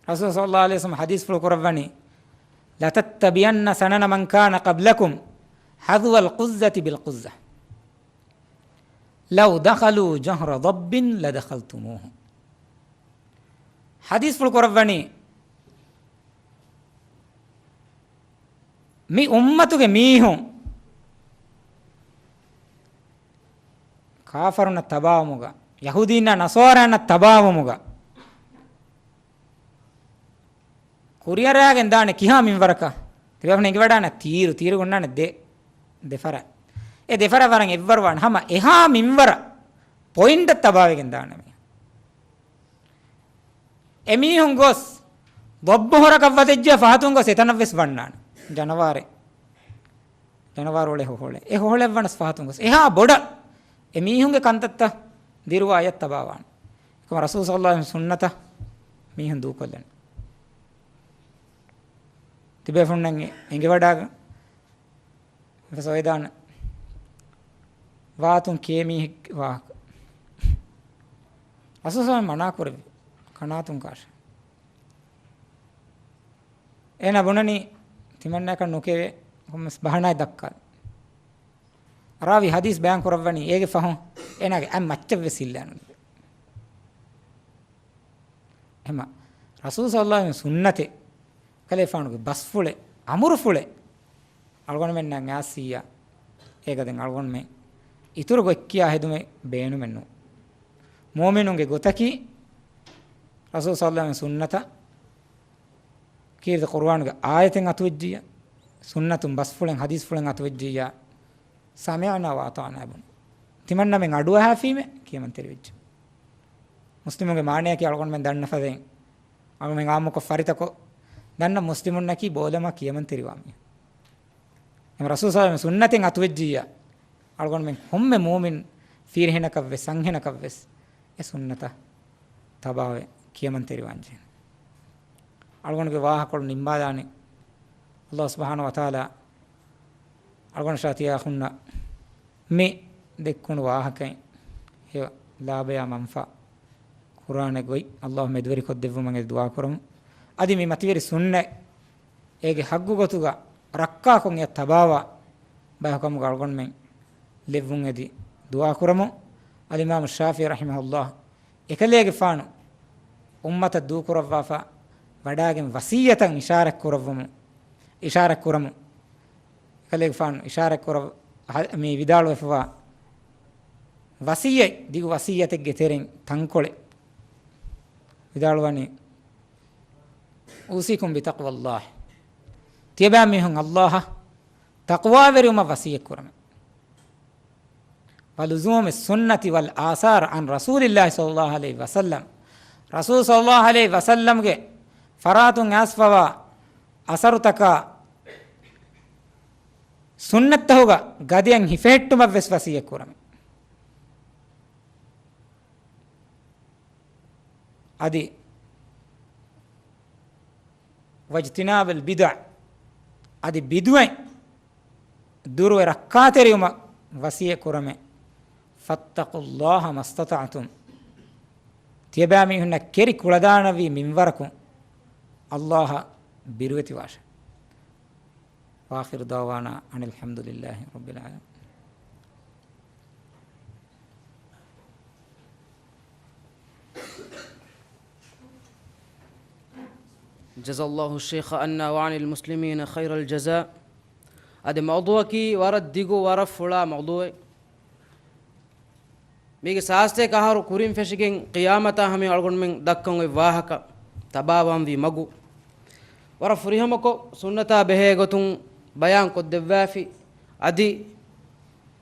ރަސޫލު ޞައްލަﷲ ޢަލައިހި ވަސައްލަމަ ޙަދީޘްފުޅު ކުރައްވަނީ، لتتبعن سنن من كان قبلكم حذو القذة بالقذة. لو دخلوا جحر ضب لدخلتموه. ޙަދީޘްފުޅު ކުރައްވަނީ، މި އުއްމަތުގެ މީހުން ކާފަރުންނަށް ތަބާވުމުގަ، ޔަހޫދީންނާ ނަޞާރާންނަށް ތަބާވުމުގަ، ކުރިއަރާގެން ދާނެ ކިހާ މިންވަރަކަށް؟ ތިބޭފުޅުން އެނގިވަޑާނެ ތީރު، ތީރު އޮންނާނެ ދެ، ދެފަރާތް. އެ ދެފަރާތް ވަރަށް އެއްވަރު ވާނެ. ހަމަ އެހާ މިންވަރަށް ޕޮއިންޓަށް ތަބާވެގެން ދާނެ މީހުން. އެމީހުން ގޮސް ޟައްބު ހޮރަކަށް ވަދެއްޖެ ފަހަތުން ގޮސް އެތަނަށް ވެސް ވަންނާނެ. ޖަނަވާރެއް، ޖަނަވާރު އުޅޭ ހޮހޮޅެއް. އެ ހޮހޮޅެއް ވަނަސް ފަހަތުން ގޮސް އެހާ ބޮޑަށް އެމީހުންގެ ކަންތައްތައް ދިރުވާ އަޔަށް ތަބާވާނެ. އެކަމަ ރަސޫލު ޞައްލައްލާހު ޢަލައިހި ވަސައްލަމަ ސުންނަތަށް މީހުން ދޫކޮށްލަނީ. ތިބޭފުންނަށް އެނގިވަޑާގަ ވެސް އޮވެދާނެ ވާތުން ކޭ މީހެއްގެ ވާހަކަ. ރަސޫލު ޞައްލައްލާހު ޢަލައިހި ވަސައްލަމަ މަނާ ކުރެއްވި ކަނާތުން ކާށޭ. އޭނާ ބުނަނީ ތިމަންނައަކަށް ނުކެވޭ ކޮންމެސް ބަހަނާއެއް ދައްކާލަން. ރާވީ ޙަދީޘް ބަޔާން ކުރައްވަނީ އޭގެ ފަހުން އޭނާގެ އަތް މައްޗަށް ވެސް އިއްލާނުލެވޭ. އެހެމަ ރަސޫލު ޞައްލައްލާހު ޢަލައިހި ވަސައްލަމަ ސުންނަތެއް، ކަލޭފާނުގެ ބަސްފުޅެއް، އަމުރުފުޅެއް އަޅުގަނޑުމެންނަށް އާސިއްޔާ، އޭގަ ދެން އަޅުގަނޑުމެން އިތުރު ގޮތްކިޔާ ހެދުމެއް ބޭނުމެއް ނޫން. މުއުމިނުންގެ ގޮތަކީ ރަސޫލު ޞައްލައްލާހު ޢަލައިހި ވަސައްލަމަ ސުންނަތަށް، ކީރިތި ޤުރުއާނުގެ އާޔަތެއް އަތުވެއްޖިއްޔާ، ސުންނަތުން ބަސްފުޅެއް ޙަދީޘްފުޅެއް އަތުވެއްޖިއްޔާ، سمعنا وأطعنا ބުނުން. ތިމަންނަމެން އަޑުއަހާފީމޭ ކިޔަމަންތެރިވެއްޖެ. މުސްލިމުގެ މާނަޔަކީ އަޅުގަނޑުމެން ދަންނަ ފަދައިން، އަޅުގަނޑުމެން އާއްމުކޮށް ފަރިތަކޮށް ދަންނަ މުސްލިމުންނަކީ ބޯލަމާ ކިޔަމަންތެރިވާ މީހުން. އެމަ ރަސޫލު ޞައްލައްލާހު ޢަލައިހި ވަސައްލަމަ ސުންނަތެއް އަތުވެއްޖިއްޔާ، އަޅުގަނޑުމެން ކޮންމެ މުއުމިން ފިރިހެނަކަށްވެސް، އަންހެނަކަށްވެސް އެ ސުންނަތަށް ތަބާވެ ކިޔަމަންތެރިވާންޖެހޭ. އަޅުގަނޑުގެ ވާހަކަކޮޅު ނިންމާލާނެ. ﷲ ސުބްޙާނަހޫ ވަތަޢާލާ އަޅުގަނޑަށާ ތިޔާ އަޚުންނަށް މި ދެއްކުނު ވާހަކައިން ހެޔޮ ލާބަޔާ މަންފާ ކުރާނެ ގޮތް ﷲ މެދުވެރިކޮށްދެއްވުމަށް އެދި ދުޢާ ކުރަމު. އަދި މި މަތިވެރި ސުންނަތް އޭގެ ޙައްޤު ގޮތުގަ ރައްކާކޮށް އެއަށް ތަބާވާ ބަޔަކު ކަމުގަ އަޅުގަނޑުމެން ލެއްވުން އެދި ދުޢާ ކުރަމު. އަލްއިމާމު ޝާފިޢީ ރަޙިމަހުﷲ އެކަލޭގެފާނު އުއްމަތަށް ދޫކުރައްވާފަ ވަޑާގެން ވަޞިއްޔަތަށް އިޝާރަތް ކުރައްވަމު، އިޝާރަތް ކުރަމު. އެކަލޭގެފާނު އިޝާރަތް ކުރަ، މި ވިދާޅުވެފަވާ ވަޞިއްޔަތް، ދިގު ވަޞިއްޔަތެއްގެ ތެރެއިން ތަންކޮޅެއް ވިދާޅުވަނީ، أوصيكم بتقوى الله. ތިޔަބައިމީހުން ﷲ އަށް ތަޤްވާވެރިވުމަށް ވަޞިއްޔަތް ކުރަމެ. ولزوم السنة والآثار عن رسول الله صلى الله عليه وسلم. ރަސޫލު ޞައްލައްލާހު ޢަލައިހި ވަސައްލަމްގެ ފަރާތުން އައިސްފަވާ އަސަރުތަކާ ސުންނަތްތަހުގަ ގަދައަށް ހިފެހެއްޓުމަށްވެސް ވަޞިއްޔަތް ކުރަމެ. އަދި واجتناب البدع، އަދި ބިދުޢަތް ދުރުވެ ރައްކާތެރިވުމަށް ވަޞިއްޔަތް ކުރަމެ. فاتقوا الله ما استطعتم. ތިޔަބައިމީހުންނަށް ކެރި ކުޅަދާނަވީ މިންވަރަކުން ﷲ އަށް ބިރުވެތިވާށެ. وآخر دعوانا أن الحمد لله رب العالمين. جزى الله الشيخ عنا وعن المسلمين خير الجزاء. އަދި މައުޟޫޢަކީ ވަރަށް ދިގު، ވަރަށް ފުޅާ މައުޟޫޢެއް. މީގެ ސާސްތޭކަ އަހަރު ކުރިން ފެށިގެން ޤިޔާމަތާ ހަމަ އަޅުގަނޑުމެން ދައްކަން އޮތް ވާހަކަ، ތަބާވާންވީ މަގު، ވަރަށް ފުރިހަމަކޮށް ސުންނަތާ ބެހޭ ގޮތުން ބަޔާން ކޮށްދެއްވާފި. އަދި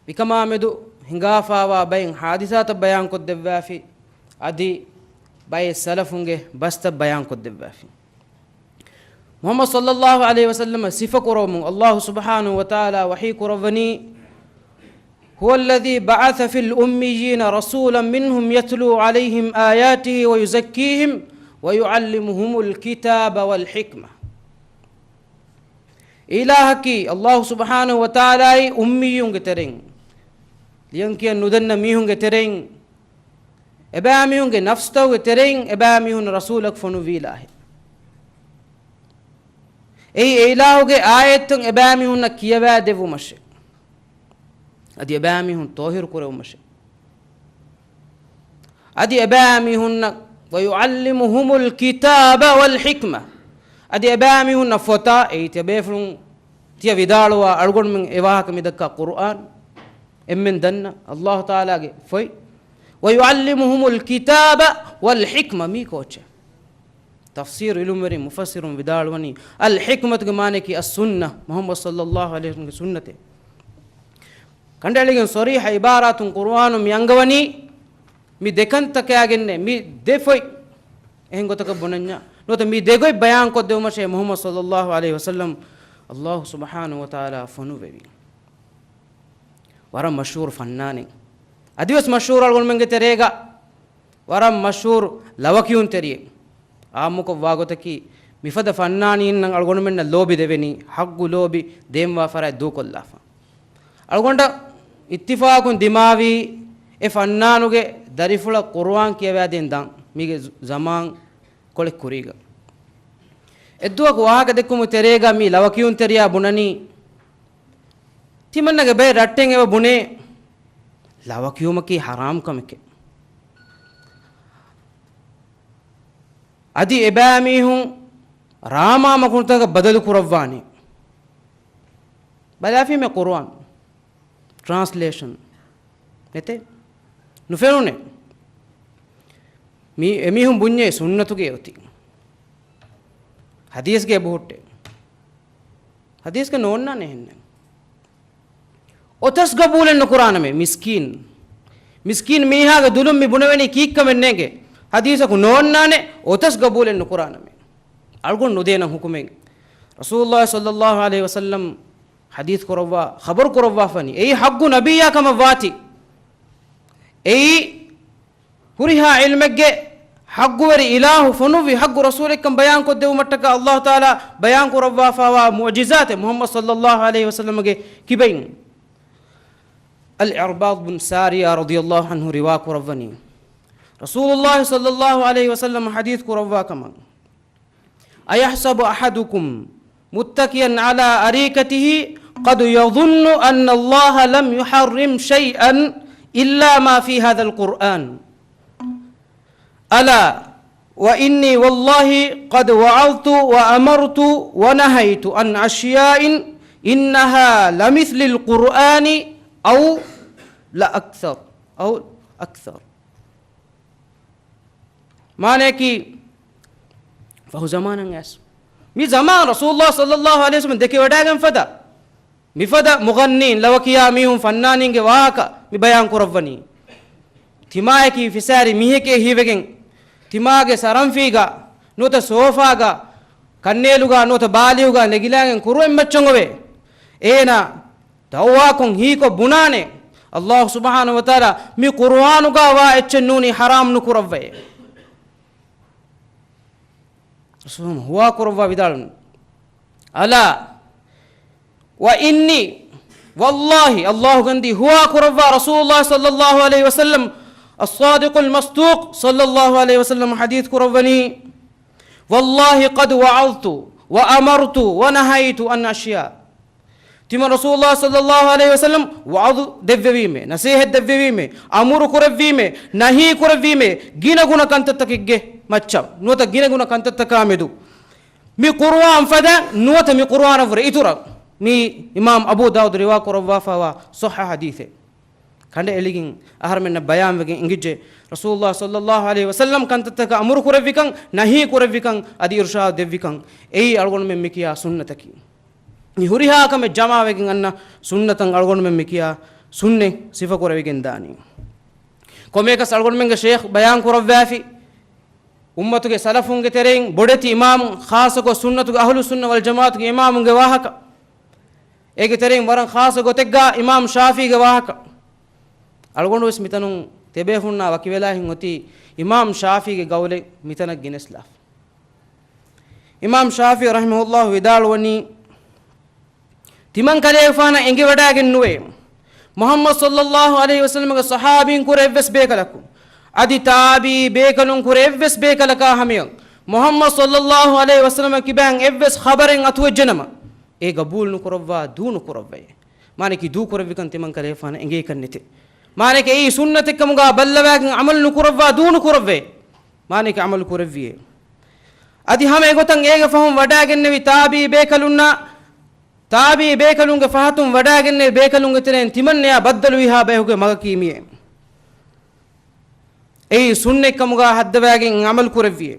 މިކަމާމެދު ހިނގާފާވާ ބައެއް ޙާދިސާތައް ބަޔާންކޮށްދެއްވާފި. އަދި ބައެއް ސަލަފުންގެ ބަސްތައް ބަޔާންކޮށްދެއްވާފި. މުޙައްމަދު ޞައްލައްލާހު ޢަލައިހި ވަސައްލަމަ ސިފަކުރައްވަމުން ﷲ ސުބްޙާނަހޫ ވަތަޢާލާ ވަޙީ ކުރައްވަނީ، هو الذي بعث في الأميين رسولا منهم يتلو عليهم آياته ويزكيهم ويعلمهم الكتاب والحكمة. އިލާހަކީ ﷲ ސުބްޙާނަހޫ ވަތަޢާލާއީ އުއްމިއްޔުންގެ ތެރެއިން، ލިޔަން ކިޔަން ނުދަންނަ މީހުންގެ ތެރެއިން، އެބައިމީހުންގެ ނަފްސުތަކުގެ ތެރެއިން އެބައިމީހުން ރަސޫލަކު ފޮނުއްވި އިލާހެއް. އެއީ އެ އިލާހުގެ އާޔަތްތައް އެބައިމީހުންނަށް ކިޔަވާދެއްވުމަށެ. އަދި އެބައިމީހުން ޠާހިރު ކުރެއްވުމަށެ. އަދި އެބައިމީހުންނަށް، وَيُعَلِّمُهُمُ الْكِتَابَ وَالْحِكْمَةَ، އަދި އެބައިމީހުންނަށް ފޮތާ، އެއީ ތިޔަބޭފުޅުން ތިޔަ ވިދާޅުވާ އަޅުގަނޑުމެން އެ ވާހަކަ މިދައްކާ ޤުރުއާން، އެންމެން ދަންނަ ﷲ ތަޢާލާގެ ފޮތް، وَيُعَلِّمُهُمُ الْكِتَابَ وَالْحِكْمَةَ، މީ ކޯޗެއް؟ ތަފްސީރު ޢިލްމުވެރިން މުފައްސިރުން ވިދާޅުވަނީ، އަލް ޙިކްމަތުގެ މާނަޔަކީ އައްސުންނަ، މުޙައްމަދު ޞައްލައްލާހު ޢަލައިހި ވަސައްލަމްގެ ސުންނަތެއް. ކަނޑައެޅިގެން ޞަރީޙަ ޢިބާރާތުން ޤުރުއާނުން މި އަންގަވަނީ، މި ދެ ކަންތަކާގެންނޭ މި ދެ ފޮތް. އެހެން ގޮތަކަށް ބުނަންޏާ، ނުވަތަ މި ދެ ގޮތް ބަޔާންކޮށްދެވުމަށޭ މުޙައްމަދު ޞައްލައްލާހު ޢަލައިހި ވަސައްލަމް ﷲ ސުބްޙާނަހޫ ވަތަޢާލާ ފޮނުއްވެވީ. ވަރަށް މަޝްހޫރު ފަންނާނެއް. އަދިވެސް މަޝްހޫރު އަޅުގަނޑުމެންގެ ތެރޭގަ ވަރަށް މަޝްހޫރު ލަވަކިޔުންތެރިއެއް. އާއްމުކޮށް ވާގޮތަކީ، މިފަދަ ފަންނާނީންނަށް އަޅުގަނޑުމެންނަށް ލޯބި ދެވެނީ، ޙައްގު ލޯބި ދޭންވާ ފަރާތް ދޫކޮށްލާފަ. އަޅުގަނޑަށް އިއްތިފާޤުން ދިމާވީ، އެ ފަންނާނުގެ ދަރިފުޅަށް ޤުރުއާން ކިޔަވާދޭން ދާން، މީގެ ޒަ-، ޒަމާން ކޮޅެއް ކުރީގަ. އެއްދުވަހަކު ވާހަކަ ދެއްކުމުގެ ތެރޭގަ މި ލަވަކިޔުންތެރިޔާ ބުނަނީ، ތިމަންނަގެ ބައެއް ރައްޓެއް އެބަ ބުނޭ، ލަވަކިޔުމަކީ ޙަރާމް ކަމެކޭ. އަދި އެބައިމީހުން ރާމާ މަގުނުތަކަށް ބަދަލު ކުރައްވާނީ. ބަލާފީމޭ ޤުރުއާން ޓްރާންސްލޭޝަން ނެތޭ؟ ނުފެނުނޭ. މީ، އެމީހުން ބުންޏޭ ސުންނަތުގެ އޮތީ. ޙަދީޘްގެ އެބަހުއްޓޭ. ޙަދީޘްގަ ނޯންނާނެ އެހެންނެއް. އޮތަސް ގަބޫލެއް ނުކުރާނަމޭ، މިސްކީން. މިސްކީން މީހާގެ ދުލުން މި ބުނެވެނީ ކީއްކަމެއް ނޭނގެ. ޙަދީޘަކު ނޯންނާނެ، އޮތަސް ގަބޫލެއް ނުކުރާނަމޭ. އަޅުގަނޑު ނުދޭނަން ޙުކުމެއް. ރަސޫލުﷲ ޞައްލައްލާހު ޢަލައިހި ވަސައްލަމް ޙަދީޘް ކުރައްވާ، ޚަބަރު ކުރައްވާފަނީ. އެއީ ޙައްޤު ނަބިއްޔާ ކަމަށް ވާތީ. އެއީ ހުރިހާ ޢިލްމެއްގެ ޙައްޤުވެރި އިލާހު ފޮނުއްވި ޙައްޤު ރަސޫލެއްކަން ބަޔާންކޮށްދެވުމަށްޓަކާ ﷲ ތަޢާލާ ބަޔާން ކުރައްވާފައިވާ މުޢުޖިޒާތެއް މުޙައްމަދު ޞައްލައްލާހު ޢަލައިހި ވަސައްލަމްގެ ކިބައިން. އަލް ޢިރްބާޟު ބިން ސާރިޔާ ރަޟިޔައްލާހު ޢަންހު ރިވާ ކުރައްވަނީ، ރަސޫލުﷲ ޞައްލައްލާހު ޢަލައިހި ވަސައްލަމް ޙަދީޘް ކުރައްވާ ކަމަށް. أيحسب أحدكم متكئا على أريكته قد يظن أن الله لم يحرم شيئا إلا ما في هذا القرآن. ألا وإني والله قد وعظت وأمرت ونهيت عن أشياء إنها لمثل القرآن أو لأكثر، أو أكثر. މާނަޔަކީ، ފަހު ޒަމާނަށް އައިސް، މި ޒަމާން ރަސޫލުﷲ ޞައްލައްލާހު ޢަލައިހި ވަސައްލަމް ދެކެވަޑައިގެން ފަދަ މިފަދަ މުޣަންނީން، ލަވަކިޔާ މީހުން، ފަންނާނީންގެ ވާހަކަ މި ބަޔާން ކުރައްވަނީ. ތިމާޔަކީ ފިސާރި މީހެކޭ ހީވެގެން، ތިމާގެ ސަރަންފީގަ ނުވަތަ ސޯފާގަ، ކަންނޭލުގަ ނުވަތަ ބާލީހުގަ ނެގިލާގެން ކުރުއެއް މައްޗަށް އޮވޭ. އޭނާ ދަޢުވާކޮށް ހީކޮށް ބުނާނެ، ﷲ ސުބްޙާނަހޫ ވަތަޢާލާ މި ޤުރުއާނުގަ ވާ އެއްޗެއް ނޫނީ ޙަރާމް ނުކުރައްވައޭ. ރަސޫލު ހުވާ ކުރައްވާ ވިދާޅުވި، ألا وإني والله، ﷲ ގަންދީ ހުވާ ކުރައްވާ ރަސޫލުﷲ ޞައްލައްލާހު ޢަލައިހި ވަސައްލަމް، الصادق المصدوق ޞައްލައްލާހު ޢަލައިހި ވަސައްލަމް ޙަދީޘް ކުރައްވަނީ، والله قد وعظت وأمرت ونهيت عن أشياء. ތިމަން ރަސޫލުﷲ ޞައްލައްލާހު ޢަލައިހި ވަސައްލަމް ވަޢުޡު ދެއްވެވީމޭ، ނަޞޭޙަތް ދެއްވެވީމޭ، އަމުރު ކުރެއްވީމޭ، ނަހީ ކުރެއްވީމޭ، ގިނަގުނަ ކަންތައްތަކެއްގެ މައްޗަށް ނުވަތަ ގިނަގުނަ ކަންތައްތަކާ މެދު. މި ޤުރުއާން ފަދަ ނުވަތަ މި ޤުރުއާނަށްވުރެ އިތުރަށް. މީ އިމާމް އަބޫ ދާވޫދު ރިވާ ކުރައްވާފައިވާ ޞައްޙަ ޙަދީޘެއް. ކަނޑައެޅިގެން އަހަރެމެންނަށް ބަޔާންވެގެން އެނގިއްޖެ، ރަސޫލުﷲ ޞައްލައްލާހު ޢަލައިހި ވަސައްލަމް ކަންތައްތަކަށް އަމުރު ކުރެއްވިކަން، ނަހީ ކުރެއްވިކަން، އަދި އިރުޝާދު ދެއްވިކަން. އެއީ އަޅުގަނޑުމެން މިކިޔާ ސުންނަތަކީ. މި ހުރިހާ ކަމެއް ޖަމާވެގެން އަންނަ ސުންނަތަށް އަޅުގަނޑުމެން މިކިޔާ ސުންނަތް ސިފަކުރެވިގެން ދާނީ. ކޮމެކަސް އަޅުގަނޑުމެންގެ ޝޭޚް ބަޔާން ކުރައްވާފި، އުއްމަތުގެ ސަލަފުންގެ ތެރެއިން ބޮޑެތި އިމާމު، ޚާއްޞަކޮށް ސުންނަތުގެ، އަހުލުއްސުންނަ ވަލްޖަމާޢަތުގެ އިމާމުންގެ ވާހަކަ. އޭގެ ތެރެއިން ވަރަށް ޚާއްޞަ ގޮތެއްގަ އިމާމް ޝާފީގެ ވާހަކަ. އަޅުގަނޑުވެސް މިތަނުން ތިބޭފުންނާ ވަކިވެލާހެން އޮތީ އިމާމް ޝާފީގެ ގައުލެއް މިތަނަށް ގެނެސްލާފަ. އިމާމް ޝާފީ ރަޙިމަހުﷲ ވިދާޅުވަނީ، ތިމަން ކަލޭގެފާނަށް އެނގިވަޑައިގެން ނުވޭ، މުޙައްމަދު ޞައްލައްލާހު ޢަލައިހި ވަސައްލަމަގެ ޞަޙާބީން ކުރެ އެއްވެސް ބޭކަލަކު، އަދި ތާބިޢީ ބޭކަލުން ކުރެ އެއްވެސް ބޭކަލަކާ ހަމަޔަށް، މުޙައްމަދު ޞައްލައްލާހު ޢަލައިހި ވަސައްލަމަށް ކިބައިން އެއްވެސް ޚަބަރެއް އަތުވެއްޖެނަމަ، އެ ގަބޫލު ނުކުރައްވާ، ދޫ ނުކުރައްވައޭ. މާނައަކީ ދޫ ކުރެއްވިކަން ތިމަން ކަލޭގެފާނަށް އެނގޭކަށް ނެތޭ. މާނައަކީ އެއީ ސުންނަތެއްކަމުގަ ބައްލަވާގެން ޢަމަލު ނުކުރައްވާ ދޫނުކުރައްވޭ. މާނައަކީ ޢަމަލު ކުރެއްވިއޭ. އަދި ހަމަ އެގޮތަށް އޭގެ ފަހުން ވަޑާގެންނެވި ތާބީ ބޭކަލުންނާ، ތާބީ ބޭކަލުންގެ ފަހަތުން ވަޑާގެންނެވި ބޭކަލުންގެ ތެރެއިން ތިމަންނަޔާ ބައްދަލުވިހާ ބަޔަކުގެ މަގަކީ މިއޭ. އެއީ ސުންނަތްކަމުގަ ހައްދަވާގެން ޢަމަލު ކުރެއްވިއޭ.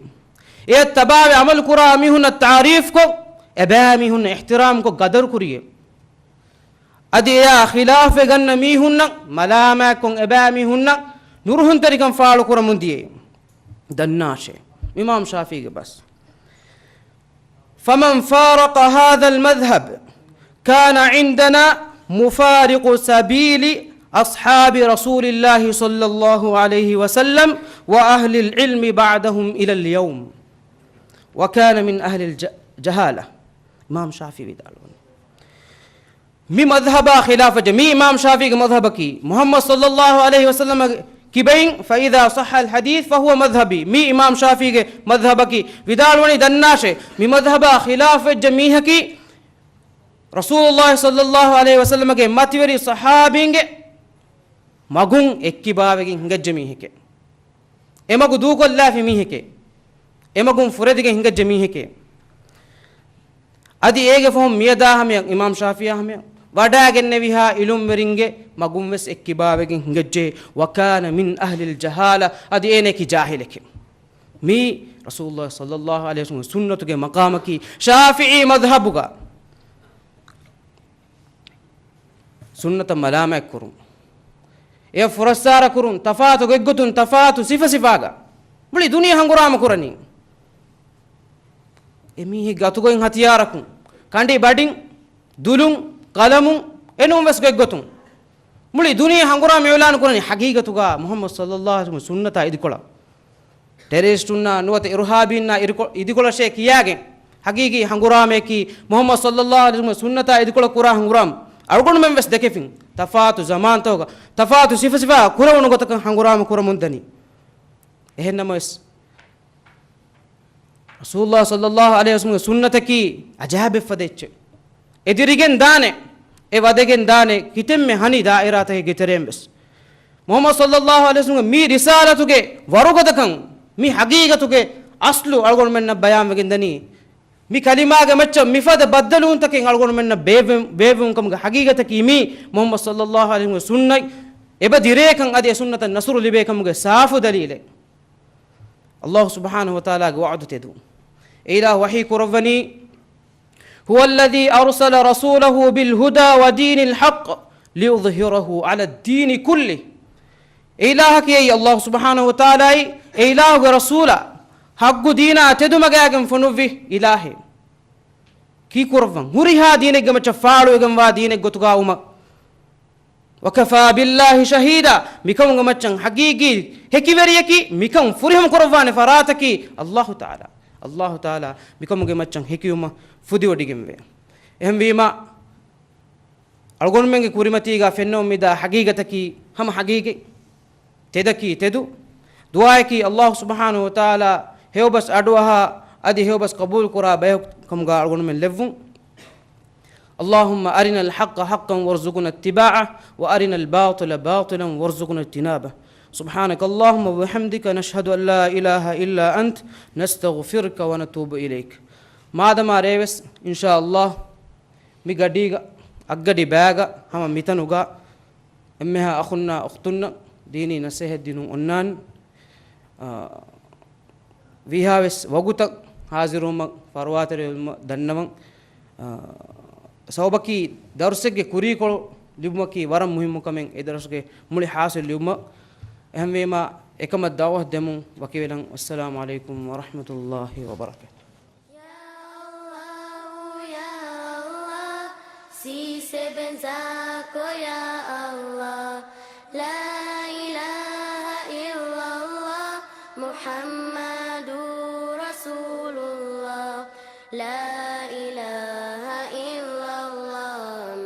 އެއަށް ތަބާވެ ޢަމަލު ކުރާ މީހުންނަށް ތަޢުރީފްކޮށް، އެބައިމީހުންނަށް އިޙްތިރާމްކޮށް ޤަދަރު ކުރިޔޭ. އަދި އެއާ ޚިލާފެއް ގަންނަ މީހުންނަށް މަލާމާތްކޮށް، އެބައިމީހުންނަށް ނުރުހުންތެރިކަން ފާޅުކުރަމުން ދިޔައީ. ދަންނާށޭ. އިމާމް ޝާފިޢީގެ ބަސް. فمن فارق هذا المذهب كان عندنا مفارق سبيل أصحاب رسول الله صلى الله عليه وسلم وأهل العلم بعدهم إلى اليوم وكان من أهل الجهالة. އިމާމް ޝާފިޢީ ވިދާޅުވަނީ، މި މަޛްހަބާ ޚިލާފަށް ޖެ، މީ އިމާމް ޝާފިޢީގެ މަޛްހަބަކީ، މުޙައްމަދު ޞައްލައްލާހު ޢަލައިހި ވަސައްލަމަ ކިބައިން، فإذا صح الحديث فهو مذهبي، މީ އިމާމް ޝާފިޢީގެ މަޛްހަބަކީ، ވިދާޅުވަނީ ދަންނާށޭ، މި މަޛްހަބާ ޚިލާފަށް ޖެ މީހަކީ، ރަސޫލުﷲ ޞައްލައްލާހު ޢަލައިހި ވަސައްލަމަގެ މަތިވެރި ޞަޙާބީންގެ މަގުން އެއްކިބާވެގެން ހިނގައްޖެ މީހެކޭ. އެ މަގު ދޫކޮށްލާފި މީހެކޭ. އެ މަގުން ފުރެދިގެން ހިނގައްޖެ މީހެކޭ. އަދި އޭގެ ފަހުން މިއަދާ ހަމަޔަށް، އިމާމް ޝާފިޢީ ހަމަޔަށް ވަޑާގެންނެވިހާ ޢިލްމުވެރިންގެ މަގުން ވެސް އެއްކިބާވެގެން ހިނގައްޖެ، وكان من أهل الجهالة، އަދި އޭނައަކީ ޖާހިލެކޭ. މީ ރަސޫލުﷲ ޞައްލައްލާހު ޢަލައިހި ވަސައްލަމަ ސުންނަތުގެ މަޤާމަކީ ޝާފިޢީ މަޛްހަބުގަ. ސުންނަތަށް މަލާމާތްކުރުން، އެ ފުރައްސާރަކުރުން، ތަފާތު ގޮތްގޮތުން، ތަފާތު ސިފަސިފާގަ މުޅި ދުނިޔެ ހަނގުރާމަ ކުރަނީ. އެ މީހެއްގެ އަތުގައި ހަތިޔާރަކުން، ކަނޑި ބަޑިން، ދުލުން، ޤަލަމުން، އެނޫން ވެސް ގޮތްގޮތުން މުޅި ދުނިޔެ ހަނގުރާމަ އިޢުލާނު ކުރަނީ ޙަޤީޤަތުގަ މުޙައްމަދު ޞައްލައްލާހު ޢަލައިހި ވަސައްލަމަ ސުންނަތާ އިދިކޮޅަށް. ޓެރަރިސްޓުންނާ ނުވަތަ އިރުހާބީންނާ އިރުކޮ-، އިދިކޮޅަށޭ ކިޔާގެން، ޙަޤީޤީ ހަނގުރާމަޔަކީ މުޙައްމަދު ޞައްލައްލާހު ޢަލައިހި ވަސައްލަމަ ސުންނަތާ އިދިކޮޅަށް ކުރާ ހަނގުރާމަ. އަޅުގަނޑުމެން ވެސް ދެކެފިން، ތަފާތު ޒަމާންތަކުގަ ތަފާތު ސިފަސިފާ ކުރެވުނު ގޮތަކަށް ހަނގުރާމަ ކުރަމުންދަނީ. އެހެންނަމަވެސް، ރަސޫލުﷲ ޞައްލައްލާހު ޢަލައިހި ވަސައްލަމަގެ ސުންނަތަކީ އަޖާއިބެއްފަދަ އެއްޗެއް. އެ ދިރިގެން ދާނެ، އެ ވަދެގެން ދާނެ ކިތަންމެ ހަނި ދާއިރާތަކެއްގެ ތެރެއިން ވެސް. މުޙައްމަދު ޞައްލައްލާހު ޢަލައިހި ވަސައްލަމަގެ މި ރިސާލަތުގެ ވަރުގަދަކަން، މި ޙަޤީޤަތުގެ އަސްލު އަޅުގަނޑުމެންނަށް ބަޔާންވެގެން ދަނީ. މި ކަލިމާގެ މައްޗަށް މިފަދަ ބައްދަލުވުންތަކެއް އަޅުގަނޑުމެންނަށް ބޭއްވެ-، ބޭއްވުން ކަމުގެ ޙަޤީޤަތަކީ މީ މުޙައްމަދު ޞައްލައްލާހު ޢަލައިހި ވަސައްލަމަގެ ސުންނަތް އެބަ ދިރޭކަން އަދި އެ ސުންނަތަށް ނަޞްރު ލިބޭ ކަމުގެ ސާފު ދަލީލެއް. ﷲ ސުބްޙާނަހޫ ވަތަޢާލާގެ ވަޢުދު ތެދު. އެ އިލާހު ވަޙީ ކުރައްވަނީ، هو الذي أرسل رسوله بالهدى ودين الحق ليظهره على الدين كله. އެ އިލާހަކީ އެއީ ﷲ ސުބްޙާނަހޫ ވަތަޢާލާއީ، އެ އިލާހުގެ ރަސޫލާ ޙައްޤު ދީނާ ތެދުމަގާގެން ފޮނުއްވި އިލާހެއް. ކީކުރައްވަން؟ ހުރިހާ ދީނެއްގެ މައްޗަށް ފާޅުވެގެންވާ ދީނެއް ގޮތުގަ ވުމަށް. وكفى بالله شهيدا، މިކަމުގެ މައްޗަށް ޙަޤީޤީ ހެކިވެރިޔަކީ، މިކަން ފުރިހަމަ ކުރައްވާނެ ފަރާތަކީ ﷲ ތަޢާލާ. ﷲ ތަޢާލާ މިކަމުގެ މައްޗަށް ހެކިވުމަށް ފުދިވޮޑިގެންވޭ. އެހެންވީމަ، އަޅުގަނޑުމެންގެ ކުރިމަތީގަ ފެންނަމުން މިދާ ޙަޤީޤަތަކީ ހަމަ ޙަޤީޤަތް، ތެދަކީ ތެދު. ދުޢާއަކީ ﷲ ސުބްޙާނަހޫ ވަތަޢާލާ ހެޔޮބަސް އަޑުއަހާ އަދި ހެޔޮބަސް ޤަބޫލުކުރާ ބަޔަކު ކަމުގަ އަޅުގަނޑުމެން ލެއްވުން. اللهم أرنا الحق حقا وارزقنا اتباعه وأرنا الباطل باطلا وارزقنا اجتنابه. سبحانك اللهم وبحمدك، نشهد أن لا إله إلا أنت، نستغفرك ونتوب إليك. މާދަމާ ރޭވެސް، އިންޝާﷲ، މި ގަޑީގަ، އަށްގަޑި ބައިގަ، ހަމަ މިތަނުގަ، އެންމެހާ އަޚުންނާ އުޚްތުންނަށް ދީނީ ނަޞޭޙަތް ދިނުން އޮންނާނެ. އާ، ވީހާވެސް ވަގުތަށް ޙާޟިރުވުމަށް ފަރުވާތެރިވުމަށް ދަންނަވަން. އާ، ސަބަބަކީ ދަރުސެއްގެ ކުރީކޮޅު ލިބުމަކީ ވަރަށް މުހިއްމު ކަމެއް، އެ ދަރުސްގެ މުޅި ޙާޞިލް ލިބުމަށް. އެހެންވީމާ، އެކަމަށް ދަޢުވަތު ދެމުން ވަކިވެލަން. އައްސަލާމު ޢަލައިކުމް ވަރަޙްމަތުﷲ ވަބަރަކާތުހު. Ya Allah, ya Allah, si seven zako ya Allah, la ilaha illallah, Muhammadur Rasulullah, la ilaha illallah,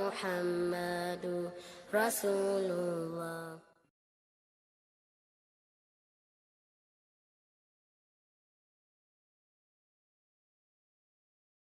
Muhammadur Rasulullah.